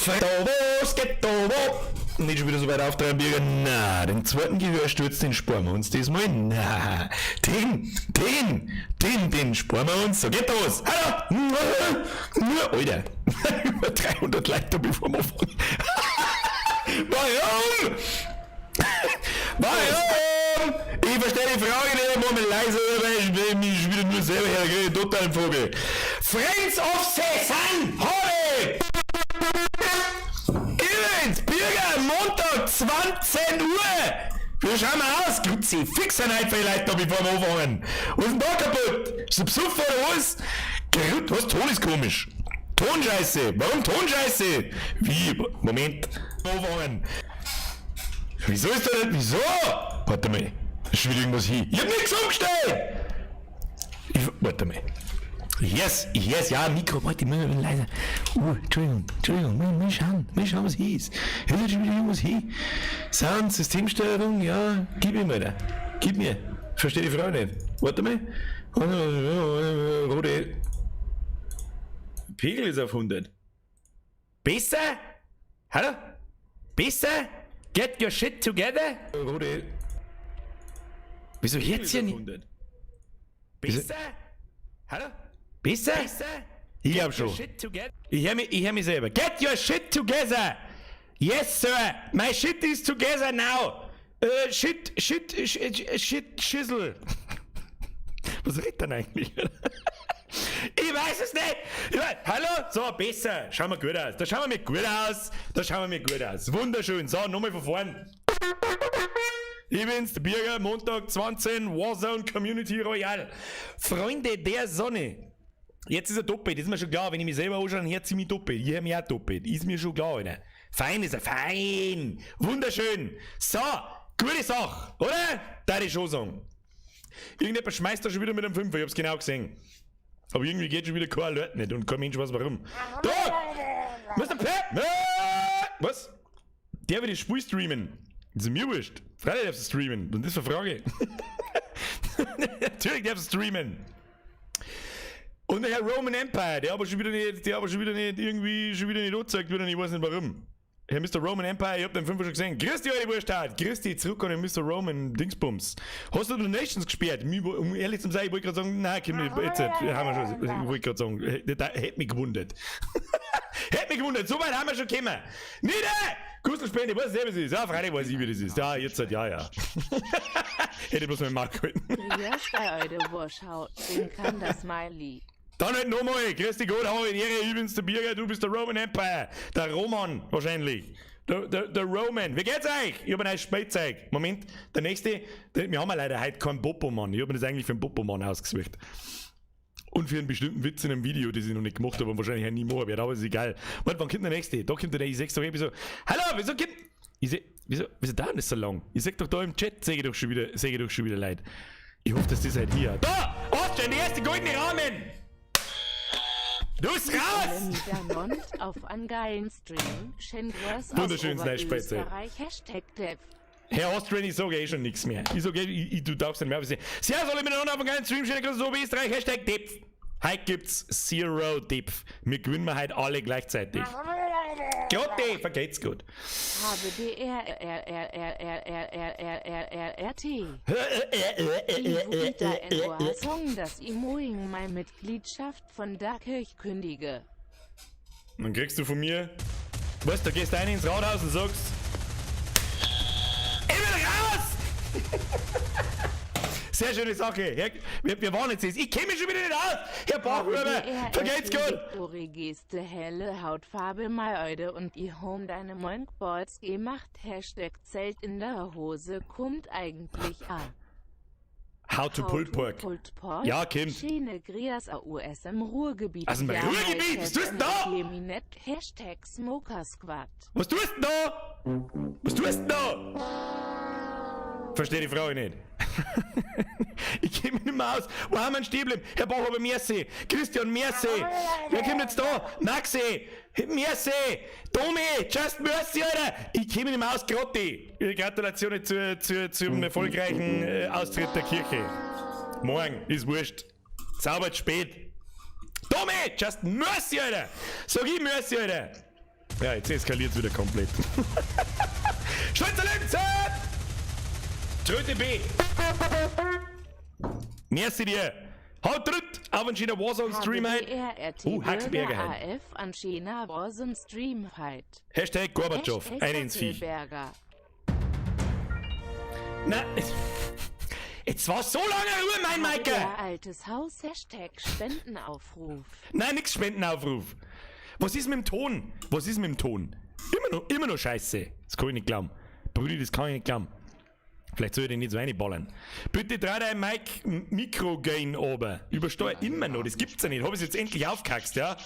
Da was geht da wo? Nicht schon wieder so weit auftreiben, Birger. Na, den zweiten Gehörsturz, den sparen wir uns diesmal. Na, den, den, den, den sparen wir uns. So geht das. Hallo! Alter, über 300 Leute da, bevor wir anfangen. Warum? Warum? Ich verstehe die Frage nicht, mach mich leise, weil ich mich wieder nur selber herkriege. Total Vogel. Friends of the Sun, heute! Übrigens, Bürger, Montag, 20 Uhr! Wie schauen wir aus? Kruzifix ein heute für die Leute da, bevor wir anfangen. Was ist denn da kaputt? Ist der Besuch oder was? Gerütt, was? Ton ist komisch. Tonscheiße. Warum Tonscheiße? Wie? Moment. Anfangen. Wieso ist da nicht? Wieso? Warte mal. Ist schon wieder irgendwas hier. Ich hab nichts umgestellt! Ich, warte mal. Ich hör's, ja, Mikro, warte, ich muss ein bisschen leiser. Entschuldigung, Entschuldigung, mal schauen, mal schauen, was hier ist. Hier ist schon wieder irgendwas hier. Sound, Systemsteuerung, ja, gib mir mal da. Gib mir. Verstehe die Frage nicht. Warte mal. Rote. Pegel ist auf 100. Besser? Hallo? Besser? Get your shit together? Rote. Wieso jetzt hier nicht? Besser? Hallo? Besser? Ich glaub schon. Ich hör mich, ich hör mich selber. Get your shit together! Yes, sir! My shit is together now! Shit, shit, shit, shit, shizzle. Was redet denn eigentlich? Ich weiß es nicht! Ich weiß, hallo? So, besser. Schauen wir gut aus. Da schauen wir mir gut aus. Da schauen wir mir gut aus. Wunderschön. So, nochmal von vorn. Ich bin's, der Birger, Montag 20, Warzone Community Royale. Freunde der Sonne. Jetzt ist er doppelt, das ist mir schon klar. Wenn ich mich selber anschaue, dann hört sie mich doppelt. Ich höre mich auch doppelt. Ist mir schon klar, Alter. Fein ist er, fein. Wunderschön. So, gute Sache, oder? Da ich schon sagen. Irgendjemand schmeißt da schon wieder mit einem Fünfer, ich hab's genau gesehen. Aber irgendwie geht schon wieder kein Alert nicht und kein Mensch weiß warum. Da! Mr. Pep! Was? Der will das Spiel streamen. Das ist mir wurscht. Freilich darfst du streamen. Und das ist eine Frage. Natürlich darfst du streamen. Und der Herr Roman Empire, der aber schon wieder nicht, der aber schon wieder nicht, irgendwie, schon wieder nicht angezeigt wird und ich weiß nicht warum. Herr Mr. Roman Empire, ich hab den Fünfer schon gesehen. Grüß dich, alte Wurst. Grüß dich zurück an den Mr. Roman Dingsbums. Hast du Donations gesperrt? Um ehrlich zu sein, ich wollte gerade sagen, nein, komm, jetzt, haben wir schon, ich wollte gerade sagen, das hätte mich gewundert. Hätte mich gewundert, so weit haben wir schon gekommen. Nieder! Kusselspende, ich weiß selber, wie es ist. Ja, freilich weiß ich, wie das ist. Ja, jetzt halt, ja. Hätte ich bloß meinen Markt gehalten. Grüß dich, alte Wursthaut. Den kann das Smiley. Dann halt nochmal, grüß dich Gott, hau in Ehre, ich bin's der Birger, du bist der Roman Empire. Der Roman, wahrscheinlich. Der Roman. Wie geht's euch? Ich hab ein neues Spielzeug. Moment, der nächste, der, wir haben ja leider heute keinen Popo-Mann. Ich hab mir das eigentlich für einen Popo-Mann ausgesucht. Und für einen bestimmten Witz in einem Video, das ich noch nicht gemacht habe und wahrscheinlich auch nie machen werde, aber ist egal. Warte, wann kommt der nächste? Da kommt der, ich seh's doch irgendwie so. Hallo, wieso kommt. Ich seh, wieso dauert das so lang? Ich seh doch da im Chat, seh ich doch schon wieder, seh ich doch schon wieder Leid. Ich hoffe, dass das halt hier. Da! Austrian, der erste goldene Rahmen! Du bist raus! Auf an geilen Stream. Schön aus Wunderschönes neues Spielzeug. Oberösterreich. #Dev. Herr Austrian, ich sage eh schon nichts mehr. Ich sage, du darfst nicht mehr. Servus alle miteinander auf einen geilen Stream. Schöne Grüße aus Oberösterreich. #Dev. Heute gibt's Zero Depth. Wir gewinnen wir heute alle gleichzeitig. Gott, vergeht's gut. H B D R R R R R R R R R R R T. Song, dass ich moing meine Mitgliedschaft von der Kirche kündige. Dann kriegst du von mir, weißt du, da gehst du rein ins Rathaus und sagst, ich will raus! Sehr schöne Sache. Herr, wir waren jetzt jetzt. Ich kenne mich schon wieder nicht aus. Herr Bachhuber, vergeht's gut. Geste helle Hautfarbe mal eude und i home deine Moinkballs gemacht. #Zelt in der Hose kommt eigentlich an. How to pulled pork. Pulled pork. Ja, Kind. Schöne Grias aus dem Ruhrgebiet. Aus dem Ruhrgebiet? Was tust du denn da? #SmokerSquad. Was tust du denn da? Was tust du denn da? Verstehe die Frage nicht. Ich kenne mich nicht mehr aus. Wo haben wir denn stehen geblieben? Herr Bachhuber, merci. Christian, merci. Wer kommt jetzt da? Maxi. Merci. Domi. Just mercy, Alter. Ich kenne mich nicht mehr aus. Grotti. Gratulation zum erfolgreichen Austritt der Kirche. Morgen. Ist wurscht. Zaubert spät. Domi. Just mercy, Alter. Sag ich mercy, Alter. Ja, jetzt eskaliert's wieder komplett. Stolzer Lenze! Tröte B! Merci dir! Haut drückt! Auf einen schönen Warzone Stream heute. HBDRRT Oh, Haxberger Bürger heute. AF an China Warzone Stream heute. Hashtag Gorbatschow. Hashtag Ein ins Viech. Hasselberger. Na, jetzt war so lange Ruhe, mein Maike! Der altes Haus Hashtag Spendenaufruf. Nein, nix Spendenaufruf. Was ist mit dem Ton? Was ist mit dem Ton? Immer noch scheiße. Das kann ich nicht glauben. Brudi, das kann ich nicht glauben. Vielleicht soll ich den nicht so reinballern. Bitte dreh dein Mic Mikro-Gain oben. Übersteuer immer noch, das gibt's ja nicht. Hab ich's jetzt endlich aufgehaxt, ja?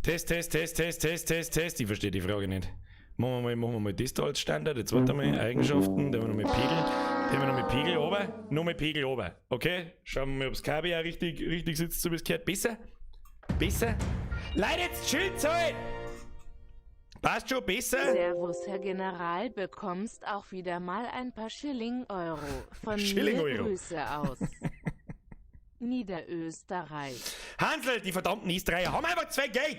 Test, Test, Test, Test, Test, Test, Test. Ich verstehe die Frage nicht. Machen wir mal das da als Standard. Jetzt warte mal. Eigenschaften, da haben wir noch mit Pegel. Da haben wir noch mit Pegel oben. Noch mit Pegel oben. Okay? Schauen wir mal, ob das Kabel auch richtig sitzt, so wie es gehört. Besser? Besser? Leute, jetzt chillt's halt! Passt schon, besser? Servus, Herr General, bekommst auch wieder mal ein paar Schilling Euro. Von Schilling mir Euro. Grüße aus Niederösterreich. Hansel, die verdammten Österreicher haben einfach zwei Geld.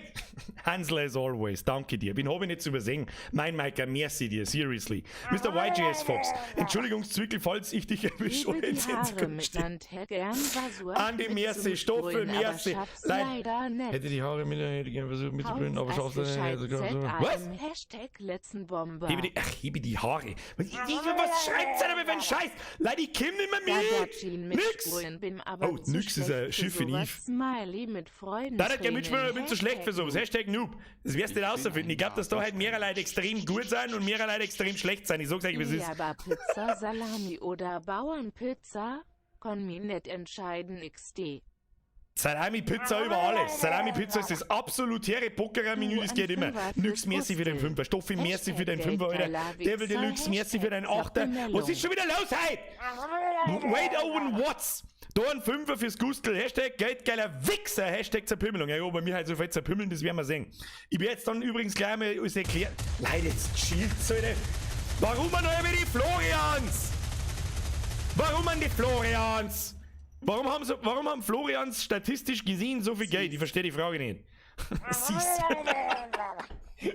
Hansel as always, danke dir. Wen hab ich nicht zu übersehen? Mein Maiker, merci dir, seriously. Mr. YGS Fox, Entschuldigung, Zwickel, falls ich dich erwische. Liebe die Jetzt Haare miteinander, gern versucht Andi, merci, Stoffel, mitzusprühen, aber merci. schaff's Leid- leider nicht. Hätte die Haare mit, hätte gern versucht mitzubrüllen, aber schaff's leider nicht. Was? ZAM, Hashtag Letzenbomber. Hebe die, ach, hebe die Haare. Was, was schreibt ihr da für einen Scheiß? Leute, ich komm nicht mehr Gaddatschin mit. Nix. mitsprühen, bin aber Oh, zu nix ist schlecht ein für Schiff in sowas. Eve. Smiley mit Freuden. Da hat der Mitspieler, ich bin zu schlecht für sowas. Hashtag Noob. Das wirst du nicht rausfinden. Ich glaube, dass da halt mehrere Leute extrem gut sind und mehrere Leute extrem schlecht sind. Ich sag's euch, wie es ist. Aber Pizza Salami oder Bauernpizza? Kon mi net entscheiden XD. Salami-Pizza über alles. Salami-Pizza ist das absolutäre Pokerer-Menü, das geht immer. Nix, merci für den Fünfer. Stoffi, merci für den Fünfer, Alter. Devil Deluxe, merci für den Achter. Was ist schon wieder los heute? Wait Owen Watts. Da ein Fünfer fürs Gustel. Hashtag geldgeiler Wichser. Hashtag Zerpümmelung. Ja, bei mir halt so viel zerpümmeln, das werden wir sehen. Ich werde jetzt dann übrigens gleich mal alles erklären. Leute, jetzt chillt's, Alter. Warum man noch immer die Florians? Warum an die Florians? Warum haben Florians statistisch gesehen so viel Geld? Ich verstehe die Frage nicht. Siehst.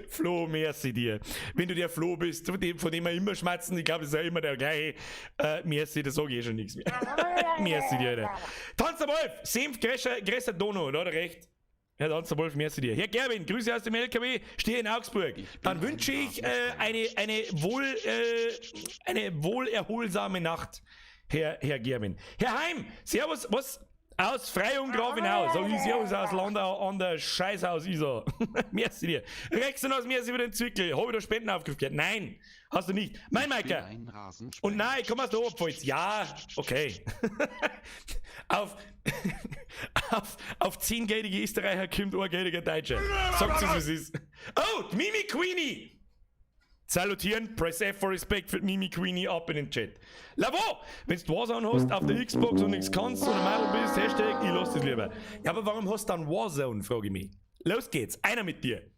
Flo, merci dir. Wenn du der Flo bist, von dem wir immer schmatzen, ich glaube, das ist ja immer der gleiche. Merci, das sage ich eh schon nichts mehr. Merci dir, Alter. Tanz der Wolf, Senf, Grässer, Dono, da hat er recht. Herr Tanz der Wolf, merci dir. Herr Gerwin, Grüße aus dem LKW, stehe in Augsburg. Dann wünsche ich eine wohlerholsame Nacht, Herr Gerwin. Herr Heim, Servus, was? Aus Freyung Grafenau. Sag ich Servus aus Landau an der Scheißhaus Isar. Merci dir. Rexen aus merci für den Zwickel. Hab ich da Spenden aufgeführt? Nein, hast du nicht. Mein Maiker. Und nein, ich komm aus der Oberpfalz. Ja, okay. Auf 10-geldige Österreicher kommt ein geldiger Deutscher. Sagt es, wie es ist. Oh, die Mimi Queenie. Salutieren, press F for respect für Mimi Queenie ab in den Chat. Lavo, wenn du Warzone hast auf der Xbox und nichts kannst und ein Mädel bist, Hashtag, ich lass das lieber. Ja, aber warum hast du dann Warzone, frage ich mich. Los geht's, einer mit dir.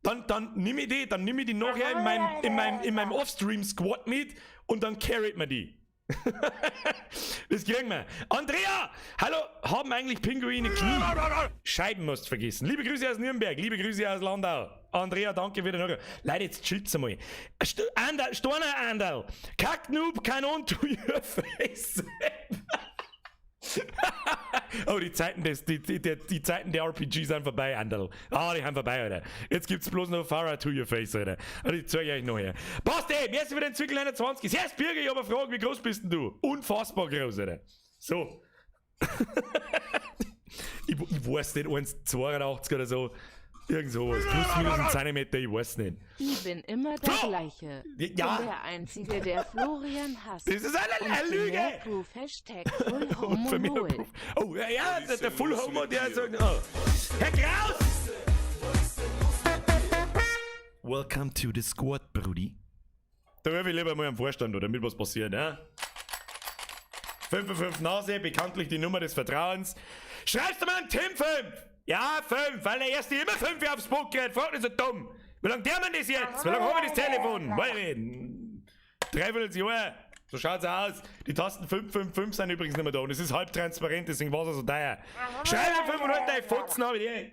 Dann nimm ich die, dann nimm ich die nachher in meinem Offstream-Squad mit und dann carryt man die. Das kriegen wir. Andrea! Hallo, haben eigentlich Pinguine Knie? Scheiben musst du vergessen. Liebe Grüße aus Nürnberg, liebe Grüße aus Landau. Andrea, danke für den Hörer. Leute, jetzt chillt's einmal. Anderl, Storner Anderl. Kacknoob, Kanon to your face. Oh, die Zeiten, des, die, die, die, die Zeiten der RPG sind vorbei, Anderl. Ah, die haben vorbei, Alter. Jetzt gibt's bloß noch Farah to your face, Alter. Und ich zeig euch noch her. Passt, ey, merci für den Zwickel 21. Servus, Birger, ich hab eine Frage, wie groß bist denn du? Unfassbar groß, Alter. So. Ich weiß nicht, 1,82 oder so. Irgend sowas. Plus, minus ein Zentimeter, ich weiß nicht. Ich bin immer der Flo! Gleiche. Ja. Bin der Einzige, der Florian hasst. Das ist eine Und für Lüge! mehr Proof, Hashtag Full Und Homo für mehr Null. Proof. Oh, ja, ja, der Full Homo, der sagt. Oh. Herr Kraus! Welcome to the squad, Brudi. Da höre ich lieber mal am Vorstand, oder damit was passiert, ne? 5 5 Nase, bekanntlich die Nummer des Vertrauens. Schreibst du mal einen Tim 5? Ja, 5, weil der erste immer 5 aufs Boot kriegt. Frag nicht so dumm. Wie lange der man das jetzt? Wie lange haben wir das Telefon? Weiß ich nicht. Dreiviertel Jahr. So schaut's aus. Die Tasten 5, 5, 5 sind übrigens nicht mehr da. Und es ist halb transparent, deswegen war's auch so teuer. Schreib mir 5 und halt deine Fotzen, hab ich dir.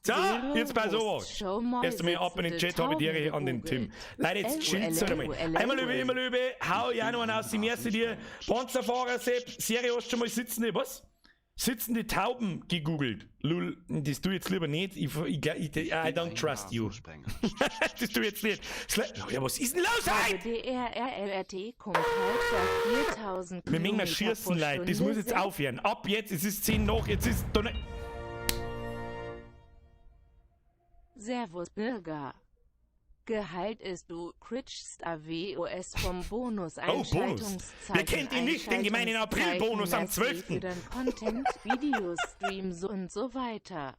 So, jetzt pass auf. Erst einmal ab in den Chat, habe ich die an den Tim. Leute, jetzt chillt's halt einmal. Einmal Löwe, immer Löwe, hau ja noch einen aus, die merci dir. Panzerfahrer Sepp, Serie hast schon mal sitzende, was? Sitzende Tauben gegoogelt. Lul, das tu jetzt lieber nicht. Ich, I don't trust you. Das tu jetzt nicht. Ja, was ist denn los heute? DRRLRT kommt heute 4000 Wir müssen schießen, Leute. Das muss jetzt aufhören. Ab jetzt, es ist 10 nach, jetzt ist. Servus Bürger. Gehalt ist du critchst AWOS vom Bonus. Oh, Bonus. Wer kennt ihn nicht, den gemeinen April-Bonus am 12. Für dein Content, Videos, Streams und so weiter.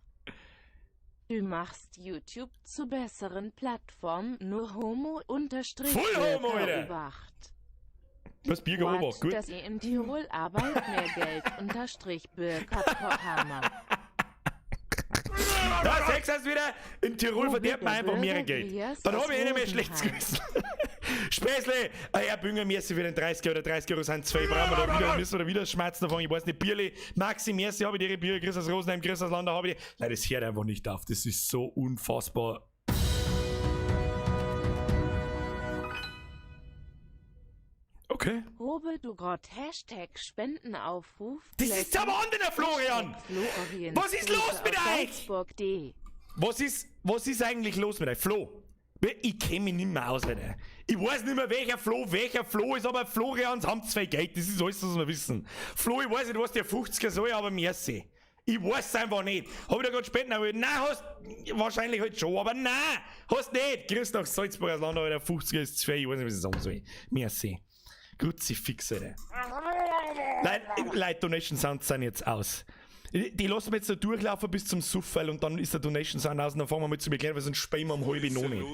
Du machst YouTube zu besseren Plattform, nur Homo unterstrich Full Homo, Alter. Was Bier geobacht, gut. Dass ihr in Tirol Arbeit mehr Geld unterstrich Bürger Pochhammer. Da, sechs hast wieder. In Tirol verdient man einfach mehr Geld. Dann habe ich eh nicht mehr schlechtes Gewissen. Späßle! Ah, Herr Bünger, merci für den 30 oder 30 Euro sind zwei. Brauchen wir da wieder, müssen wir da wieder schmerzen davon. Ich weiß nicht, Bierli, Maxi, merci, habe ich dir Bier, Chris aus Rosenheim, Chris aus Landau, habe ich. Nein, das hört einfach nicht auf. Das ist so unfassbar. Okay. Robert, du Gott, Hashtag Spendenaufruf. Das ist aber anderer, Florian! Was ist los mit euch? Was ist eigentlich los mit euch? Flo, ich kenne mich nicht mehr aus, Alter. Ich weiß nicht mehr, welcher Flo ist, aber Florians haben zwei Geld, das ist alles, was wir wissen. Flo, ich weiß nicht, was der 50er soll, aber merci. Ich weiß es einfach nicht. Hab ich da gerade Spenden erhöht? Nein, hast wahrscheinlich halt schon, aber nein, hast nicht. Grüß nach Salzburg aus Land, Alter, 50er ist zwei, ich weiß nicht, was ich sagen soll. Merci. Kruzifix, Alter. Leute, Donation Sounds sind jetzt aus. Die lassen wir jetzt da durchlaufen bis zum Suffel und dann ist der Donation Sound aus und dann fangen wir mal zu erklären, weil sonst spielen wir um halbe noch nicht.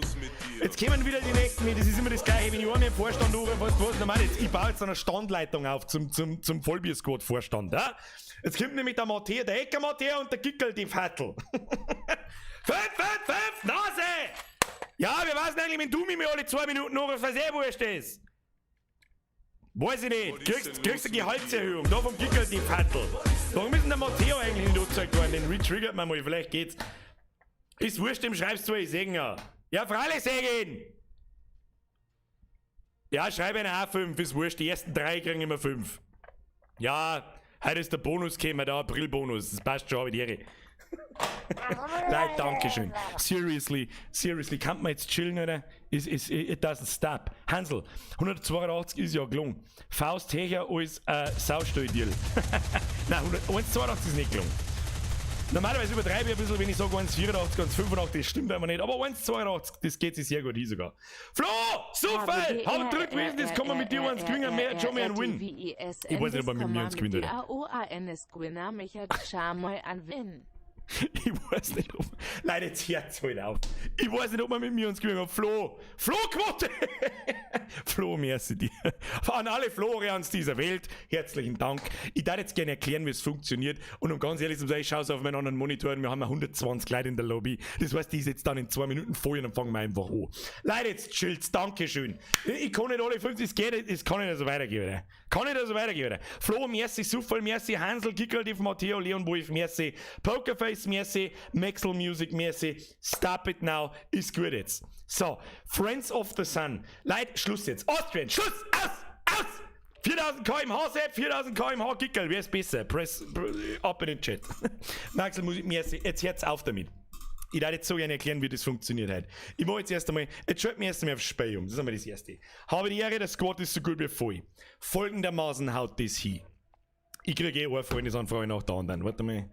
Jetzt kommen wieder die nächsten, das ist immer das Gleiche, wenn ich einmal im Vorstand anrufe, weißt du was, normal jetzt, ich baue jetzt eine Standleitung auf zum Vollbier-Squad-Vorstand. Ja? Jetzt kommt nämlich der Matthias, der Ecker Matthias und der Gickel, die Fattel. 5, 5, 5, Nase! Ja, wir wissen eigentlich, wenn du mich alle 2 Minuten anrufst, was eh wurscht ist. Weiß ich nicht. Kriegst eine Gehaltserhöhung. Da vom Gickel die Fattel. Warum ist denn der Matteo eigentlich nicht angezeigt worden? Den retriggert man mal, vielleicht geht's. Ist wurscht, dem schreibst du, ich seh ihn ja. Ja, freilich seh ich ihn! Ja, schreib eine A5, ist wurscht. Die ersten 3 kriegen immer 5. Ja, heute ist der Bonus gekommen, der April-Bonus. Das passt schon, hab ich die Ehre. Nein, dankeschön. Seriously, seriously, kann man jetzt chillen, oder? It doesn't stop. Hansel, 182 ist ja gelungen. Faust Hecher als Saustall-Deal. Nein, 182 ist nicht gelungen. Normalerweise übertreibe ich ein bisschen, wenn ich sage 1,84, 1,85, das stimmt einfach nicht. Aber 1,82, das geht sich sehr gut hin sogar. Flo! Super! Hab drück gewesen, das kann man mit dir eins gewinnen, mehr, schon mehr ein Win. Ich weiß nicht, ob man mit mir eins gewinnt, oder? Ich weiß nicht, ob. Leute, jetzt hört's halt auf. Ich weiß nicht, ob man mit mir uns gewinnt hat. Flo! Flo-Quote! Flo, merci dir. An alle Florians dieser Welt, herzlichen Dank. Ich darf jetzt gerne erklären, wie es funktioniert. Und um ganz ehrlich zu sein, ich schaue auf meinen anderen Monitor und wir haben 120 Leute in der Lobby. Das heißt, die ist jetzt dann in 2 Minuten voll und dann fangen wir einfach an. Leute, jetzt chillt's. Dankeschön. Ich kann nicht alle 50, es geht nicht, es kann nicht so weitergehen. Oder? Kann nicht so weitergehen. Oder? Flo, merci, Sufal, merci, Hansel, Kickerl, Matteo, Leon Wolf, merci, Pokerface, merci, Maxwell Music, merci, Stop It Now, ist gut jetzt. So, Friends of the Sun. Leute, Schluss jetzt. Austrian, Schluss, aus, aus! 4000 kmh Sepp, 4000 kmh Gickel, wer ist besser? Press up in den Chat. Maxwell Music, merci, jetzt hört's auf damit. Ich darf jetzt so gerne erklären, wie das funktioniert hat. Ich mache jetzt erst einmal, jetzt schalte mich erst einmal aufs Spiel um. Das ist einmal das Erste. Habe die Ehre, der Squad ist so gut wie voll. Folgendermaßen haut das hin. Ich kriege eh eine Freundesanfrage nach der anderen. Warte mal.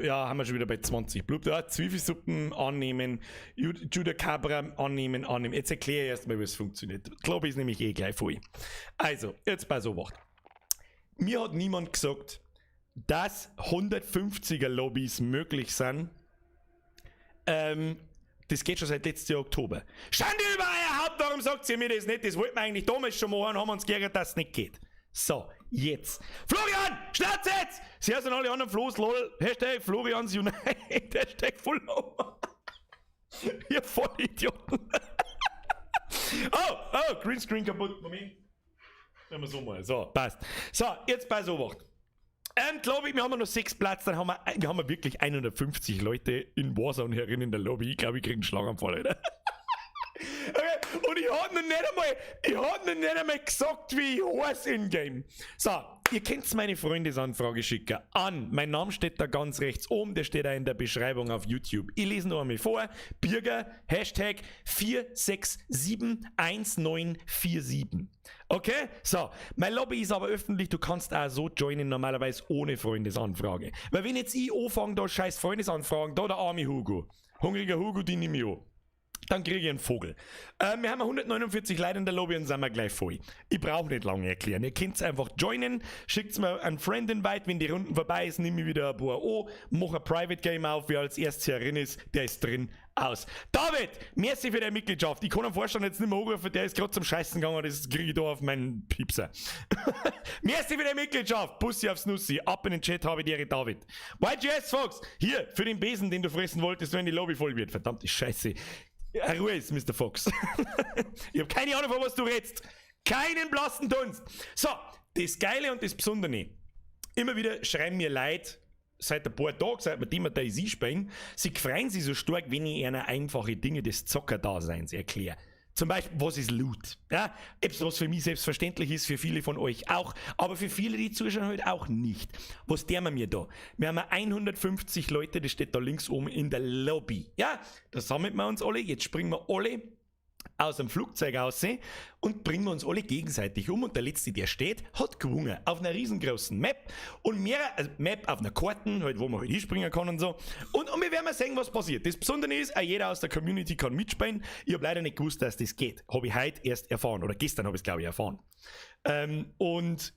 Ja, haben wir schon wieder bei 20. Blub, ja, Zwiebelsuppen annehmen, Judah Cabra annehmen, annehmen. Jetzt erkläre ich erstmal, wie es funktioniert. Glaube ich, ist nämlich eh gleich voll. Also, jetzt bei so was. Mir hat niemand gesagt, dass 150er Lobbys möglich sind. Das geht schon seit letztem Jahr Oktober. Schande über euer Haupt, warum sagt ihr mir das nicht? Das wollten wir eigentlich damals schon machen, haben wir uns geärgert, dass es nicht geht. So, jetzt. Florian, Schnauze jetzt! Sie sind alle anderen Flo's, lol. Hashtag Florians Unite. Hashtag Full. Ihr Vollidioten. Oh, oh, Greenscreen kaputt. Moment. Nehmen wir so mal. So, passt. So, jetzt bei so was. Glaube ich, wir haben noch 6 Platz, dann haben wir wirklich 150 Leute in Warzone herin in der Lobby. Ich glaube, ich kriege einen Schlaganfall, Alter. Okay, und ich hab noch nicht einmal gesagt, wie ich heiß in-game. So, ihr könnt meine Freundesanfrage schicken an. Mein Name steht da ganz rechts oben, der steht da in der Beschreibung auf YouTube. Ich lese noch einmal vor. Birger, Hashtag 4671947. Okay? So, mein Lobby ist aber öffentlich, du kannst auch so joinen, normalerweise ohne Freundesanfrage. Weil wenn jetzt ich anfange, da scheiß Freundesanfragen, da der arme Hugo. Hungriger Hugo, die nehme ich an. Dann kriege ich einen Vogel. Wir haben 149 Leute in der Lobby und sind wir gleich voll. Ich brauche nicht lange erklären. Ihr könnt einfach joinen, schickt mir einen Friend-Invite, wenn die Runden vorbei ist, nehme ich wieder ein paar an, mach ein Private Game auf, wer als erstes hier drin ist, der ist drin, aus. David, merci für deine Mitgliedschaft. Ich kann am Vorstand jetzt nicht mehr anrufen, der ist gerade zum Scheißen gegangen, das kriege ich da auf meinen Piepser. Merci für deine Mitgliedschaft. Bussi aufs Nussi. Ab in den Chat, habe die Ehre, David. YGS, Fox, hier, für den Besen, den du fressen wolltest, wenn die Lobby voll wird. Verdammte Scheiße. Ja, Ruhe ist, Mr. Fox. Ich hab keine Ahnung, von was du redest. Keinen blassen Dunst. So, das Geile und das Besondere. Immer wieder schreiben mir Leute, seit ein paar Tagen, seit wir Thema DayZ spielen, sie freuen sich so stark, wenn ich ihnen einfache Dinge des Zockerdaseins erkläre. Zum Beispiel, was ist Loot? Ja, etwas, was für mich selbstverständlich ist, für viele von euch auch, aber für viele, die zuschauen, halt auch nicht. Was tun wir mir da? Wir haben 150 Leute, das steht da links oben in der Lobby. Ja, da sammeln wir uns alle, jetzt springen wir alle aus dem Flugzeug raus und bringen wir uns alle gegenseitig um und der Letzte, der steht, hat gewonnen. Auf einer riesengroßen Map und mehrere, also Map auf einer Karten, halt, wo man halt hinspringen kann und so. Und wir werden mal sehen, was passiert. Das Besondere ist, auch jeder aus der Community kann mitspielen. Ich hab leider nicht gewusst, dass das geht. Hab ich heute erst erfahren oder gestern hab ich's, glaub ich, erfahren. Und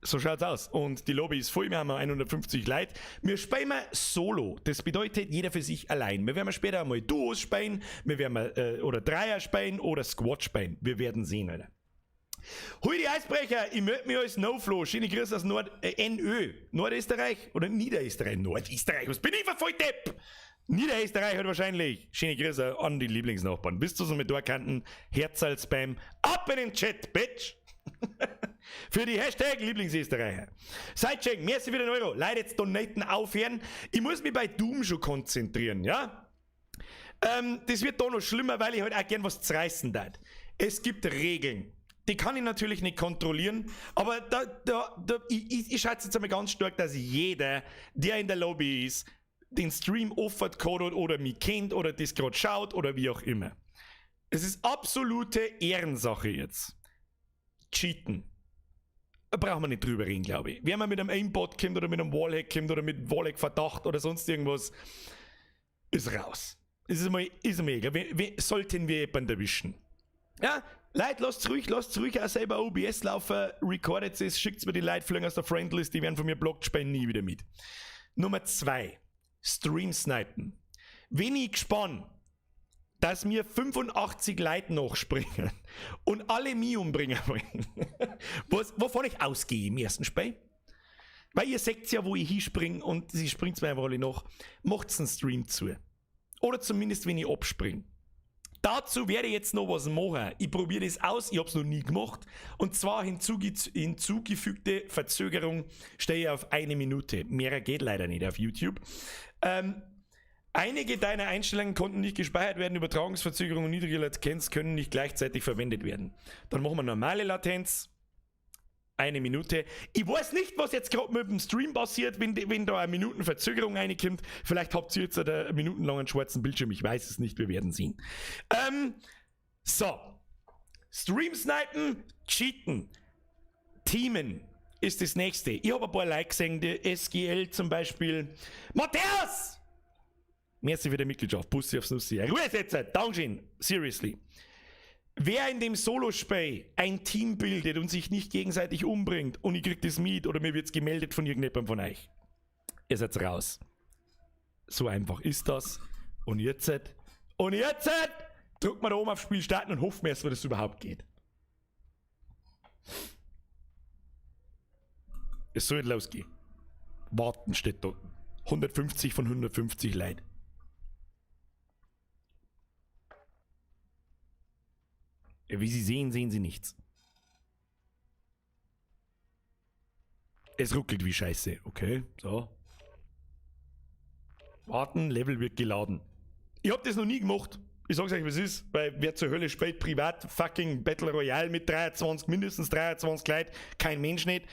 so schaut's aus. Und die Lobby ist voll, wir haben 150 Leute. Wir spielen solo. Das bedeutet, jeder für sich allein. Wir werden später einmal Duos spielen, wir werden oder Dreier spielen oder Squad spielen. Wir werden sehen, Alter. Hui, die Eisbrecher, ich melde mich als Snowflow. Schöne Grüße aus NÖ. Nordösterreich oder Niederösterreich? Nordösterreich, was bin ich für Volldepp? Niederösterreich halt wahrscheinlich. Schöne Grüße an die Lieblingsnachbarn. Bist du so mit Dorkanten? Herzal-Spam. Ab in den Chat, Bitch! Für die Hashtag Lieblingsösterreicher. Sidecheck, merci für den Euro. Leute, jetzt donaten aufhören. Ich muss mich bei Doom schon konzentrieren, ja? Das wird da noch schlimmer, weil ich halt auch gern was zerreißen darf. Es gibt Regeln. Die kann ich natürlich nicht kontrollieren, aber ich schätze jetzt einmal ganz stark, dass jeder, der in der Lobby ist, den Stream offert hat oder mich kennt oder das grad schaut oder wie auch immer. Es ist absolute Ehrensache jetzt. Cheaten. Da brauchen wir nicht drüber reden, glaube ich. Wenn man mit einem Aimbot kommt oder mit einem Wallhack kommt oder mit Wallhack-Verdacht oder sonst irgendwas, ist raus. Ist einmal egal. Sollten wir jemanden erwischen. Ja, Leute, lasst ruhig auch selber OBS laufen, recordet es, schickt mir die Leute, fliegen aus der Friendlist, die werden von mir blockt, spielen nie wieder mit. Nummer 2, Stream snipen. Wenn ich gespannt, dass mir 85 Leute nachspringen und alle mich umbringen wollen. Wovon ich ausgehe im ersten Spiel. Weil ihr seht ja, wo ich hinspringe und sie springt mir einfach alle nach. Macht's einen Stream zu. Oder zumindest, wenn ich abspringe. Dazu werde ich jetzt noch was machen. Ich probiere das aus, ich hab's noch nie gemacht. Und zwar hinzugefügte Verzögerung stehe ich auf 1 Minute. Mehr geht leider nicht auf YouTube. Einige deiner Einstellungen konnten nicht gespeichert werden. Übertragungsverzögerung und niedrige Latenz können nicht gleichzeitig verwendet werden. Dann machen wir normale Latenz. 1 Minute. Ich weiß nicht, was jetzt gerade mit dem Stream passiert, wenn da eine Minutenverzögerung reinkommt. Vielleicht habt ihr jetzt einen minutenlangen schwarzen Bildschirm. Ich weiß es nicht, wir werden sehen. Stream snipen, cheaten, teamen ist das nächste. Ich hab ein paar Likes gesehen, die SGL zum Beispiel. Matthäus! Merci für die Mitgliedschaft. Bussi aufs Nussi. Ruhe jetzt! Dankeschön. Seriously. Wer in dem Solo-Spiel ein Team bildet und sich nicht gegenseitig umbringt und ich krieg das mit oder mir wird's gemeldet von irgendjemandem von euch, ihr seid raus. So einfach ist das. Und jetzt drückt man da oben auf Spiel starten und hoffen erst, dass das überhaupt geht. Es soll losgehen. Warten steht da. 150 von 150 Leuten. Wie Sie sehen, sehen Sie nichts. Es ruckelt wie Scheiße. Okay, so. Warten, Level wird geladen. Ich hab das noch nie gemacht. Ich sag's euch, wie es ist, weil wer zur Hölle spielt privat fucking Battle Royale mit 23, mindestens 23 Leuten, kein Mensch nicht.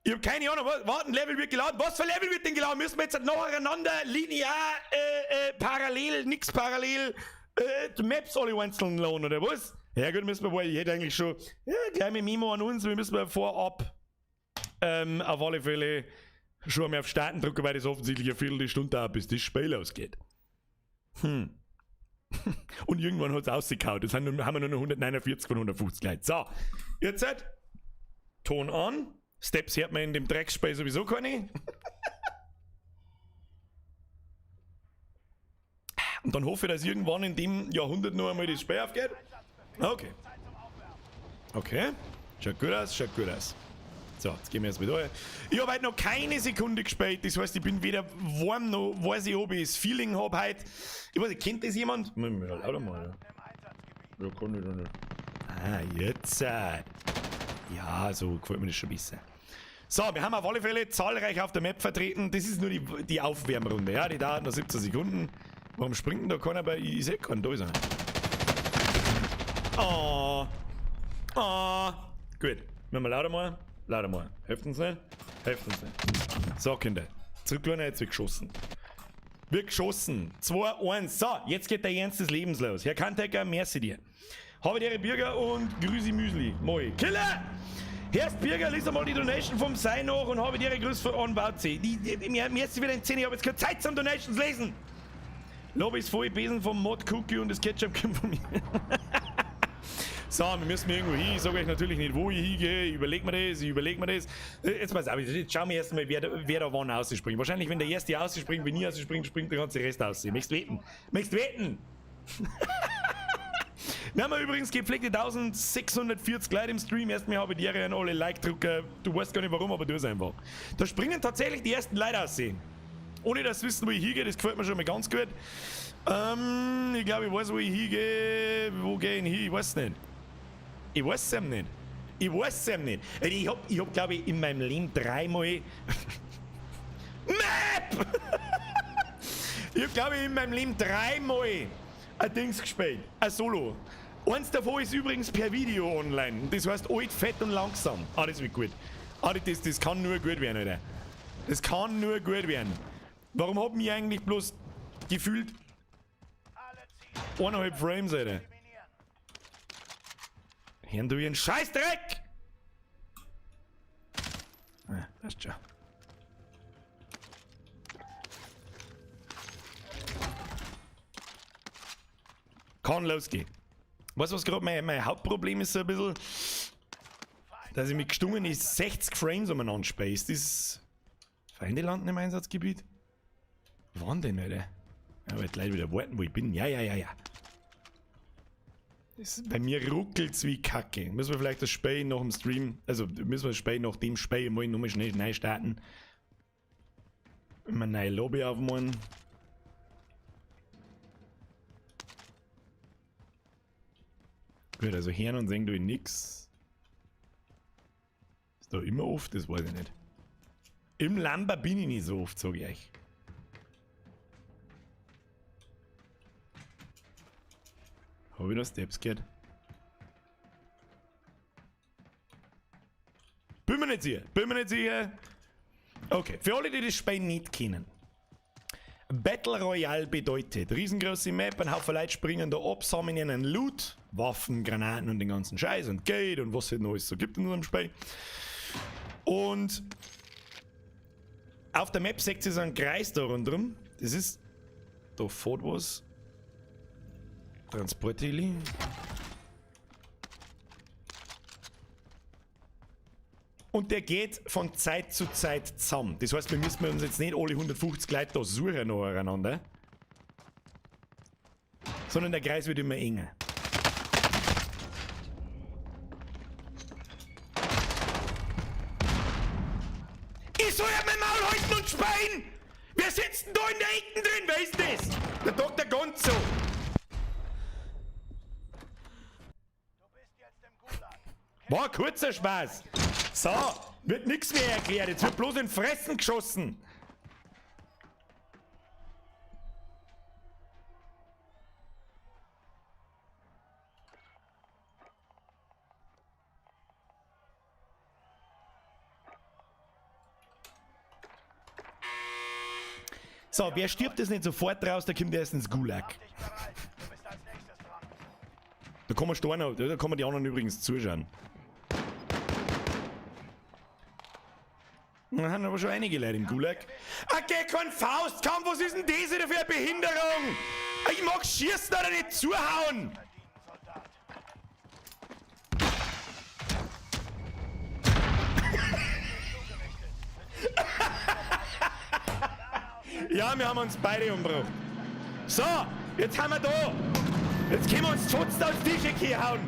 Ich hab keine Ahnung, was, warten, Level wird geladen. Was für Level wird denn geladen? Müssen wir jetzt nacheinander, linear, parallel, nix parallel, die Maps alle einzeln laden, oder was? Ja gut, müssen wir wohl, ich hätte eigentlich schon, ja, gleich mit Memo an uns, wir müssen wir vorab, auf alle Fälle schon einmal auf Starten drücken, weil das offensichtlich eine Viertelstunde dauert, bis das Spiel ausgeht. Und irgendwann hat's ausgekaut. Jetzt haben wir nur noch 149 von 150 Leuten. So, jetzt halt, Ton an. Steps hört man in dem Drecksspiel sowieso keine. Und dann hoffe ich, dass irgendwann in dem Jahrhundert noch einmal das Spiel aufgeht. Okay. Okay. Schaut gut aus, schaut gut aus. So, jetzt gehen wir erstmal da. Ich hab heute noch keine Sekunde gespielt. Das heißt, ich bin weder warm noch weiß ich, ob ich das Feeling hab heute. Ich weiß nicht, kennt das jemand? Müssen wir lauter mal, ja. Ja, kann ich doch nicht. Ah, jetzt. Ja, so gefällt mir das schon besser. So, wir haben auf alle Fälle zahlreich auf der Map vertreten. Das ist nur die Aufwärmrunde, ja. Die dauert noch 17 Sekunden. Warum springt denn da keiner bei? Ich seh keinen, da ist einer. Oh. Oh. Gut. Machen wir lauter mal. Lauter mal. Helft uns nicht. Helft uns nicht. So, Kinder. Zurücklehnen, jetzt wird geschossen. Wird geschossen. 2, 1. So, jetzt geht der Ernst des Lebens los. Herr Kantecker, merci dir. Habe die Ehre, Birger und Grüßi Müsli. Moi. Killer! Herr Birger, lies einmal die Donation vom Sei nach und habe die Ehre, Grüße von Ann Bauzi. Mir ist wieder in 10, ich habe jetzt keine Zeit zum Donations lesen. Lobby ist voll Besen vom Mod Cookie und das Ketchup kommt von mir. So, wir müssen irgendwo hin. Ich sage euch natürlich nicht, wo ich hingehe. Ich überleg mir das, ich überleg mir das. Jetzt pass auf, jetzt schauen wir erstmal, wer da wann rausspringt. Wahrscheinlich, wenn der erste rausspringt, wenn ich rausspringe, springt der ganze Rest raus. Möchtest du wetten? Möchtest du wetten? Wir haben übrigens gepflegte 1640 Leute im Stream. Erstmal habe ich die Ehre an alle Like-Drucker. Du weißt gar nicht warum, aber du es einfach. Da springen tatsächlich die ersten Leute raus. Ohne dass sie wissen, wo ich hingehe, das gefällt mir schon mal ganz gut. Ich glaube, ich weiß, wo ich hingehe. Wo gehe ich hin? Ich weiß nicht. Ich weiß es eben nicht. Ich weiß es eben nicht. Ich hab, glaube ich, in meinem Leben dreimal... Map! Ich hab, glaube ich, in meinem Leben dreimal ein Dings gespielt. Ein Solo. Eins davon ist übrigens per Video online. Das heißt alt, fett und langsam. Ah, das wird gut. Ah, das kann nur gut werden, Alter. Das kann nur gut werden. Warum hab ich eigentlich bloß gefühlt 1,5 Frames, Alter? Hören du ihren Scheißdreck! Ah, passt schon. Kann losgehen. Weißt du, was gerade mein Hauptproblem ist so ein bisschen? Dass ich mit gestungenen 60 Frames umeinander spiele. Ist das Feinde landen im Einsatzgebiet? Wann denn, Alter? Ja, weil die Leute wieder warten, wo ich bin. Ja, ja, ja, ja. Das, bei mir ruckelt's wie Kacke. Müssen wir vielleicht das Spiel nach dem Stream, also müssen wir das Spiel nach dem Spiel mal nochmal schnell neu starten. Immer eine neue Lobby aufmachen. Gut, also hören und sehen tue ich nix. Ist da immer oft? Das weiß ich nicht. Im Lamba bin ich nicht so oft, sag ich euch. Hab ich noch Steps gehört? Bin mir nicht sicher. Bin mir nicht sicher. Okay, für alle, die das Spiel nicht kennen. Battle Royale bedeutet, riesengroße Map, ein Haufen Leute springen da ab, sammeln einen Loot, Waffen, Granaten und den ganzen Scheiß und Geld und was es noch alles so gibt in unserem Spiel. Und auf der Map seht ihr so einen Kreis da rundherum. Das ist, da fährt was. Transportheli. Und der geht von Zeit zu Zeit zusammen. Das heißt, wir müssen uns jetzt nicht alle 150 Leute da suchen nacheinander. Sondern der Kreis wird immer enger. Ich soll ja mein Maul halten und speien! Wer sitzt denn da in der Ecke drin? Wer ist das? Der Doktor Gonzo! War ein kurzer Spaß. So, Wird nichts mehr erklärt, jetzt wird bloß in Fressen geschossen. So, wer stirbt jetzt nicht sofort raus, der kommt erst ins Gulag. Da kann man stehen, da kann man die anderen übrigens zuschauen. Da haben aber schon einige Leute im Gulag. Okay, kein Faust, komm, was ist denn das wieder für eine Behinderung? Ich mag schießen oder nicht zuhauen! Ja, wir haben uns beide umgebracht. So, jetzt haben wir da. Jetzt können wir uns Pfotzen aufs Tisch hauen.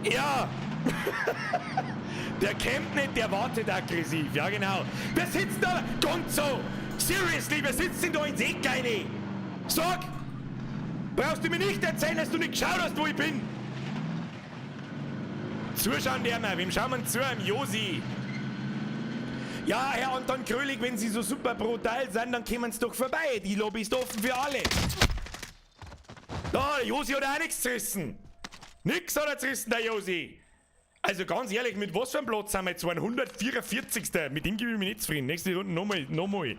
Ja. Der kämpft nicht, der wartet aggressiv. Ja, genau. Wer sitzt da? Gonzo! Seriously, wer sitzt denn da ins Eck rein? Sag! Brauchst du mir nicht erzählen, dass du nicht geschaut hast, wo ich bin? Zuschauen der mal. Wem schauen wir zu? Am Josi. Ja, Herr Anton Krölich, wenn Sie so super brutal sind, dann kommen Sie doch vorbei. Die Lobby ist offen für alle. Da, der Josi hat auch nichts zerrissen. Nix hat er zerrissen, der Josi. Also ganz ehrlich, mit was für einem Platz sind wir jetzt? 144. Mit dem gebe ich mich nicht zufrieden. Nächste Runde nochmal, nochmal.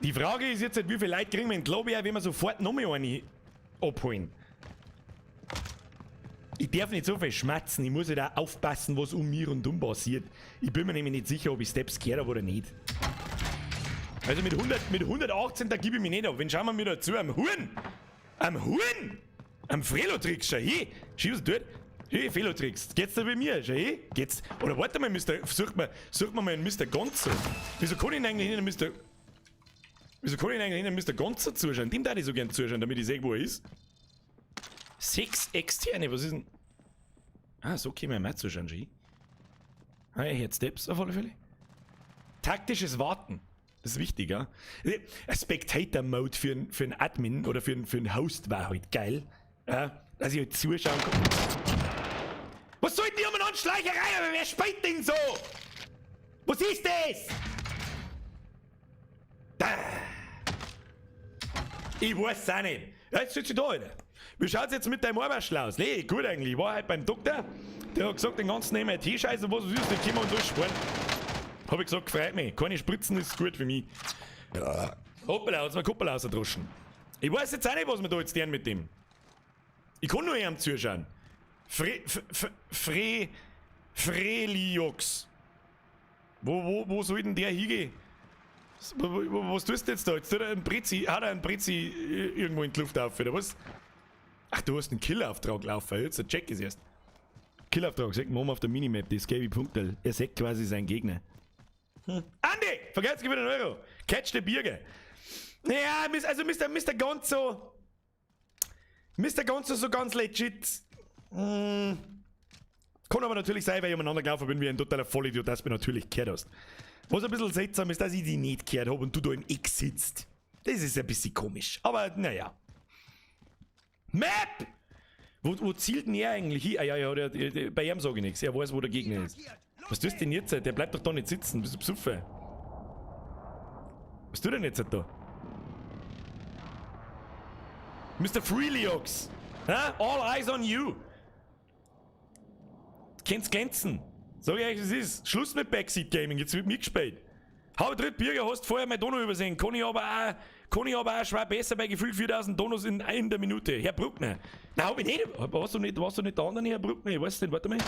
Die Frage ist jetzt, wie viele Leute kriegen wir in die Lobby, wenn wir sofort nochmal eine abholen. Ich darf nicht so viel schmatzen, ich muss halt auch aufpassen, was um mir und um passiert. Ich bin mir nämlich nicht sicher, ob ich Steps gehört habe oder nicht. Also mit 100, mit 118, da gebe ich mich nicht ab. Wen schauen wir mir dazu? Am Huhn! Am Huhn! Am Frelotrix, schau hin! Schau, was tut. Hey, Felotrix, geht's da bei mir? Schau hin! Geht's? Oder warte mal, Mr. Sucht mal, sucht mal einen Mr. Gonzo. Wieso kann ich ihn eigentlich nicht einen Mr. Wieso kann ich eigentlich nicht einen Mr. Gonzo zuschauen? Dem darf ich so gern zuschauen, damit ich sehe, wo er ist. 6 externe, was ist denn? Ah, so können wir auch zuschauen, schau. Ah, er hört Steps auf alle Fälle. Taktisches Warten. Das ist wichtig, ja. Ein Spectator-Mode für einen Admin oder für einen Host war halt geil. Ja, dass ich halt zuschauen kann. Was soll denn die umeinander Schleicherei? Aber wer spielt denn so? Was ist das? Da. Ich weiß es auch nicht. Ja, jetzt sitze ich da, Alter. Wie schaut's jetzt mit deinem Arschl aus? Nee, gut eigentlich. Ich war halt beim Doktor. Der hat gesagt, den ganzen MRT-Scheiß und was ist, den können wir uns alles sparen. Hab ich gesagt, freut mich. Keine Spritzen ist gut für mich. Ja. Hoppala, hat's mir Koppel rausgedroschen. Ich weiß jetzt auch nicht, was wir da jetzt tun mit dem. Ich kann nur ihm zuschauen. Freliox. Wo soll denn der hingehen? Was tust du jetzt da? Jetzt tut er einen Brezi, hat er einen Brezi irgendwo in die Luft auf, oder was? Ach, du hast einen Killauftrag laufen. Jetzt check ich's erst. Killauftrag, sagt man oben auf der Minimap, das gelbe Punktel. Er sagt quasi seinen Gegner. Hm. Andi! Vergesst wieder einen Euro! Catch the Birger! Naja, also Mr. Gonzo. Mr. Gonzo so ganz legit. Hm. Kann aber natürlich sein, weil ich umeinander gelaufen bin wie ein totaler Vollidiot, dass du mir natürlich gehört hast. Was ein bisschen seltsam ist, dass ich die nicht gehört habe und du da im Eck sitzt. Das ist ein bisschen komisch. Aber naja. Map! Wo zielt denn er eigentlich hin? Ah, ja, ja, bei ihm sage ich nichts. Er weiß, wo der Gegner ist. Was tust du denn jetzt? Der bleibt doch da nicht sitzen. Bist du besoffen? Was tut denn jetzt da? Mr. Freeliox! Ha? All eyes on you! Kennst glänzen! Sag ich euch, es ist. Schluss mit Backseat Gaming, jetzt wird mitgespielt. Hau dritt Birger, hast vorher mein Dono übersehen. Kann ich aber auch schwer besser bei gefühlt 4000 Donos in der Minute. Herr Bruckner. Nein, hab ich nicht. Warst du nicht der andere, Herr Bruckner? Ich weiß nicht, warte mal.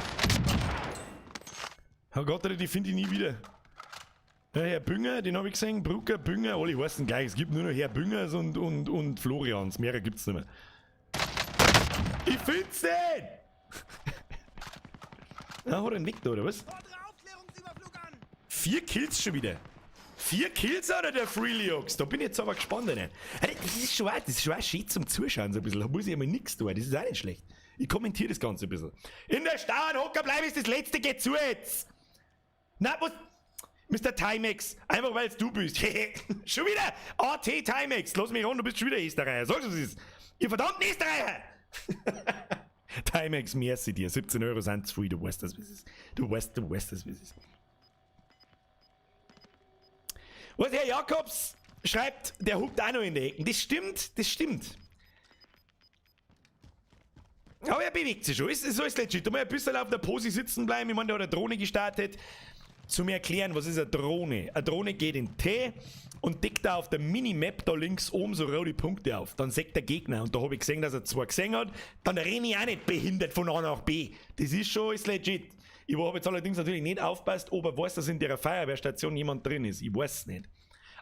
Oh Gott, die finde ich nie wieder. Ja, Herr Bünger, den hab ich gesehen. Brucker, Bünger, alle heißen gleich. Es gibt nur noch Herr Büngers und Florians. Mehrere gibt's nicht mehr. Ich find's nicht! Na, hat er einen Weg da, oder was? 4 Kills schon wieder. 4 Kills oder der Freeliox? Da bin ich jetzt aber gespannt. Ne? Das ist schon auch schön zum Zuschauen, so ein bisschen. Da muss ich einmal nichts tun. Das ist auch nicht schlecht. Ich kommentiere das Ganze ein bisschen. In der Stauen Hocker bleiben ist das letzte, geht zu jetzt! Na, was? Mr. Timex, einfach weil es du bist. Schon wieder! AT Timex, lass mich ran, du bist schon wieder Österreicher. Sagst du, was es ist? Ihr verdammten Österreicher! Timex, merci dir. 17 Euro sind zu viel, du weißt das, wie es ist. Du weißt, du weißt das, wie es ist. Was, Herr Jakobs schreibt, der huckt auch noch in der Ecken. Das stimmt, das stimmt. Aber er bewegt sich schon. Ist, so ist legit. Da mal ein bisschen auf der Pose sitzen bleiben. Ich meine, der hat eine Drohne gestartet. Zum Erklären, was ist eine Drohne? Eine Drohne geht in T und deckt da auf der Minimap da links oben so rote Punkte auf. Dann sieht der Gegner. Und da habe ich gesehen, dass er zwei gesehen hat. Dann renne ich auch nicht behindert von A nach B. Das ist schon, ist legit. Ich habe jetzt allerdings natürlich nicht aufpasst, ob er weiß, dass in der Feuerwehrstation jemand drin ist. Ich weiß es nicht.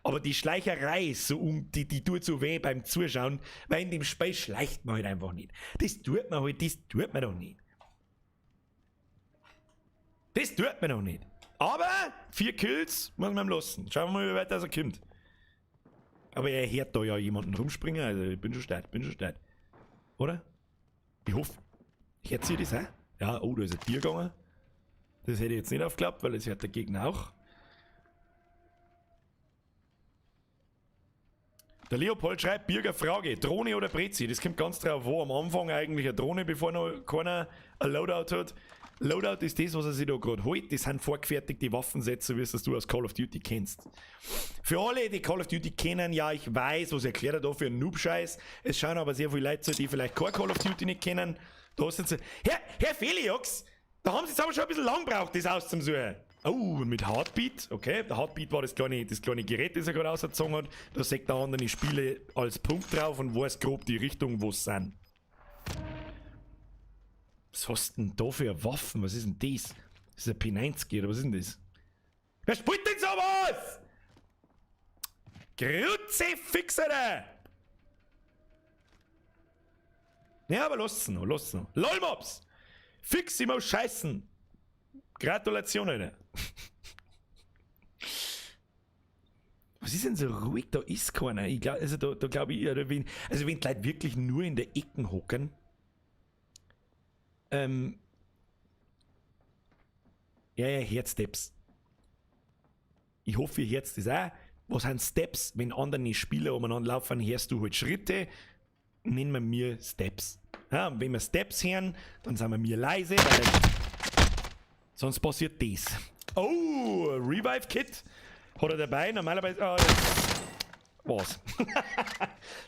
Aber die Schleicherei ist so um, die tut so weh beim Zuschauen, weil in dem Spiel schleicht man halt einfach nicht. Das tut man halt, das tut man doch nicht. Das tut man doch nicht. Aber 4 Kills muss man ihm lassen. Schauen wir mal, wie weit das er kommt. Aber er hört da ja jemanden rumspringen, also ich bin schon stark, bin schon stark. Oder? Ich hoffe. Hört sie das auch? Ja, oh, da ist ein Tier gegangen. Das hätte ich jetzt nicht aufgeklappt, weil das hört der Gegner auch. Der Leopold schreibt, Birger Frage, Drohne oder Prezi? Das kommt ganz drauf, wo am Anfang eigentlich eine Drohne, bevor noch keiner ein Loadout hat. Loadout ist das, was er sich da gerade holt. Das sind vorgefertigte Waffensätze, wie es das du aus Call of Duty kennst. Für alle, die Call of Duty kennen, ja, ich weiß, was erklärt er da für einen Noob-Scheiß. Es schauen aber sehr viele Leute zu, die vielleicht kein Call of Duty nicht kennen. Da sind sie. Herr Felix, da haben sie jetzt aber schon ein bisschen lang gebraucht, das auszusuchen. Oh, mit Heartbeat, okay. Der Heartbeat war das kleine Gerät, das er gerade ausgezogen hat. Da sieht der andere Spiele als Punkt drauf und weiß grob die Richtung, wo sie sind. Was hast du denn da für Waffen? Was ist denn das? Das ist ein P90 oder was ist denn das? Wer spielt denn sowas? Kruzifix, Alter! Ja, aber lasst's noch, lasst's noch. LOL-Mobs! Fix, ich muss scheißen! Gratulation, Alter! Was ist denn so ruhig? Da ist keiner. Ich glaub, also da glaube ich, oder wenn, also wenn die Leute wirklich nur in der Ecken hocken, ja, ja, Herzsteps. Ich hoffe, ihr hört das auch. Was sind Steps? Wenn andere Spieler umeinander laufen, hörst du halt Schritte. Nennen wir mir Steps. Ja, und wenn wir Steps hören, dann sind wir mir leise, weil sonst passiert das. Oh, Revive Kit hat er dabei. Normalerweise. Oh, was?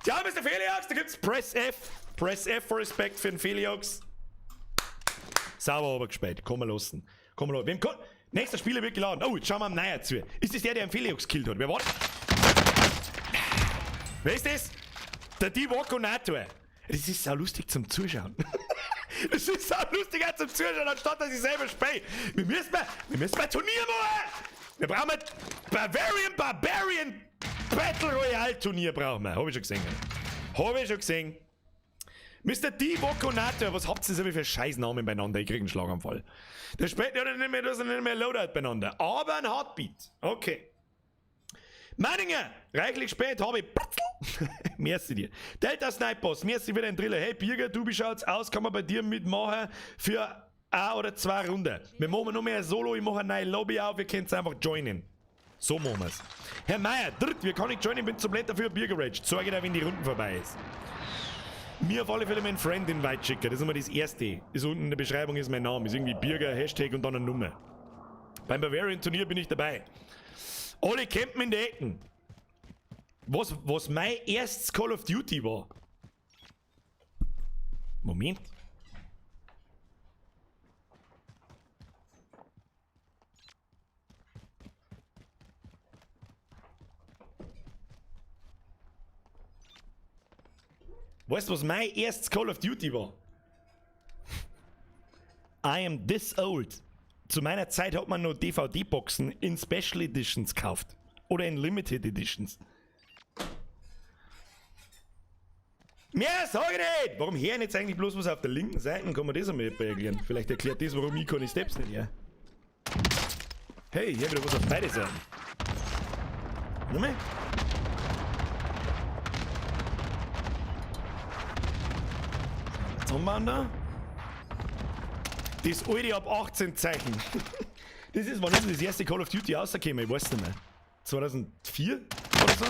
Tja, Mr. Felix, da gibt's Press F. Press F for Respect für den Felix. Sauber aber gespielt. Komm mal lassen. Komm mal los. Nächster Spieler wird geladen. Oh, jetzt schauen wir am Neuer zu. Ist das der, der den Felix gekillt hat? Wer war das? Wer ist das? Der D-Walkonator. Das ist sau lustig zum Zuschauen. Das ist sau lustig auch zum Zuschauen, anstatt dass ich selber spiele. Wir müssen mal Turnier machen. Wir brauchen ein Bavarian Battle Royale Turnier brauchen wir. Hab ich schon gesehen. Hab ich schon gesehen. Mr. D-Walkonator, was habt ihr denn für Scheißnamen beieinander? Ich krieg einen Schlaganfall. Der spielt ja nicht mehr, das ist nicht mehr Loadout beieinander. Aber ein Heartbeat. Okay. Meininger, reichlich spät habe ich Bratzel. Merci dir. Delta Snipers, merci für den Driller. Hey Birger, du wie schaut's aus? Kann man bei dir mitmachen für eine oder zwei Runden? Wir machen noch mehr ein Solo, ich mache eine neue Lobby auf, ihr könnt's einfach joinen. So machen wir's. Herr Meier, dritt, wir kann nicht joinen, bin zu blöd dafür, Birger Rage. Zeige dir, wenn die Runden vorbei ist. Mir auf alle Fälle mein Friend in Invite schicken. Das ist immer das erste. Ist unten in der Beschreibung ist mein Name. Ist irgendwie Birger, Hashtag und dann eine Nummer. Beim Bavarian Turnier bin ich dabei. Alle campen in der Ecken. Was mein erstes Call of Duty war. Moment. Weißt du, was mein erstes Call of Duty war? I am this old. Zu meiner Zeit hat man noch DVD-Boxen in Special Editions gekauft. Oder in Limited Editions. Mehr sag ich nicht! Warum hören jetzt eigentlich bloß was auf der linken Seite? Kann man das einmal erklären? Vielleicht erklärt das, warum ich keine Steps nicht her. Hey, hier wieder was auf beide Seiten. Nochmal? Zusammenbauen da. Das alte ab 18 Zeichen. Das ist, wann ist denn das erste Call of Duty rausgekommen? Ich weiß nicht mehr. 2004 oder so?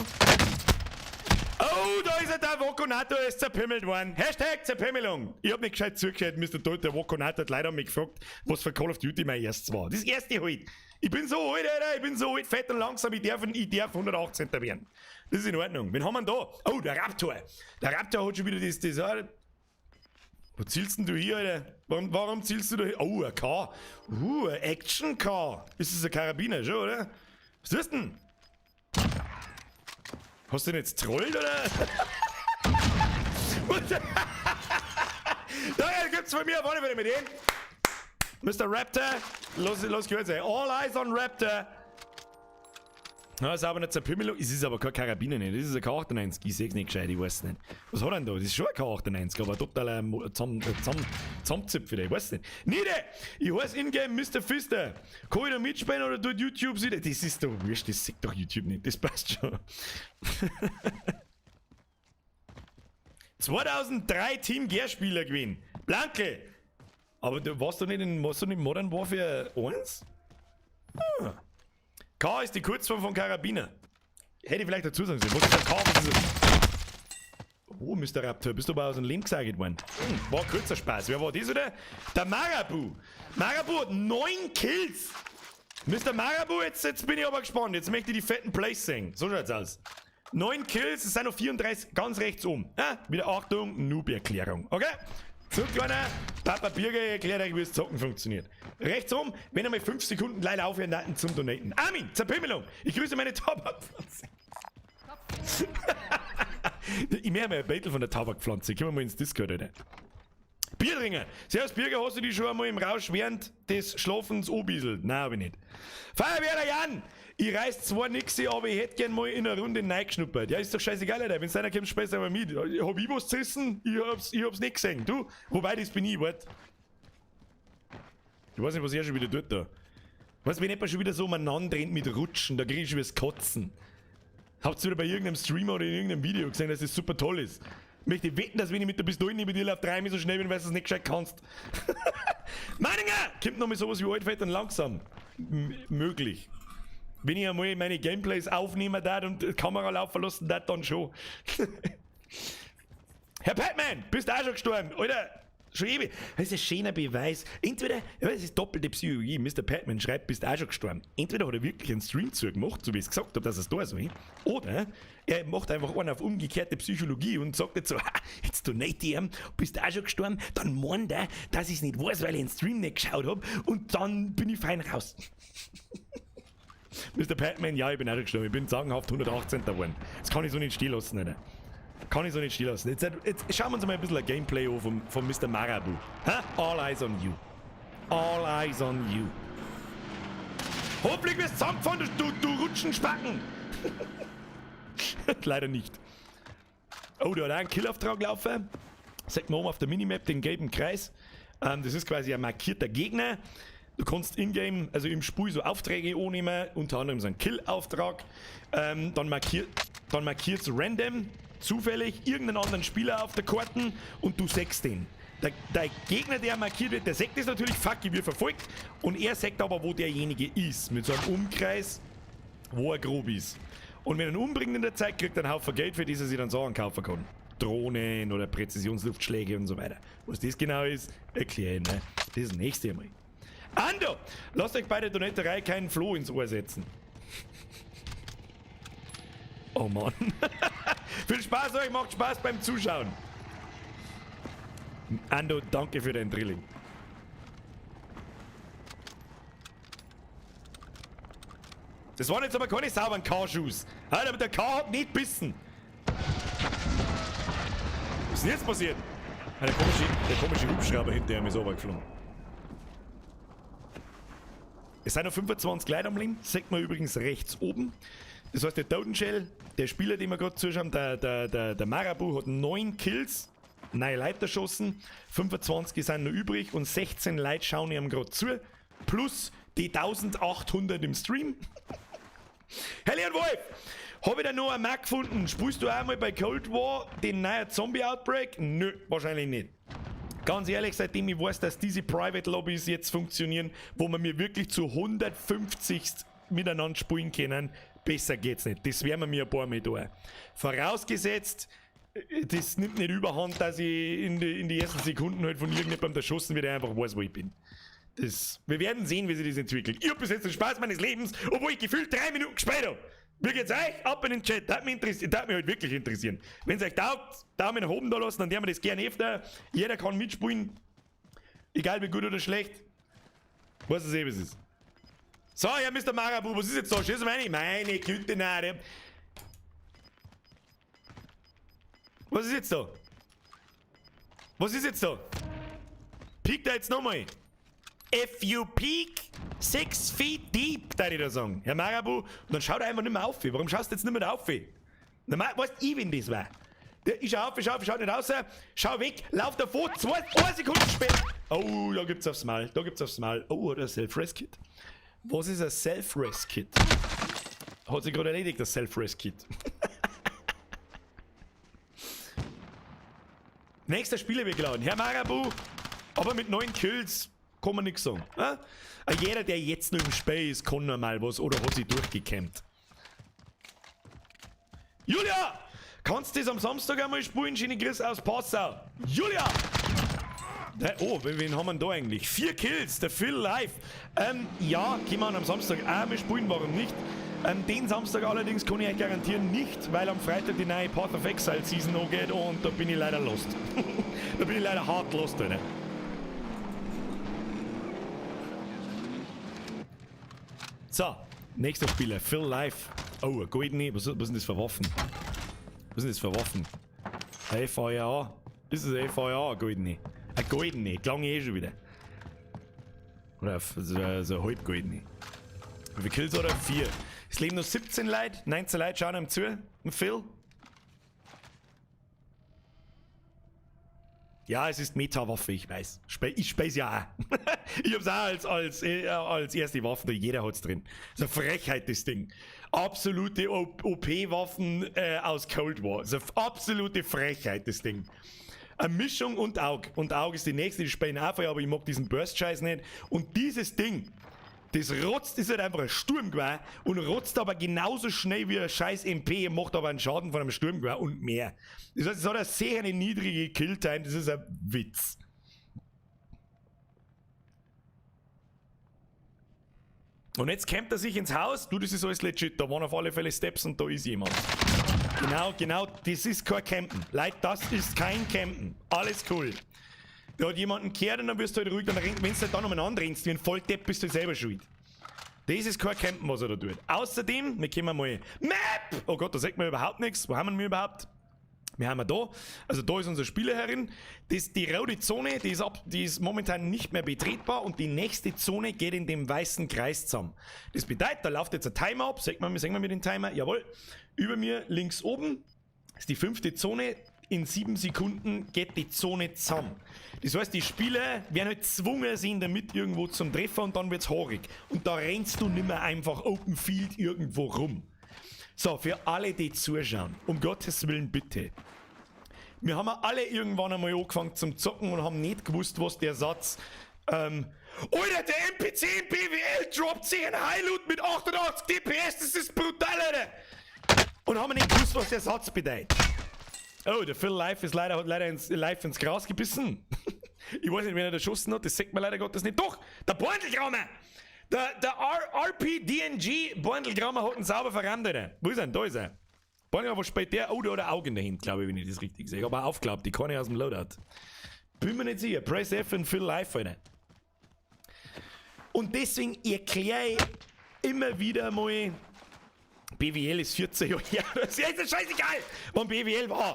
Oh, da ist er, der Wokonator ist zerpimmelt worden. #Zerpimmelung. Ich hab nicht gescheit zugehört, Mr. Toad, der Wokonator hat leider mich gefragt, was für Call of Duty mein erstes war. Das erste halt. Ich bin so alt, Alter, ich bin so alt, fett und langsam, ich darf 118. werden. Das ist in Ordnung. Wen haben wir denn da? Oh, der Raptor. Der Raptor hat schon wieder das. Wo zielst denn du hier, Alter? Warum zielst du da hier? Oh, ein K. Ein Action K. Ist das ein Karabiner schon, oder? Was tust du denn? Hast du den jetzt trollt, oder? Da gibt's von mir auf alle Fälle mit dem. Mr. Raptor, los, los geht's, ey. All eyes on Raptor. Na, ist aber nicht Zerpimmelung. Es ist aber kein Karabiner nicht. Das ist ein K98. Ich seh's nicht gescheit, ich weiß nicht. Was hat er denn da? Das ist schon ein K98, aber totaler Zusammenzipf wieder. Ich weiß nicht. Niede! Ich heiße Ingame Mr. Fister. Kann ich da mitspielen oder tut YouTube sich? Das ist doch wurscht, das sieht doch YouTube nicht. Das passt schon. 2003 Team Gear-Spieler gewinnen. Blanke! Aber du warst du nicht in, warst du nicht in Modern Warfare 1? Ah. K ist die Kurzform von Karabiner. Hätte ich vielleicht dazu sagen sollen. Was ist der K? Was ist das? Oh, Mr. Raptor, bist du aber aus dem Leben gesagt worden? War kurzer Spaß. Wer war das, oder? Der Marabu. Marabu hat 9 Kills. Mr. Marabu, jetzt bin ich aber gespannt. Jetzt möchte ich die fetten Plays sehen. So schaut's aus. 9 Kills, es sind noch 34, ganz rechts oben. Ah, wieder Achtung, Noob-Erklärung. Okay? So, kleiner Papa Birger erklärt euch, wie das Zocken funktioniert. Rechts oben, wenn einmal 5 Sekunden leider aufhören zum Donaten. Armin, Zerpimmelung! Ich grüße meine Tabakpflanze. Ich möchte mal ein Battle von der Tabakpflanze. Kommen wir mal ins Discord, Alter. Biertringer! Servus Birger, hast du dich schon einmal im Rausch während des Schlafens anbieselt? Nein, hab ich nicht. Feuerwehr Jan! Ich reiß zwar nix, aber ich hätt gern mal in einer Runde reingeschnuppert. Ja, ist doch scheißegal, Alter. Wenn's einer kommt, spielst du aber mit. Hab ich was zerrissen? Ich hab's nicht gesehen. Du? Wobei, das bin ich, wart. Ich weiß nicht, was er schon wieder tut da. Weißt du, wenn jemand schon wieder so umeinander rennt mit Rutschen, da krieg ich schon wieder das Kotzen. Habt ihr wieder bei irgendeinem Streamer oder in irgendeinem Video gesehen, dass das super toll ist? Ich möchte wetten, dass wenn ich mit der Pistole neben dir laufe, dreimal so schnell bin, weil du es nicht gescheit kannst. Meininger! Kommt noch mal sowas wie alt, fett und langsam. Möglich. Wenn ich einmal meine Gameplays aufnehmen darf und die Kamera laufen lassen darf, dann schon. Herr Batman, bist du auch schon gestorben? Alter, schon ewig. Das ist ein schöner Beweis. Entweder, ja, das ist doppelte Psychologie. Mr. Batman schreibt, bist du auch schon gestorben. Entweder hat er wirklich einen Stream zugemacht, so wie ich es gesagt habe, dass es da soll. Oder er macht einfach einen auf umgekehrte Psychologie und sagt jetzt so, ha, jetzt donate ich ihm, bist du auch schon gestorben, dann meint er, dass ich's nicht weiß, weil ich den Stream nicht geschaut hab und dann bin ich fein raus. Mr. Batman, ja, ich bin auch schon gestorben. Ich bin sagenhaft 118. geworden. Das kann ich so nicht stehen lassen, Alter. Kann ich so nicht stehen lassen. Jetzt schauen wir uns mal ein bisschen ein Gameplay an vom Mr. Marabu. Ha? All eyes on you. All eyes on you. Hoffentlich wirst du zusammengefahren, du Rutschenspacken. Leider nicht. Oh, da hat auch ein Killauftrag laufen. Sieht man oben auf der Minimap den gelben Kreis. Das ist quasi ein markierter Gegner. Du kannst in-game, also im Spiel so Aufträge annehmen, unter anderem so einen Kill-Auftrag. Dann markiert's random, zufällig, irgendeinen anderen Spieler auf der Karte und du sägst den. Der Gegner, der markiert wird, der sagt das natürlich, fuck, ich wird verfolgt. Und er sagt aber, wo derjenige ist, mit so einem Umkreis, wo er grob ist. Und wenn er ihn umbringt in der Zeit, kriegt er einen Haufen Geld, für das er sich dann Sachen kaufen kann. Drohnen oder Präzisionsluftschläge und so weiter. Was das genau ist, erkläre ich, ne? Das ist das nächste Mal. Ando, lasst euch bei der Donaterei keinen Floh ins Ohr setzen. Oh Mann. Viel Spaß euch, macht Spaß beim Zuschauen. Ando, danke für dein Drilling. Das waren jetzt aber keine sauberen K-Schuss. Alter, aber der K hat nicht bissen. Was ist denn jetzt passiert? Ah, der komische Hubschrauber hinter ihm ist runtergeflogen. Es sind noch 25 Leute am Leben, sieht man übrigens rechts oben. Das heißt, der Totenshell, der Spieler, den wir gerade zuschauen, der Marabu hat 9 Kills, 9 Leute erschossen, 25 sind noch übrig und 16 Leute schauen ihm gerade zu, plus die 1800 im Stream. Herr Leon Wolf, hab ich da noch einen Markt gefunden? Spielst du auch mal bei Cold War den neuen Zombie Outbreak? Nö, wahrscheinlich nicht. Ganz ehrlich, seitdem ich weiß, dass diese Private Lobbys jetzt funktionieren, wo wir mir wirklich zu 150 miteinander spielen können, Besser geht's nicht. Das werden wir mir ein paar Mal tun. Vorausgesetzt, das nimmt nicht überhand, dass ich in die ersten Sekunden halt von irgendjemandem erschossen werde, der einfach weiß, wo ich bin. Das, wir werden sehen, wie sich das entwickelt. Ich hab bis jetzt den Spaß meines Lebens, obwohl ich gefühlt 3 Minuten gespielt hab. Wie geht's euch? Ab in den Chat. Das würde mich halt wirklich interessieren. Wenn's euch taugt, Daumen nach oben da lassen, dann werden wir das gerne öfter. Jeder kann mitspielen. Egal wie gut oder schlecht. Weiß es eh, wie es ist. So, ja, Mister Marabu, was ist jetzt da? Schieß meine, meine Güte, nein. Was ist jetzt da? Was ist jetzt da? Peekt er jetzt nochmal? If you peek 6 feet deep, darf ich da sagen. Herr Marabu, und dann schaut er einfach nicht mehr auf. Warum schaust du jetzt nicht mehr auf? Na, weißt du, ich, wenn das war. Der, ich schau auf, ich schau auf, ich schau nicht raus, schau weg, lauf davor, 2 Sekunden später. Oh, da gibt's aufs Mal, da gibt's aufs Mal. Oh, oder ein Self-Res-Kit. Was ist ein Self-Res-Kit? Hat sich gerade erledigt, das Self-Res-Kit. Nächster Spieler wird geladen. Herr Marabu, aber mit 9 Kills kann man nix sagen. Ja? Jeder, der jetzt noch im Spiel ist, kann noch mal was oder hat sich durchgekämmt. Julia! Kannst du das am Samstag einmal spielen? Schöne Grüße aus Passau. Julia! Der, oh, wen haben wir denn da eigentlich? 4 Kills, der Phil Live. Ja, können wir am Samstag auch mal spielen, warum nicht? Den Samstag allerdings kann ich euch garantieren nicht, weil am Freitag die neue Path of Exile Season angeht und da bin ich leider lost. Da bin ich leider hart lost, Alter. So, nächster Spieler, Phil Live. Oh, eine goldene, was sind das für Waffen? Was sind das für Waffen? FAA. Das ist eine FAA, goldene. Eine goldene, klang eh schon wieder. Oder so eine halbgoldene. Wie viele Kills hat er? 4. Es leben noch 17 Leute, 19 Leute schauen ihm zu. Und Phil. Ja, es ist Meta-Waffe, ich weiß. Ich speise ja auch. Ich hab's auch als erste Waffe, jeder hat's drin. Das ist eine Frechheit, das Ding. Absolute O P-Waffen aus Cold War. Das ist eine absolute Frechheit, das Ding. Eine Mischung und Aug. Und Aug ist die nächste, die spielen auch voll, aber ich mag diesen Burst-Scheiß nicht. Und dieses Ding, das rotzt, ist halt einfach ein Sturmgewehr und rotzt aber genauso schnell wie ein scheiß MP, macht aber einen Schaden von einem Sturmgewehr und mehr. Das heißt, es hat eine sehr eine niedrige Killtime, das ist ein Witz. Und jetzt campt er sich ins Haus. Du, das ist alles legit, da waren auf alle Fälle Steps und da ist jemand. Genau, genau, das ist kein Campen. Leute, das ist kein Campen. Alles cool. Da hat jemanden gehört und dann wirst du halt ruhig, dann rennt, wenn du halt dann umeinander rennst, wie ein Volldepp, bist du selber schuld. Das ist kein Campen, was er da tut. Außerdem, wir können mal Map! Oh Gott, da sieht man überhaupt nichts. Wo haben wir überhaupt? Wir haben da, also da ist unser Spieler herin. Das, die rote Zone, die ist momentan nicht mehr betretbar und die nächste Zone geht in dem weißen Kreis zusammen. Das bedeutet, da läuft jetzt ein Timer ab. Sehen wir mit dem Timer? Jawohl. Über mir links oben ist die 5. Zone. In 7 Sekunden geht die Zone zusammen. Das heißt, die Spieler werden halt gezwungen, sich in der Mitte irgendwo zum Treffen und dann wird's haarig. Und da rennst du nimmer einfach Open Field irgendwo rum. So, für alle, die zuschauen, um Gottes Willen bitte. Wir haben alle irgendwann einmal angefangen zum Zocken und haben nicht gewusst, was der Satz, Alter, der NPC im BWL droppt sich ein Highloot mit 88 DPS, das ist brutal, Alter! Und haben nicht gewusst, was der Satz bedeutet. Oh, der Phil Live ist leider, hat leider ins, live ins Gras gebissen. Ich weiß nicht, wen er da geschossen hat, das sagt man leider Gottes nicht. Doch, der Borndelgrammer! Der RPDNG Borndelgrammer hat ihn sauber verrammt, Alter. Wo ist er denn? Da ist er. Borndelgrammer, wo spielt der? Oh, der hat ein Auge in der Hand, glaube ich, wenn ich das richtig sehe. Aber aufgeklappt, die kann ich aus dem Loadout. Bin mir nicht sicher. Press F und Phil Live, Alter. Und deswegen erkläre ich immer wieder mal, BWL ist 14 Jahre her. Das ist ja scheißegal, wann BWL war.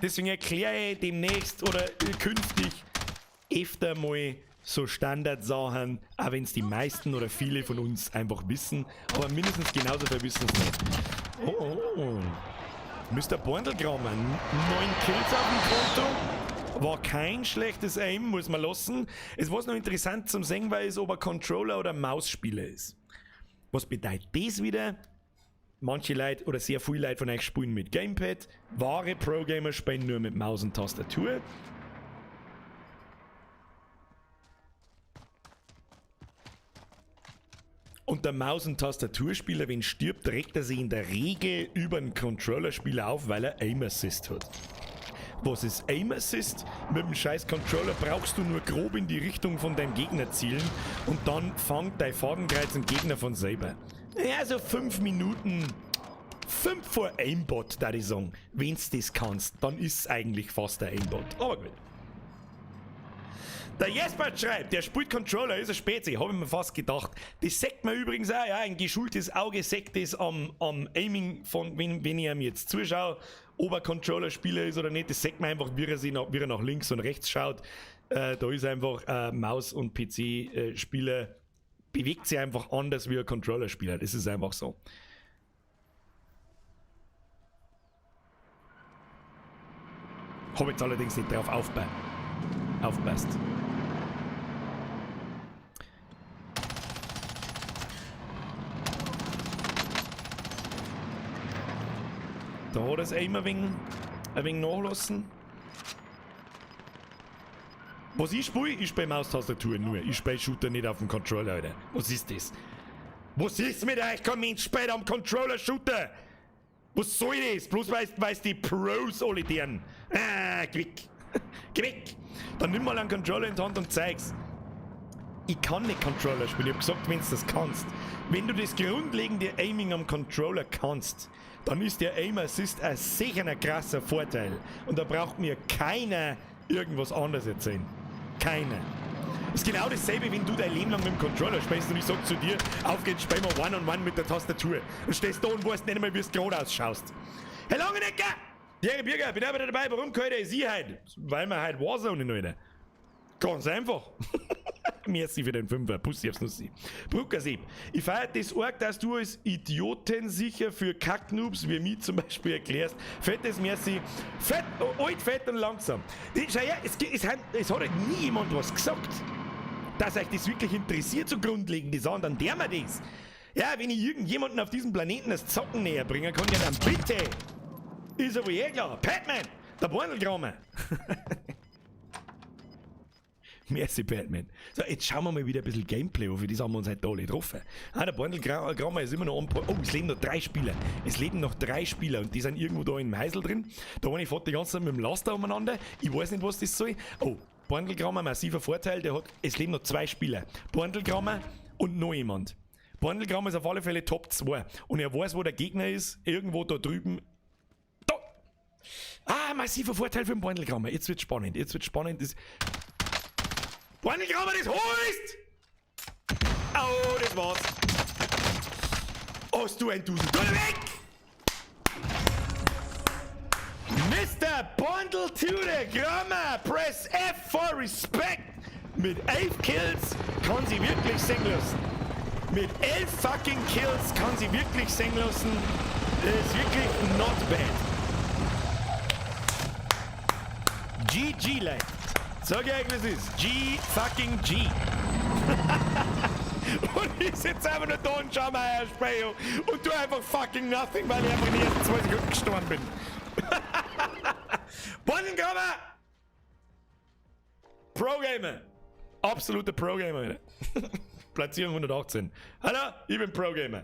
Deswegen erkläre ich demnächst oder künftig öfter mal so Standardsachen, auch wenn's die meisten oder viele von uns einfach wissen, aber mindestens genauso viel wissen's nicht. Oh, oh. Mister Borndelgrammer, 9 Kills auf dem Konto. War kein schlechtes Aim, muss man lassen. Es war noch interessant zum sehen, weil es ob er Controller oder Mausspieler ist. Was bedeutet das wieder? Manche Leute oder sehr viele Leute von euch spielen mit Gamepad. Wahre Pro-Gamer spielen nur mit Maus und Tastatur. Und Und der Maus- und Tastaturspieler, wenn stirbt, regt er sich in der Regel über den Controllerspieler auf, weil er Aim Assist hat. Was ist Aim Assist? Mit dem scheiß Controller brauchst du nur grob in die Richtung von deinem Gegner zielen und dann fängt dein Fadenkreuz den Gegner von selber. Ja, so 5 Minuten. 5 vor Aimbot, da ich sagen. Wenn's das kannst, dann ist's eigentlich fast der Aimbot. Aber gut. Der Jesper schreibt, der spielt Controller, ist ein Spezi, hab ich mir fast gedacht. Das sagt man übrigens auch, ja, ein geschultes Auge sagt das am Aiming, von, wenn ich ihm jetzt zuschaue, ob er Controller-Spieler ist oder nicht, das sagt man einfach, wie er nach links und rechts schaut. Da ist einfach Maus- und P C-Spieler, bewegt sich einfach anders wie ein Controller-Spieler, das ist einfach so. Hab jetzt allerdings nicht drauf aufpasst. Da hat es immer ein wenig nachlassen. Was ich spiele, ich spiele Maustastatur nur. Ich spiele Shooter nicht auf dem Controller, Alter. Was ist das? Was ist mit euch? Kein Mensch spielt am Controller Shooter! Was soll das? Bloß weil's die Pros alle deren. Ah, geh weg. Geh weg! Dann nimm mal einen Controller in die Hand und zeig's. Ich kann nicht Controller spielen. Ich hab gesagt, wenn's das kannst. Wenn du das grundlegende Aiming am Controller kannst, dann ist der Aim Assist ein sicher ein krasser Vorteil. Und da braucht mir keiner irgendwas anderes erzählen. Keiner. Ist genau dasselbe, wenn du dein Leben lang mit dem Controller spielst und ich sag zu dir, auf geht's, spiel mal One-on-One mit der Tastatur. Und stehst da und weißt nicht einmal, wie es gerade ausschaust. Herr Langenecker! Jerry Birger, bin auch wieder dabei. Warum könnt ihr sie heute? Weil wir heute Warzone nicht mehr. Ganz einfach. Merci für den Fünfer. Pussy aufs Nussi. Bruckersieb. Ich feier das arg, dass du als Idioten sicher für Kacknoobs wie mich zum Beispiel erklärst. Fettes Merci. Fett, alt, fett und langsam. Die, schau her, es hat halt nie jemand was gesagt. Dass euch das wirklich interessiert, so grundlegend, die Sachen, dann der mir das. Ja, wenn ich irgendjemanden auf diesem Planeten das Zocken näher bringen kann, ja dann bitte. Ist aber eh klar. Batman, der Bornelkramer. Merci, Batman. So, jetzt schauen wir mal wieder ein bisschen Gameplay an, für das haben wir uns heute alle getroffen. Ah, der Bornelkramer ist immer noch on point. Oh, es leben noch 3 Spieler. Es leben noch 3 Spieler und die sind irgendwo da im Häusl drin. Da eine fährt die ganze Zeit mit dem Laster umeinander. Ich weiß nicht, was das soll. Oh, Bornelkramer, massiver Vorteil, der hat, es leben noch 2 Spieler. Bornelkramer und noch jemand. Bornelkramer ist auf alle Fälle Top 2. Und er weiß, wo der Gegner ist. Irgendwo da drüben. Da! Ah, massiver Vorteil für den Bornelkramer. Jetzt wird's spannend. Jetzt wird's spannend. Das Bornelkramer, das holst! Oh, das war's. Hast du ein Dusel? Geh weg! Mister Bundle to the Grammer, press F for respect. Mit 11 Kills kann sie wirklich singen lassen. Mit 11 fucking Kills kann sie wirklich singen lassen. Das ist wirklich not bad. GG, Leute. Sag ich euch, was ist. G fucking G. Und ich sitze einfach nur da und schau mir euer Spiel an und tu einfach fucking nothing, weil ich einfach in den ersten 2 Sekunden gestorben bin. Bornelkramer! Pro-Gamer! Absoluter Pro-Gamer, Alter. Platzierung 118. Hallo, ich bin Pro-Gamer.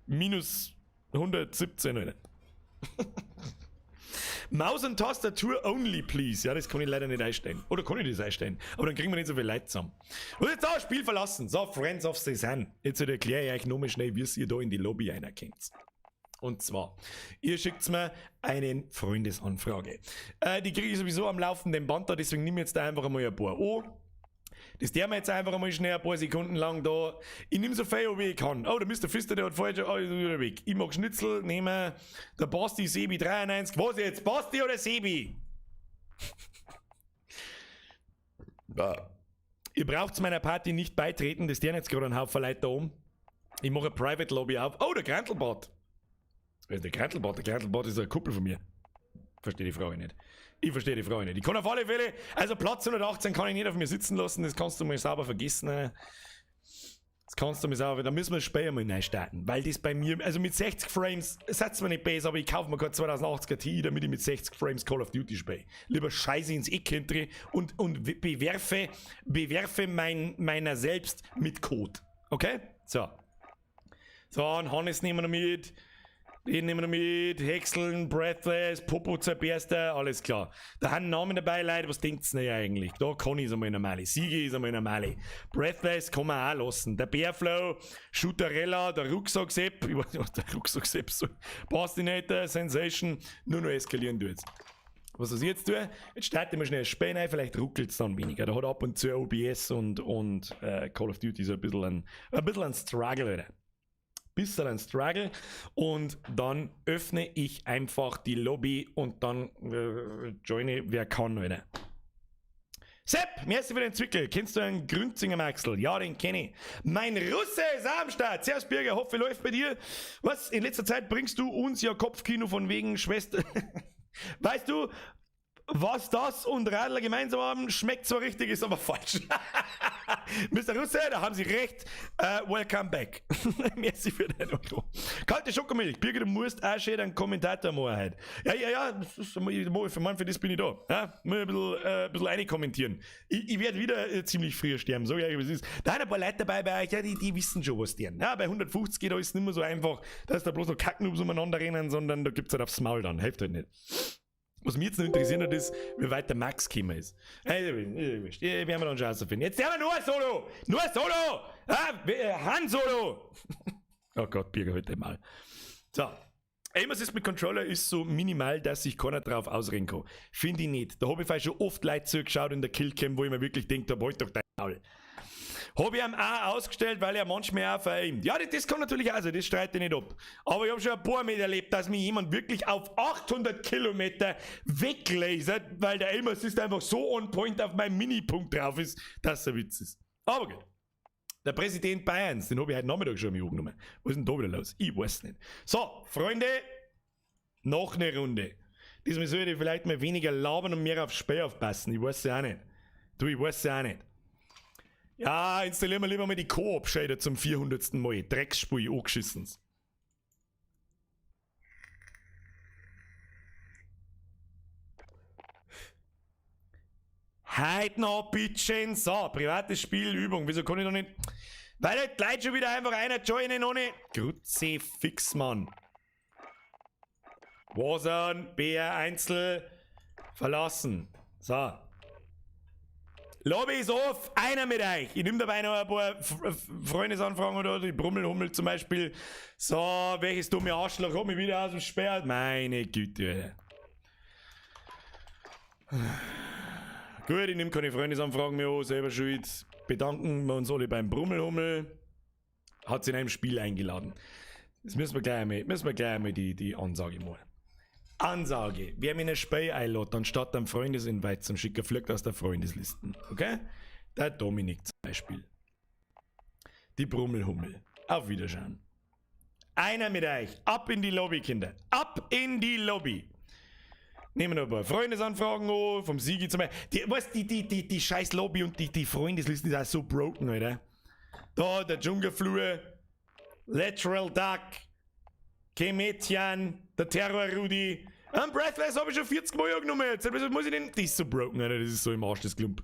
Minus 117, Alter. Maus und Tastatur only, please. Ja, das kann ich leider nicht einstellen. Oder kann ich das einstellen? Aber dann kriegen wir nicht so viel Leute zusammen. Und jetzt auch Spiel verlassen. So, Friends of Cezanne. Jetzt erkläre ich euch nochmal schnell, wie ihr da in die Lobby reinkommt. Und zwar, ihr schickt mir eine Freundesanfrage. Die kriege ich sowieso am laufenden Band da, deswegen nehme ich jetzt da einfach einmal ein paar an. Das der mir jetzt einfach einmal schnell ein paar Sekunden lang da. Ich nehme so viel, wie ich kann. Oh, der Mister Pfister, der hat vorher schon. Oh, ist wieder weg. Ich mag Schnitzel, nehme der Basti Sebi 93. Was jetzt? Basti oder Sebi? Ja. Ihr braucht meiner Party nicht beitreten, das der jetzt gerade einen Haufen Leute da oben. Ich mache eine Private Lobby auf. Oh, der Grantelbart. Wer ist der Grantelbart? Der Grantelbart ist ein Kumpel von mir. Verstehe die Frage nicht. Ich verstehe die Frage nicht. Ich kann auf alle Fälle, also Platz 118 kann ich nicht auf mir sitzen lassen, das kannst du mal sauber vergessen. Das kannst du mal sauber, da müssen wir das Spiel mal neu starten. Weil das bei mir, also mit 60 Frames, setzt mir nicht besser, aber ich kaufe mir gerade 2080er Ti, damit ich mit 60 Frames Call of Duty spiele. Lieber scheiße ins Eck hinter und bewerfe meiner selbst mit Code. Okay? So. So, und Hannes nehmen wir noch mit. Den nehmen wir noch mit. Häckseln, Breathless, Popo Zerberster, alles klar. Da haben Namen dabei, Leute, was denkt's denn eigentlich? Da kann ich's einmal normale. Siege ist einmal normale. Breathless kann man auch lassen. Der Bärflow, Shooterella, der Rucksack Sepp, ich weiß nicht, was der Rucksack Sepp soll. Pastinator, Sensation, nur noch eskalieren du jetzt. Was ich jetzt tue, jetzt starte ich mal schnell ein Spiel rein, vielleicht ruckelt es dann weniger. Da hat ab und zu OBS und Call of Duty so ein bisschen ein Struggle, Alter. Bisschen ein Struggle. Und dann öffne ich einfach die Lobby und dann joine wer kann, Alter. Sepp, merci für den Zwickel. Kennst du einen Grünzinger Maxl? Ja, den kenne ich. Mein Russe ist am Start. Servus Birger, hoffe läuft bei dir. Was? In letzter Zeit bringst du uns ja Kopfkino von wegen Schwester. Weißt du, was das und Radler gemeinsam haben? Schmeckt zwar richtig, ist aber falsch. Mr. Russe, da haben Sie recht. Welcome back. Merci für dein Euro. Kalte Schokomilch. Birger, du musst auch schön einen Kommentator machen heute. Ja, ja, ja, das ist, für das bin ich da. Ja, muss ein bisschen reinkommentieren. Ich werde wieder ziemlich früh sterben, so ja, was ist. Da sind ein paar Leute dabei bei euch, ja, die wissen schon, was die haben. Ja, bei 150 geht alles nicht mehr so einfach, dass da bloß noch Kacknoobs umeinander rennen, sondern da gibt's halt aufs Maul dann. Hilft halt nicht. Was mich jetzt noch interessiert hat, ist, wie weit der Max gekommen ist. Hey, werden wir dann schon rausfinden. Jetzt haben wir nur ein Solo! Nur ein Solo! Ah, Han Solo! Oh Gott, Birger, heute mal. So. Aim Assist mit Controller ist so minimal, dass sich keiner drauf ausreden kann. Finde ich nicht. Da habe ich schon oft Leute zugeschaut in der Killcam, wo ich mir wirklich denke, da wollt doch dein Maul. Habe ich ihm auch ausgestellt, weil er manchmal auch veraimt. Ja, das kann natürlich auch sein, das streite ich nicht ab. Aber ich habe schon ein paar Mal erlebt, dass mich jemand wirklich auf 800 Kilometer weglasert, weil der Aim Assist einfach so on point auf meinem Minipunkt drauf ist, dass es ein Witz ist. Aber gut. Der Präsident Bayerns, den habe ich heute Nachmittag schon mal angenommen. Was ist denn da wieder los? Ich weiß nicht. So, Freunde, noch eine Runde. Diesmal sollte ich vielleicht mal weniger labern und mehr aufs Spiel aufpassen. Ich weiß ja auch nicht. Du, ich weiß ja auch nicht. Ja, installieren wir lieber mal die Koop-Shader zum 400. Mal. Drecksspiel, angeschissen. Heute noch, bitteschön. So, privates Spiel, Übung. Wieso kann ich noch nicht? Weil halt gleich schon wieder einfach einer joinen ohne. Kruzifix, Mann. Warzone, BR Einzel, verlassen. So. Lobby ist off, einer mit euch. Ich nehme dabei noch ein paar Freundesanfragen oder die Brummelhummel zum Beispiel. So, welches dumme Arschloch hat mich wieder aus dem Sperr? Meine Güte. Gut, ich nehme keine Freundesanfragen mehr an, selber schuld. Bedanken wir uns alle beim Brummelhummel. Hat sie in einem Spiel eingeladen. Das müssen wir gleich einmal, müssen wir gleich einmal die Ansage machen. Ansage. Wer mir in ein Spiel einlädt, anstatt einem Freundesinvite zum Schicken, fliegt aus der Freundeslisten. Okay? Der Dominik zum Beispiel. Die Brummelhummel. Auf Wiederschauen. Einer mit euch. Ab in die Lobby, Kinder. Ab in die Lobby. Nehmen wir noch ein paar Freundesanfragen an, vom Sigi zum Beispiel. Die, weißt, die scheiß Lobby und die Freundeslisten ist auch so broken, Alter. Da, der Dschungelflur. Lateral Duck. Kemetian. Der Terror Rudi. Am Breathless habe ich schon 40 Mal angenommen jetzt. Was muss ich denn? Das ist so broken, Alter. Das ist so im Arsch, das Klump.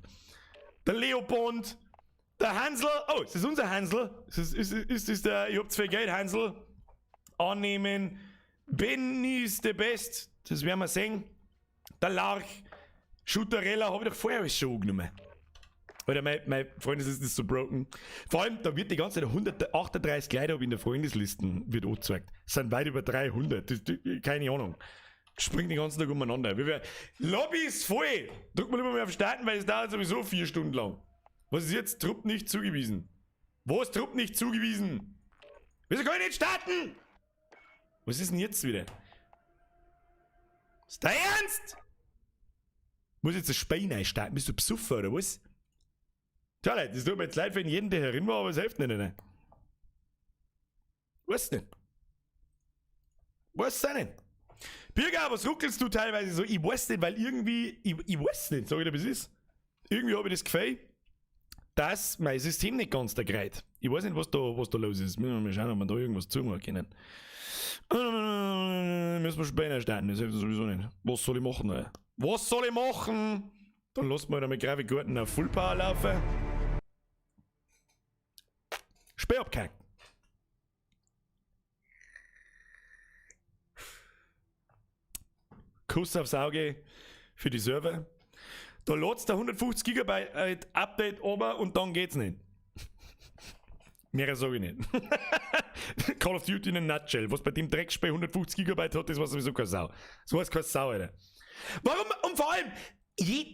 Der Leopold. Der Hansel. Oh, ist das unser Hansel? Ist das der, ich hab zu viel Geld, Hansel. Annehmen. Benny ist the best. Das werden wir sehen. Der Larch. Shooterella habe ich doch vorher alles schon angenommen. Alter, mein Freundesliste ist so broken. Vor allem, da wird die ganze Zeit 138 Leute hab ich in der Freundesliste wird angezeigt. Das sind weit über 300. Keine Ahnung. Springt den ganzen Tag umeinander. Lobby ist voll. Drück mal lieber mal auf Starten, weil es dauert sowieso 4 Stunden lang. Was ist jetzt? Trupp nicht zugewiesen. Wo ist Trupp nicht zugewiesen? Wieso kann ich nicht starten? Was ist denn jetzt wieder? Ist dein Ernst? Muss ich jetzt das Spiel einstarten? Bist du besoffen oder was? Tja, Leute, das tut mir jetzt leid für jeden, der herin war, aber es hilft nicht. Ne? Weiß nicht. Weiß auch nicht. Birger, was ruckelst du teilweise so? Ich weiß nicht, weil irgendwie, ich weiß nicht, sag ich dir, wie es ist. Irgendwie hab ich das Gefühl, dass mein System nicht ganz da gerät. Ich weiß nicht, was da los ist. Müssen wir mal schauen, ob wir da irgendwas zumachen können. Müssen wir später starten, das hilft sowieso nicht. Was soll ich machen, ey? Was soll ich machen? Dann lassen wir mit Grafikkarten auf Full Power laufen. Spiel abgehackt. Kuss aufs Auge für die Server. Da ladst du 150 Gigabyte Update ober und dann geht's nicht. Mehr sage ich nicht. Call of Duty in a nutshell. Was bei dem Dreckspiel 150 Gigabyte hat, das war sowieso keine Sau. So ist keine Sau, Alter. Warum? Und vor allem,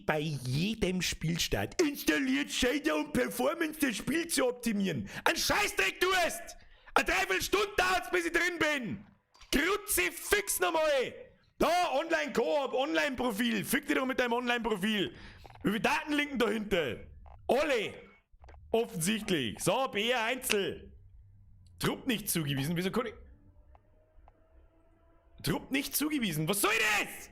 bei jedem Spielstart installiert Shader um Performance des Spiels zu optimieren. Ein Scheißdreck du hast! Eine Dreiviertelstunde dauert's, bis ich drin bin! Kruzifix nochmal! Da, Online-Koop, Online-Profil. Fick dich doch mit deinem Online-Profil. Wie viele Daten liegen dahinter? Alle! Offensichtlich. So, BR Einzel. Trupp nicht zugewiesen. Wieso kann ich. Trupp nicht zugewiesen. Was soll das?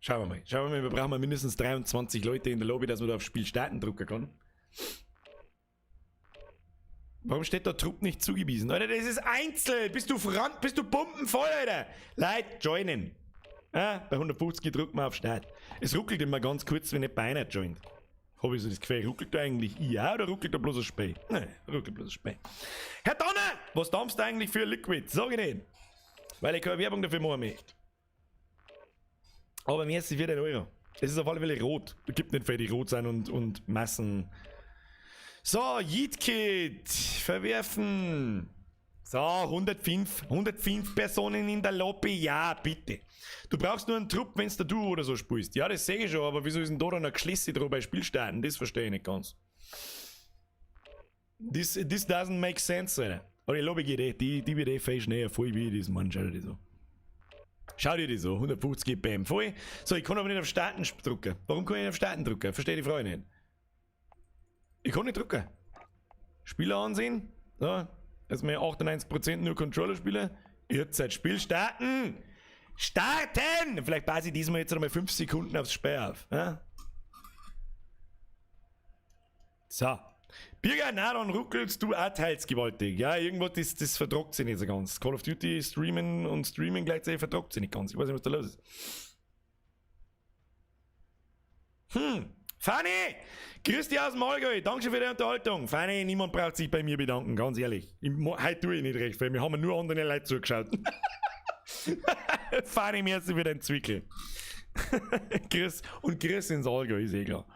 Schauen wir mal. Schauen wir mal, wir brauchen mindestens 23 Leute in der Lobby, dass man da auf Spiel starten drücken kann. Warum steht da Trupp nicht zugewiesen? Alter, das ist Einzel! Bist du Front, bist du pumpenvoll, Alter! Leute, joinen! Ah, bei 150 drückt man auf Start. Es ruckelt immer ganz kurz, wenn nicht bei einer joint. Hab ich so das Gefühl, ruckelt da eigentlich ja oder ruckelt da bloß ein Spiel? Nein, ruckelt bloß ein Spiel. Herr Donner, was dampfst du eigentlich für Liquid? Sag ich nicht. Weil ich keine Werbung dafür machen möchte. Aber mir ist es wieder ein Euro. Es ist auf alle Fälle rot. Es gibt nicht viele, die rot sind und Massen. So, Yeetkit. Verwerfen. So, 105 Personen in der Lobby. Ja, bitte. Du brauchst nur einen Trupp, wenn's der du oder so spielst. Ja, das sehe ich schon, aber wieso ist denn da dann ein Geschlisse drauf bei Spielstarten? Das verstehe ich nicht ganz. This doesn't make sense, Alter. Aber die Lobby geht eh, die wird eh viel schneller voll wie das, Mann. Schau dir das so. Schau dir das so, 150 BM voll. So, ich kann aber nicht auf Starten drücken. Warum kann ich nicht auf Starten drücken? Verstehe die Frage nicht. Ich kann nicht drücken. Spieler ansehen. So, erstmal 98% nur Controller-Spieler. Jetzt Zeit Spiel starten! Starten! Vielleicht passe ich diesmal jetzt nochmal 5 Sekunden aufs Spiel auf. Ja? So. Birger, na, dann ruckelst du auch teils gewaltig. Ja, irgendwas, das vertragt sich nicht so ganz. Call of Duty streamen und Streaming gleichzeitig vertragt sich nicht ganz. Ich weiß nicht, was da los ist. Fanny! Grüß dich aus dem Allgäu. Dankeschön für die Unterhaltung. Fanny, niemand braucht sich bei mir bedanken, ganz ehrlich. Heute tue ich nicht recht, weil mir haben nur andere Leute zugeschaut. Fanny, merci für den Zwickel. Grüß und grüß ins Allgäu, ist eh klar.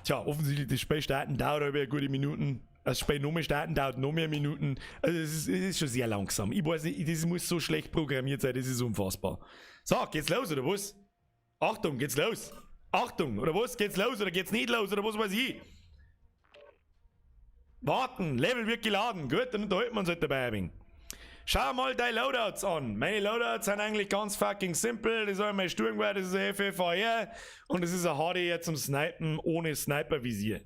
Tja, offensichtlich das Spiel starten dauert aber gute Minuten. Das Spiel nochmal starten dauert noch mehr Minuten. Also es ist schon sehr langsam. Ich weiß nicht, das muss so schlecht programmiert sein, das ist unfassbar. So, geht's los oder was? Achtung, geht's los! Achtung, oder was? Geht's los oder geht's nicht los oder was weiß ich? Warten, Level wird geladen. Gut, dann unterhalten wir uns halt dabei ein wenig. Schau mal deine Loadouts an. Meine Loadouts sind eigentlich ganz fucking simpel. Das ist einmal Sturmgewehr, das ist ein FFAR und das ist ein HDR zum Snipen ohne Sniper-Visier.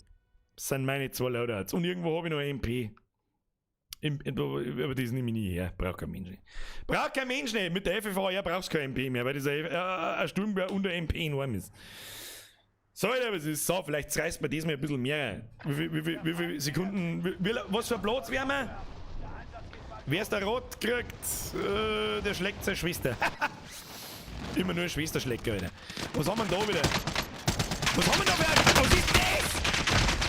Das sind meine zwei Loadouts. Und irgendwo habe ich noch ein MP. Aber das nehme ich nie her. Braucht kein Mensch nicht. Braucht kein Mensch nicht. Mit der FFAR brauchst du kein MP mehr, weil das ein Sturmgewehr und ein MP enorm ist. So, Alter, was ist so? Vielleicht reißt man diesmal ein bisschen mehr rein. Wie viel Sekunden? Was für ein Platz wären wir? Wer es da rot kriegt, der schlägt seine Schwester. Immer nur Schwesterschläger, Alter. Was haben wir denn da wieder? Was haben wir da für ein... Was ist das?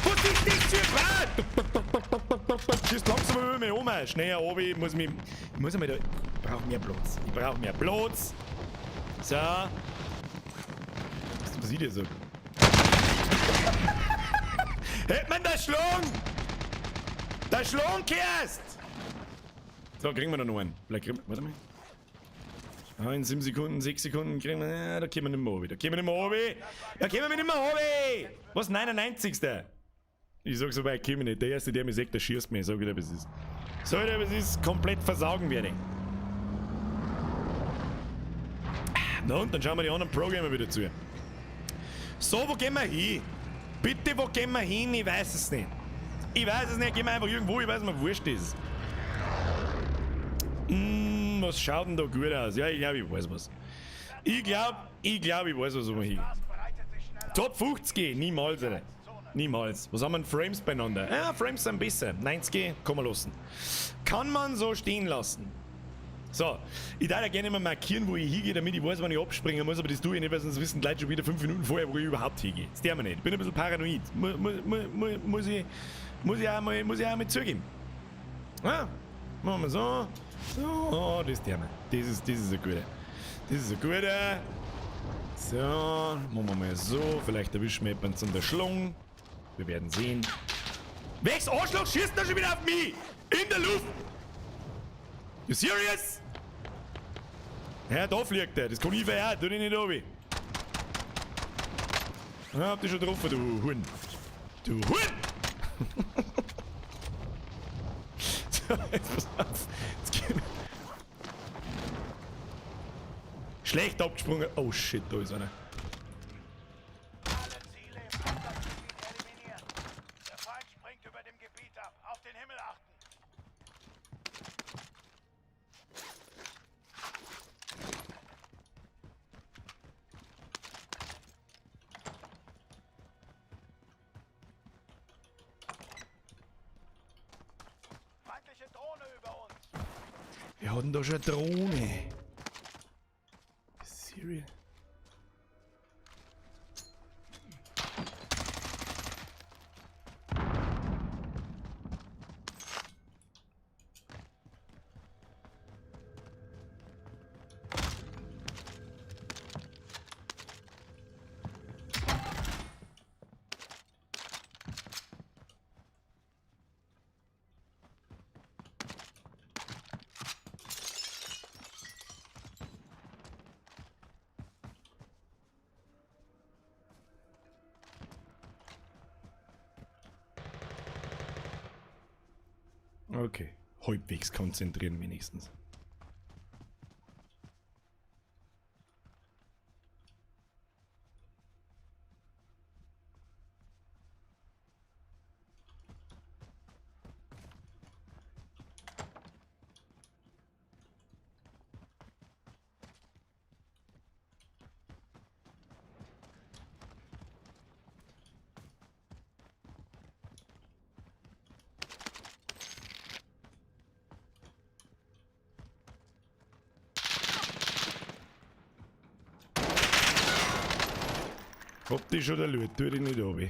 Was ist das für ein... Schießt langsam über mich um. Schneller runter. Ich muss mich... Ich muss einmal da... Ich brauch mehr Platz. Ich brauch mehr Platz. So. Was sieht ihr so? Hätt man das Schlong! Der Schlong kehrst! So, kriegen wir da noch einen. Vielleicht kriegen wir, warte mal. Ah, in 7 Sekunden, 6 Sekunden kriegen wir. Ja, da kommen wir nicht mehr runter. Da kommen wir nicht mehr runter. Da kommen wir nicht mehr runter. Was? 99. Ich sag so weit komme ich nicht. Der erste, der mich sieht, der schießt mich. Sag ich dir, was ist. Sag ich dir, was ist. Komplett versagen werde. Na und dann schauen wir die anderen Programme wieder zu. So, wo gehen wir hin? Bitte, wo gehen wir hin? Ich weiß es nicht. Ich weiß es nicht. Gehen wir einfach irgendwo. Ich weiß, mir wurscht ist. Was schaut denn da gut aus? Ja, ich glaub, ich weiß was. Ich glaub, ich weiß, was wir hin. Top 50, niemals, Alter. Niemals. Was haben wir denn Frames beieinander? Ja, Frames sind besser. 90 kann man lassen. Kann man so stehen lassen. So, ich darf ja gerne immer markieren, wo ich hingehe, damit ich weiß, wann ich abspringen muss, aber das tue ich nicht, weil sonst wissen die Leute schon wieder 5 Minuten vorher, wo ich überhaupt hingehe. Das darf man nicht. Ich bin ein bisschen paranoid. Muss ich auch mal zugeben. Ah, machen wir so. So, das darf man. Das ist ein guter. Das ist ein guter. So, machen wir mal so. Vielleicht erwischen wir jemanden in der Schlung. Wir werden sehen. Welches Arschloch schießt da schon wieder auf mich? In der Luft! You serious? Ja, da fliegt er. Das kann ich verhören. Tu dich nicht runter. Ja, hab dich schon getroffen, du Huhn. Du Huhn! So, jetzt pass auf. Jetzt gehen wir. Schlecht abgesprungen. Oh shit, da ist einer. Alle Ziele im Einsatzgebiet eliminiert. Der Feind springt über dem Gebiet ab. Auf den Himmel achten. Feindliche Drohne über uns. Wir hatten da schon eine Drohne. Serious? Okay, halbwegs konzentrieren wenigstens. Hab dich schon erlöst, tu dich nicht runter.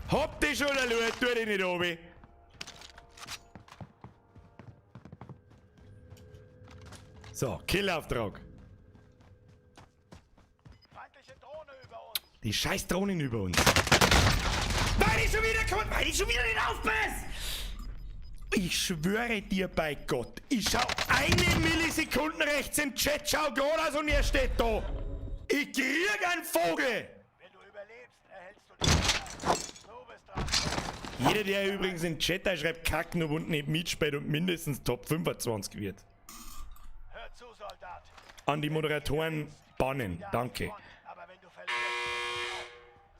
Hab dich schon erlöst, tu dich nicht runter. So, Killauftrag. Feindliche Drohne über uns. Die scheiß Drohnen über uns. Weil ich schon wieder kommt, weil ich schon wieder nicht aufpasse! Ich schwöre dir bei Gott, ich schau eine Millisekunde rechts in den Chat, schau geradeaus und er steht da. Ich krieg einen Vogel! Wenn du überlebst, erhältst du die Freiheit. Du bist dran. Jeder, der übrigens in den Chat schreibt, kacken und nicht mitspielt und mindestens Top 25 wird. Hör zu, Soldat. An die Moderatoren bannen, danke. Aber wenn du verlierst,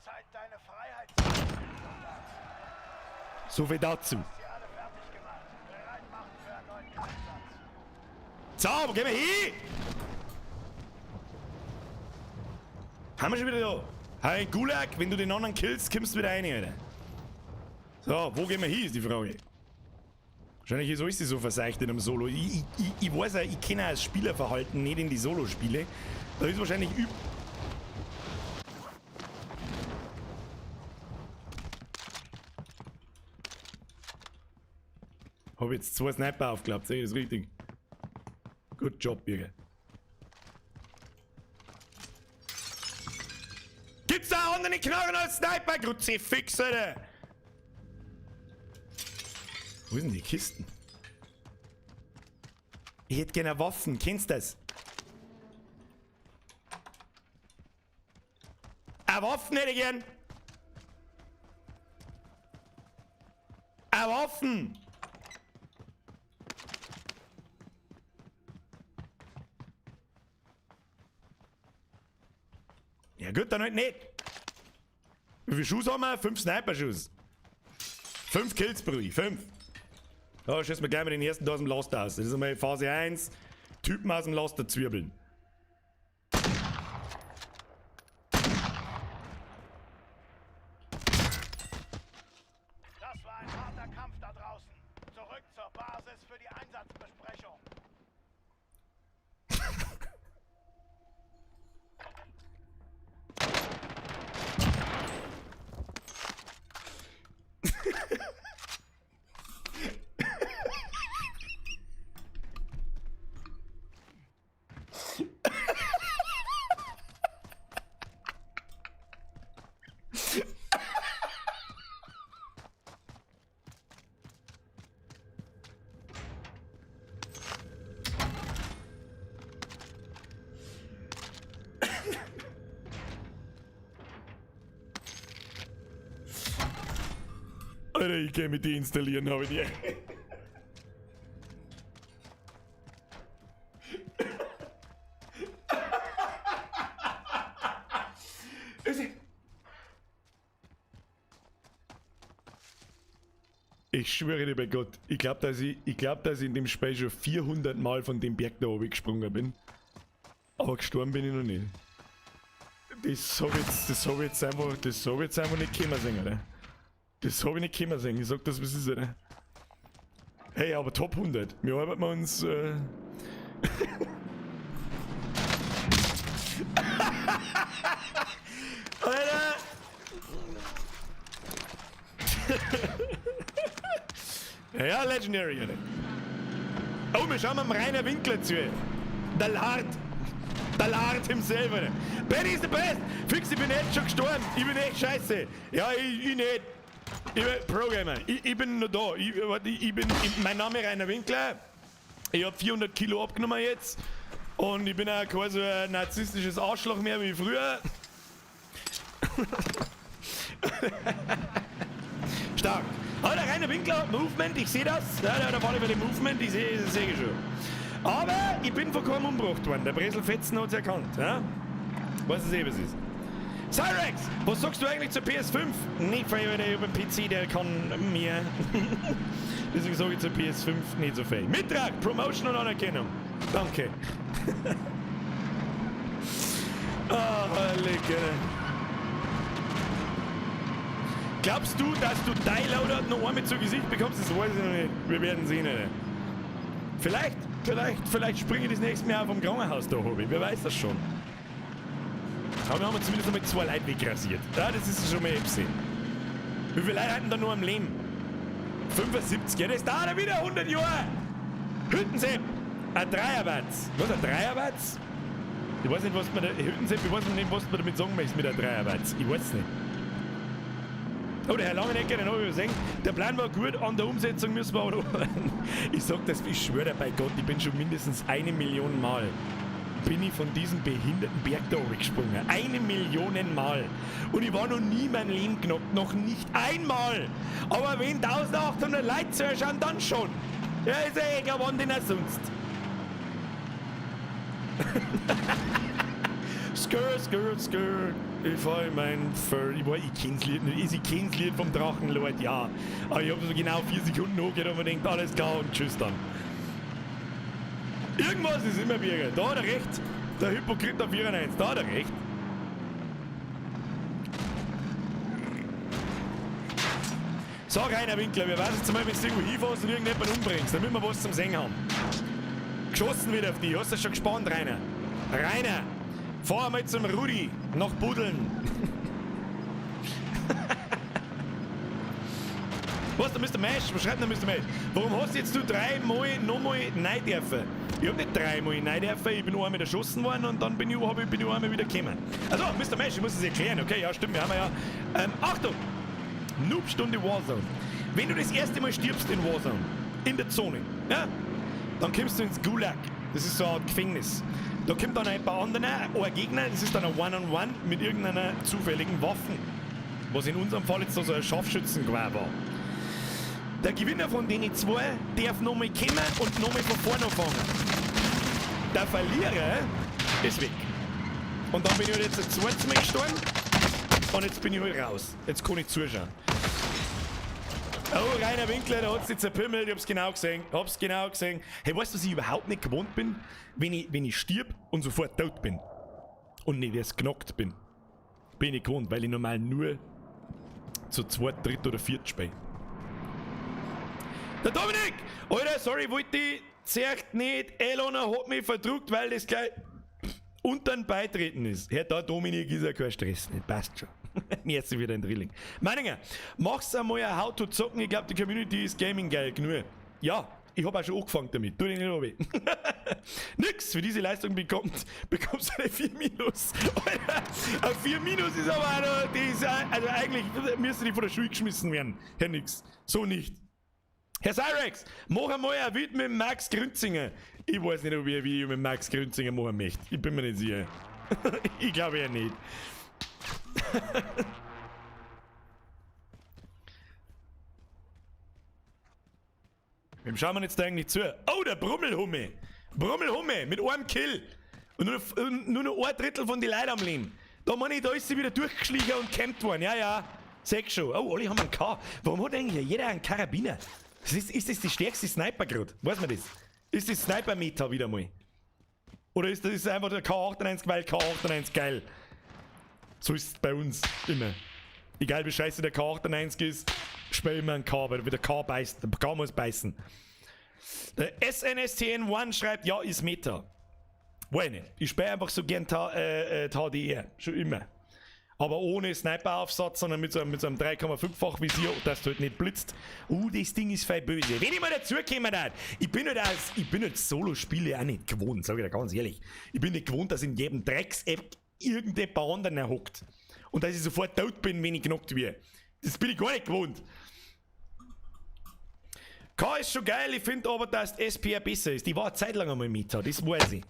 Zeit, deine Freiheit zu gewinnen, Soldat. So viel dazu. Sie alle fertig gemacht. Bereit machen für einen neuen Einsatz. So, wo gehen wir hin? Haben wir schon wieder da? Hey, Gulag, wenn du den anderen killst, kommst du wieder rein, Alter. So, wo gehen wir hin, ist die Frage. Wahrscheinlich ist alles so verseicht in einem Solo. Ich weiß ja, ich kenne auch das Spielerverhalten nicht in die Solo-Spiele. Da ist wahrscheinlich üb. Hab jetzt 2 Sniper aufgeklappt, sehe ich das richtig? Good job, Birger. Gibt's da andere Knarren als Sniper? Kruzifix, Alter! Wo sind die Kisten? Ich hätte gerne Waffen, kennst du das? Eine Waffen hätte ich gern! Eine Waffen! Gut, dann halt nicht. Wie viel Schuss haben wir? 5 Sniper-Schuss. 5 Kills, Brudi. 5. Da schießen wir gleich mal den ersten da aus dem Laster aus. Das ist einmal Phase 1. Typen aus dem Laster zwirbeln. Das war ein harter Kampf da draußen. Zurück zur Basis für die Einsatzbesprechung. Alter, ich kann mit deinstallieren, habe ich die. Ich schwöre dir bei Gott, ich glaube, dass ich, ich glaub, dass ich in dem Spiel schon 400 Mal von dem Berg da oben gesprungen bin. Aber gestorben bin ich noch nicht. Das hab ich jetzt, das hab ich jetzt einfach, das hab ich jetzt einfach nicht kommen sehen, oder? Das hab ich nicht kommen sehen. Ich sag das, was ist, oder? Hey, aber Top 100. Wir arbeiten uns. Alter! Ja, Legendary, Alter. Oh, wir schauen am Rainer Winkler zu. Der Lard. Der Lard himself, Alter. Benny is the best. Fix, ich bin echt schon gestorben. Ich bin echt scheiße. Ja, ich nicht. Ich bin Pro-Gamer. Ich bin noch da. Ich, warte, ich bin, ich, mein Name ist Rainer Winkler. Ich hab 400 Kilo abgenommen jetzt. Und ich bin auch kein so ein narzisstisches Arschloch mehr wie früher. Stark. Aber der Rainer Winkler hat Movement, ich sehe das. Ja, der hat auf alle Fälle Movement, ich sehe das seh ich schon. Aber ich bin von keinem umgebracht worden. Der Breselfetzen hat's erkannt. Ja? Weiß es eh, was ist. Cyrex, was sagst du eigentlich zur PS5? Nicht viel, weil ich hab einen PC, der kann mehr. Deswegen sage ich zur PS5 nicht so viel. Mitrag, Promotion und Anerkennung. Danke. Ah, lecker. Glaubst du, dass du dein Loadout noch einmal zu Gesicht bekommst? Das weiß ich noch nicht. Wir werden sehen, Alter. Vielleicht springe ich das nächste Mal auch vom Krankenhaus da, Hobby. Wer weiß das schon. Aber wir haben zumindest einmal 2 Leute wegrasiert. Ja, das ist schon mal etwas. Wie viele Leute hatten da nur am Leben? 75, ja, das dauert ja wieder 100 Jahre. Hüttensepp, ein Dreierwatz. Was, ein Dreierwatz? Ich weiß nicht, was man da, Hüttensepp, ich weiß nicht, was man damit sagen möchte mit einem Dreierwatz. Ich weiß nicht. Oh, der Herr Langenecker, den hab ich übersehen. Der Plan war gut, an der Umsetzung müssen wir aber noch arbeiten. Ich sag das, ich schwöre bei Gott, ich bin schon mindestens 1 Million Mal bin ich von diesem behinderten Berg da oben gesprungen. 1 Million Mal. Und ich war noch nie in meinem Leben knockt, noch nicht einmal. Aber wenn 1800 Leute zuschauen, dann schon. Ja, ist ja egal, wann denn auch sonst. Skrr, skrr, skrr. Ich fahr in mein Fur. Ich weiß, ich kenn's Lied nicht. Ich kenn's Lied vom Drachenlord, ja. Aber ich hab so genau 4 Sekunden hochgehört und mir denkt, alles klar und tschüss dann. Irgendwas ist immer Birger. Da hat er recht. Der Hypokrit auf 94. Da hat er recht. Sag Rainer Winkler, wir weiß jetzt mal, wenn du irgendwo hinfährst und irgendjemanden umbringst, damit wir was zum Sehen haben. Geschossen wird auf dich. Hast du schon gespannt, Rainer? Rainer, fahr mal zum Rudi nach Buddeln. Was, der Mister Mesh? Was schreibt der Mister Mesh? Warum hast jetzt du dreimal nochmal rein dürfen? Ich hab nicht dreimal rein dürfen, ich bin nur einmal erschossen worden und dann bin ich einmal wieder gekommen. Also, Mister Mesh, ich muss es erklären, okay? Ja, stimmt, wir haben ja. Achtung! Noob-Stunde Warzone. Wenn du das erste Mal stirbst in Warzone, in der Zone, ja, dann kommst du ins Gulag. Das ist so eine Art Gefängnis. Da kommt dann ein paar andere, ein Gegner, das ist dann ein One-on-One mit irgendeiner zufälligen Waffe. Was in unserem Fall jetzt so ein Scharfschützengewehr war. Der Gewinner von denen zwei darf nochmal kommen und nochmal von vorne anfangen. Der Verlierer ist weg. Und dann bin ich halt jetzt das zweite Mal gestorben. Und jetzt bin ich halt raus. Jetzt kann ich zuschauen. Oh, Rainer Winkler, der hat's dich zerpimmelt. Ich hab's genau gesehen. Hab's genau gesehen. Hey, weißt du, was ich überhaupt nicht gewohnt bin? Wenn ich stirb und sofort tot bin. Und nicht erst knockt bin. Bin ich gewohnt, weil ich normal nur zu zweit, dritt oder viert spiele. Der Dominik! Alter, sorry, wollte ich zuerst nicht. Elona hat mich verdruckt, weil das gleich unter den Beitreten ist. Herr, da Dominik ist ja kein Stress, nicht? Passt schon. Merci wieder ein Drilling. Meininger, machst einmal ein How to zocken? Ich glaub, die Community ist Gaming geil genug. Ja, ich hab auch schon angefangen damit. Tu dich nicht weh. Nix, für diese Leistung bekommst du eine 4 minus. Alter, eine 4 minus ist aber auch noch, die ist, also eigentlich müsste die von der Schule geschmissen werden. Herr Nix, so nicht. Herr Cyrex, mach einmal ein Video mit Max Grünzinger. Ich weiß nicht, ob ich ein Video mit Max Grünzinger machen möchte. Ich bin mir nicht sicher. Ich glaube ja nicht. Wem schauen wir jetzt da eigentlich zu? Oh, der Brummelhumme! Brummelhumme mit einem Kill! Und nur noch ein Drittel von den Leuten am Leben. Da meine ich, da ist sie wieder durchgeschlichen und gekämpft worden. Ja, ja, sag schon. Oh, alle haben einen K. Warum hat eigentlich jeder einen Karabiner? Ist das die stärkste Sniper gerade? Weiß man das? Ist das Sniper-Meta wieder mal? Oder ist das einfach der K98, weil K98 geil? So ist es bei uns immer. Egal wie scheiße der K98 ist, spiel immer einen K, weil der K beißt. Der K muss beißen. Der SNSTN1 schreibt, ja, ist Meta. Weiß nicht. Ich spiele einfach so gern HDR. Schon immer. Aber ohne Sniper-Aufsatz, sondern mit so einem 3,5-fach Visier, dass du halt nicht blitzt. Das Ding ist voll böse. Wenn ich mal dazukommen darf, ich bin halt Solo-Spiele auch nicht gewohnt, sag ich dir ganz ehrlich. Ich bin nicht gewohnt, dass in jedem Drecks-App irgendjemand anderen hockt. Und dass ich sofort tot bin, wenn ich genockt werde. Das bin ich gar nicht gewohnt. K ist schon geil, ich finde aber, dass die SPR besser ist. Die war eine Zeit lang einmal mit, das weiß ich.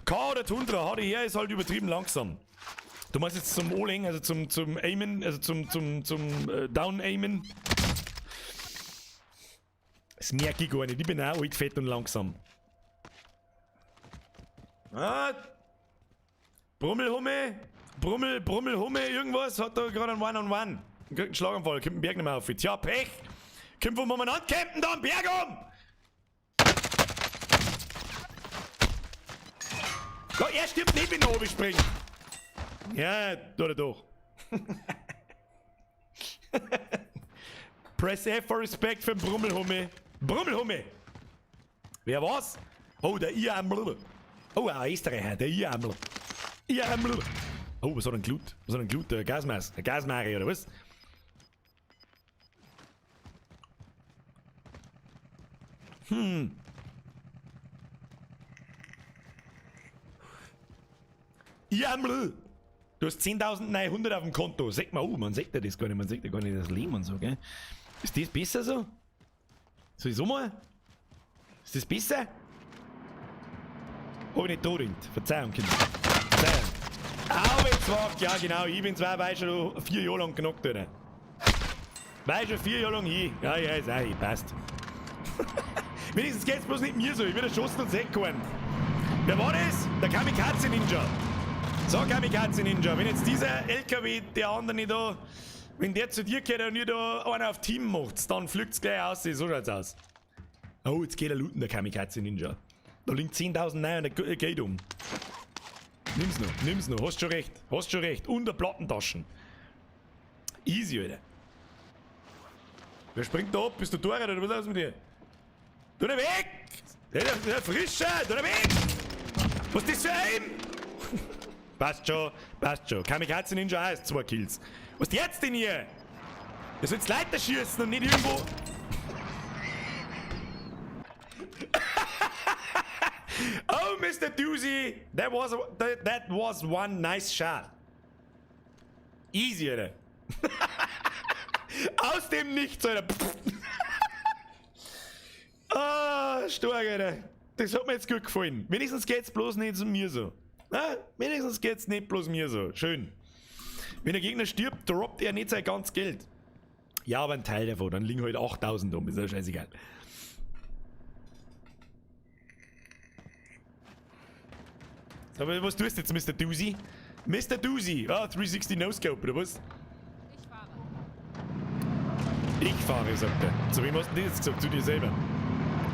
K oder Tundra, HDR ist halt übertrieben langsam. Du meinst jetzt zum O-Legen, also zum Aimen, also zum Down-Aimen. Das merke ich gar nicht, ich bin auch alt, fett und langsam. Ah, Brummelhumme, Brummelhumme, irgendwas hat da gerade ein One-on-One. Kriegt einen Schlaganfall, kommt den Berg nicht mehr auf. Tja, Pech! Kommt vom umeinander campen da am Berg um! Ja, er stirbt nicht, wenn er oben springt. Ja, oder doch. Press F for Respect für den Brummelhumme. Brummelhumme! Wer war's? Oh, der Iaml. Oh, ein Österreicher, der Iaml. Iaml. Oh, was hat ein Glut? Was hat ein Glut? Der Gasmaß. Der Gasmari, oder was? Iaml! Du hast 10.900 auf dem Konto. Sag mal, oh, man sieht ja das gar nicht, man sieht ja gar nicht das Leben und so, gell? Ist das besser so? Soll ich so mal? Ist das besser? Hab ich nicht da drin. Verzeihung, Kinder. Verzeihung. Au, jetzt wacht. Ja, genau. Ich bin zwar weil schon 4 Jahre lang genockt, oder? Weil schon 4 Jahre lang hin. Ja, ja, ist auch, passt. Wenigstens geht's bloß nicht mir so. Ich bin erschossen und seh keinen. Wer war das? Der Kamikaze Ninja. So, Kamikaze Ninja, wenn jetzt dieser LKW, der andere da, wenn der zu dir geht und ihr da einer auf Team macht, dann fliegt's gleich aus, so schaut's aus. Oh, jetzt geht er looten, der Kamikaze Ninja. Da liegt 10.900 Geld um. Nimm's noch, hast schon recht, Und Plattentaschen. Easy, Alter. Wer springt da ab? Bist du Tor oder was ist mit dir? Tu nicht weg! Der Frische! Tu nicht weg! Was ist das für ein? Passt schon, passt schon. Kamikaze Ninja heißt 2 Kills. Was ist jetzt denn hier? Ihr sollt Leiter schießen und nicht irgendwo. Oh, Mr. Doozy! That was one nice shot. Easy, Alter. Aus dem Nichts, Alter. Ah, stark, Alter. Das hat mir jetzt gut gefallen. Wenigstens geht's bloß nicht zu mir so. Na, wenigstens geht's nicht bloß mir so. Schön. Wenn der Gegner stirbt, droppt er nicht sein ganzes Geld. Ja, aber ein Teil davon. Dann liegen halt 8000 um. Ist ja scheißegal. Aber was tust du jetzt, Mr. Doozy? Mr. Dusi. Ah, 360 No-Scope, oder was? Ich fahre. Ich fahre, sagt er. Zu wem hast du denn das jetzt gesagt? Zu dir selber.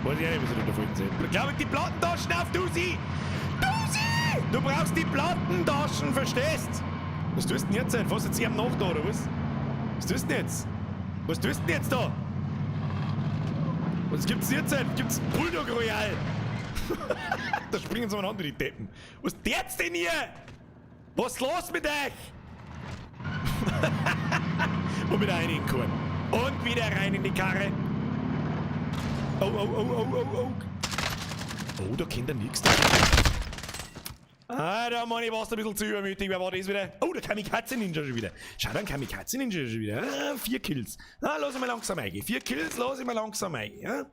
Weiß ich auch nicht, was ich da davon sehe. Glaube ich, die Plattentaschen auf, Dusi! Dusi! Du brauchst die Plattentaschen, verstehst? Was tust du denn jetzt? Was jetzt ihm noch da, oder was? Was tust du denn jetzt? Was tust du denn jetzt da? Was gibt's denn jetzt? Gibt's Bulldog Royal? Da springen sie umeinander, die Deppen. Was tät's denn hier? Was ist los mit euch? Und wieder rein in den Korn. Und wieder rein in die Karre. Oh, oh, oh, oh, oh, oh. Oh, da kennt er nichts. Ah, da Mann, ich warst ein bisschen zu übermütig. Wer war das wieder? Oh, der Kamikaze-Ninja schon wieder. Schau, der Kamikaze-Ninja schon wieder. Ah, 4 Kills. Ah, lass ich mal langsam eingehen. 4 Kills, lass ich mal langsam eingehen. Ja?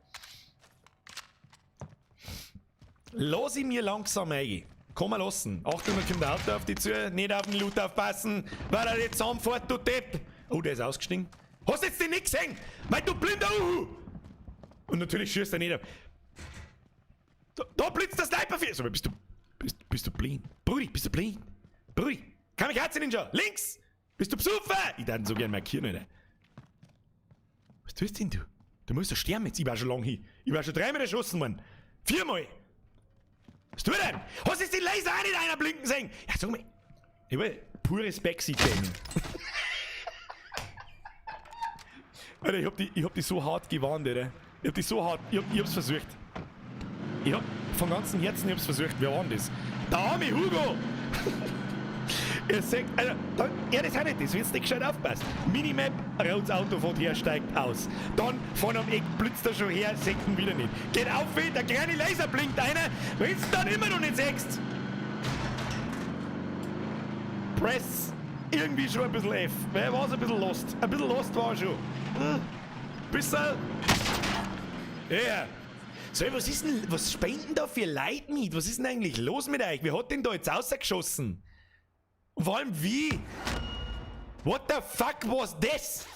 Lass ich mir langsam eingehen. Komm mal lassen. Achtung, da kommt der Auto auf die zu. Nicht auf den Loot aufpassen, weil er jetzt zusammenfährt, du Depp. Oh, der ist ausgestiegen. Hast du jetzt den nicht gesehen? Weil du blinder Uhu! Und natürlich schießt er nicht auf. Da blitzt der Sniper für. So, bist du blind? Brudi, bist du blind? Brudi, Kamikaze-Ninja, links! Bist du besoffen? Ich darf ihn so gern markieren, Alter. Was tust denn du? Du musst doch sterben jetzt. Ich war schon lange hin. Ich war schon 3-mal erschossen, Mann. 4-mal. Was tut denn? Hast du jetzt den Laser auch nicht einer blinken sehen? Ja, sag mal. Ich will pures Backseat-Gaming. Alter, ich hab die so hart gewarnt, Alter. Ich hab die so hart, ich hab's versucht. Ich hab von ganzem Herzen, ich hab's versucht. Wer war denn das? Der arme Hugo! Er sagt, Alter, da, ja, das ist auch nicht das, wenn's nicht gescheit aufpasst. Minimap, rotes Auto fährt her, steigt aus. Dann vorne am Eck blitzt er schon her, sieht ihn wieder nicht. Geht auf, der kleine Laser blinkt einer, wenn's dann immer noch nicht siehst. Press irgendwie schon ein bisschen F. Wer war's ein bisschen lost? Ein bisschen lost war er schon. Bisschen. Ja. Yeah. So, was ist denn, was spenden da für Leute mit? Was ist denn eigentlich los mit euch? Wer hat denn da jetzt rausgeschossen? Und vor allem wie? What the fuck was this?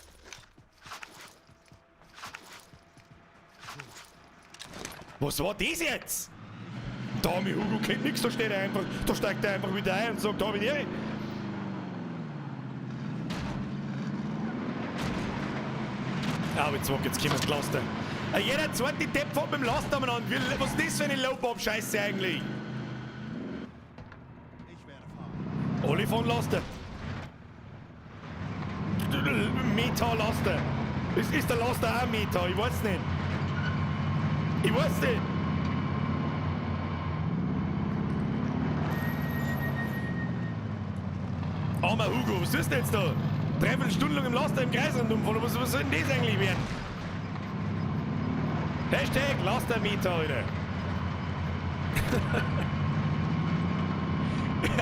Was war das jetzt? Da arme Hugo kennt nix, da steht er einfach, da steigt er einfach wieder ein und sagt, da hab ich die Ehre. Aber jetzt kommt der Laster. Jeder zweite Depp fährt mit dem Laster umeinander. Was ist das für eine Low-Bob-Scheiße eigentlich? Ich werde fahren. Alle fahren Laster. Meta-Laster. Ist der Laster auch Meta? Ich weiß nicht. Ich weiß nicht. Armer Hugo, was ist denn jetzt da? Dreiviertel Stunde lang im Laster im Kreis rundumfahren. Was soll denn das eigentlich werden? Hashtag Lastermeta, Alter.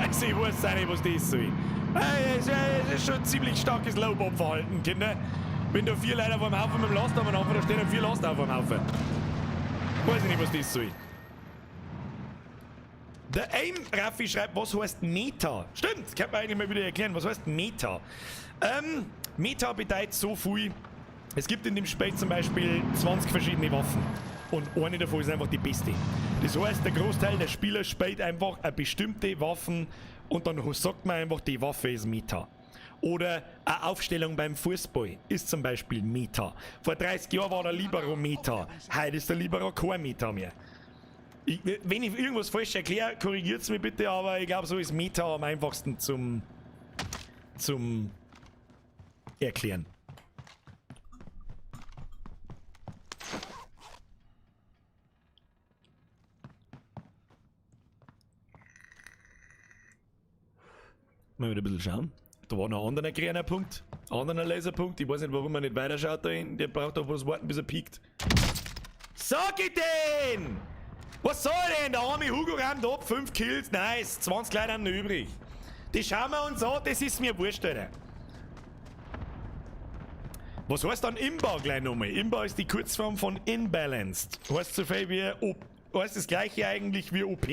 Also ich weiß auch nicht, was das soll. Es ist schon ein ziemlich starkes Low-Bob-Verhalten, Kinder. Wenn da 4 Leute auf einem Haufen mit dem Laster am Haufen, da stehen dann 4 Laster auf einem Haufen. Weiß ich nicht, was das soll. Der Aim Raffi schreibt, was heißt Meta? Stimmt, kann man eigentlich mal wieder erklären, was heißt Meta? Meta bedeutet so viel. Es gibt in dem Spiel zum Beispiel 20 verschiedene Waffen. Und eine davon ist einfach die beste. Das heißt, der Großteil der Spieler spielt einfach eine bestimmte Waffen und dann sagt man einfach, die Waffe ist Meta. Oder eine Aufstellung beim Fußball ist zum Beispiel Meta. Vor 30 Jahren war der Libero Meta. Heute ist der Libero kein Meta mehr. Wenn ich irgendwas falsch erkläre, korrigiert's mich bitte, aber ich glaub, so ist Meta am einfachsten zum Erklären. Mal wieder ein bisschen schauen. Da war noch ein anderer grüner Punkt. Anderer Laserpunkt. Ich weiß nicht, warum man nicht weiterschaut da hinten. Der braucht doch bloß warten, bis er piekt. Sag ich denn! Was soll denn? Der arme Hugo rammt ab. 5 Kills. Nice. 20 Leute haben noch übrig. Die schauen wir uns an. Das ist mir wurscht, Alter. Was heißt dann Imba gleich nochmal? Imba ist die Kurzform von Imbalanced. Heißt so viel wie O, heißt das gleiche eigentlich wie OP.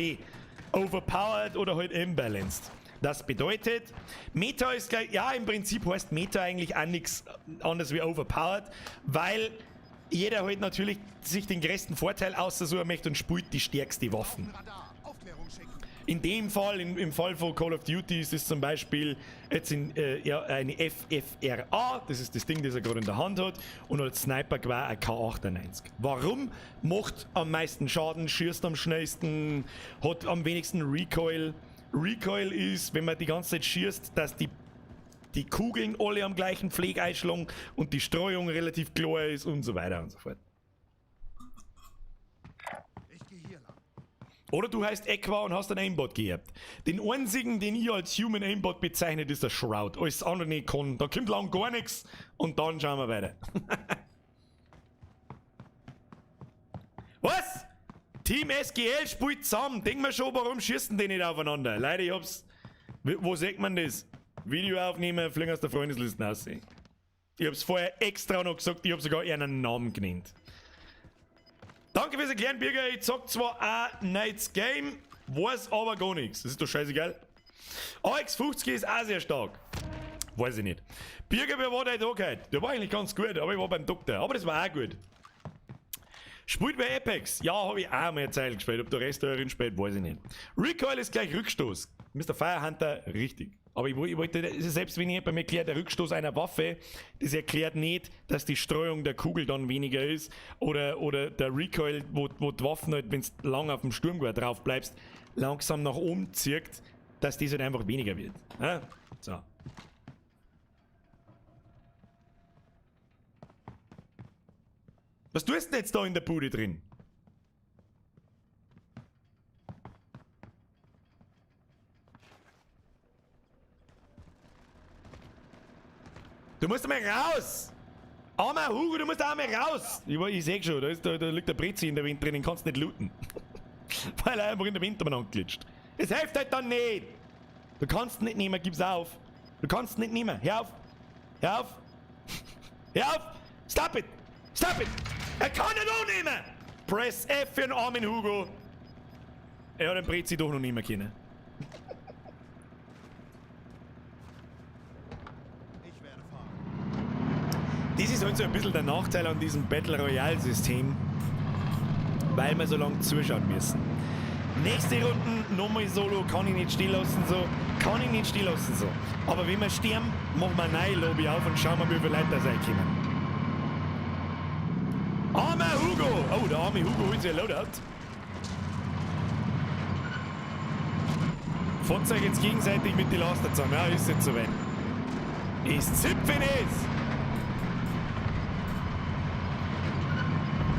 Overpowered oder halt Imbalanced. Das bedeutet, Meta ist gleich, ja, im Prinzip heißt Meta eigentlich auch nix anderes wie overpowered, weil jeder halt natürlich sich den größten Vorteil aussuchen möchte und spielt die stärkste Waffen. In dem Fall, im Fall von Call of Duty ist es zum Beispiel jetzt ja, eine FFRA, das ist das Ding, das er gerade in der Hand hat, und als Sniper war ein K98. Warum? Macht am meisten Schaden, schießt am schnellsten, hat am wenigsten Recoil. Recoil ist, wenn man die ganze Zeit schießt, dass die Kugeln alle am gleichen Pfleg einschlagen und die Streuung relativ klar ist und so weiter und so fort. Ich gehe hier lang. Oder du heißt Equa und hast einen Aimbot gehabt. Den einzigen, den ich als Human Aimbot bezeichnet, ist der Shroud. Alles andere nicht kann. Da kommt lang gar nichts und dann schauen wir weiter. Was? Team SGL spielt zusammen. Denk mal schon, warum schießen die nicht aufeinander? Leute, ich hab's. Wo sieht man das? Video aufnehmen, fliegen aus der Freundesliste aussehen. Ich hab's vorher extra noch gesagt, ich hab sogar einen Namen genannt. Danke fürs Erklären, Birger. Ich zock zwar auch Nights Game, weiß aber gar nichts. Das ist doch scheißegal. AX50 ist auch sehr stark. Weiß ich nicht. Birger, wer war dein Tag heute? Der war eigentlich ganz gut, aber ich war beim Doktor. Aber das war auch gut. Spielt bei Apex? Ja, hab ich auch mal eine Zeit gespielt. Ob der Rest darin spielt, weiß ich nicht. Recoil ist gleich Rückstoß. Mr. Firehunter, richtig. Aber ich wollte, selbst wenn ich bei mir erklärt, der Rückstoß einer Waffe, das erklärt nicht, dass die Streuung der Kugel dann weniger ist oder der Recoil, wo die Waffen halt, wenn du lang auf dem Sturmgewehr drauf bleibst, langsam nach oben zirkt, dass das halt einfach weniger wird. Ja? So. Was tust du denn jetzt da in der Bude drin? Du musst einmal raus! Armer Hugo, du musst auch einmal raus! Ich seh schon, da liegt der Brezi in der Wind drin, den kannst du nicht looten. Weil er einfach in der Wind umeinander glitscht. Das hilft halt dann nicht! Du kannst nicht nehmen, gib's auf! Du kannst nicht nehmen, hör auf! Hör auf! Hör auf! Stop it! Stop it! Er kann nicht annehmen! Press F für den armen Hugo! Er hat den Brezi doch noch nicht mehr können. Das ist halt so ein bisschen der Nachteil an diesem Battle Royale System, weil wir so lange zuschauen müssen. Nächste Runde, nochmal Solo, kann ich nicht stehen lassen so, kann ich nicht stehen lassen so. Aber wenn wir sterben, machen wir eine neue Lobby auf und schauen wir, wie viele Leute da reinkommen. Armer Hugo! Oh, der arme Hugo holt sich ein Loadout. Fahrt euch jetzt gegenseitig mit den Laster zusammen. Ja, ist jetzt soweit. Ist zipfen es!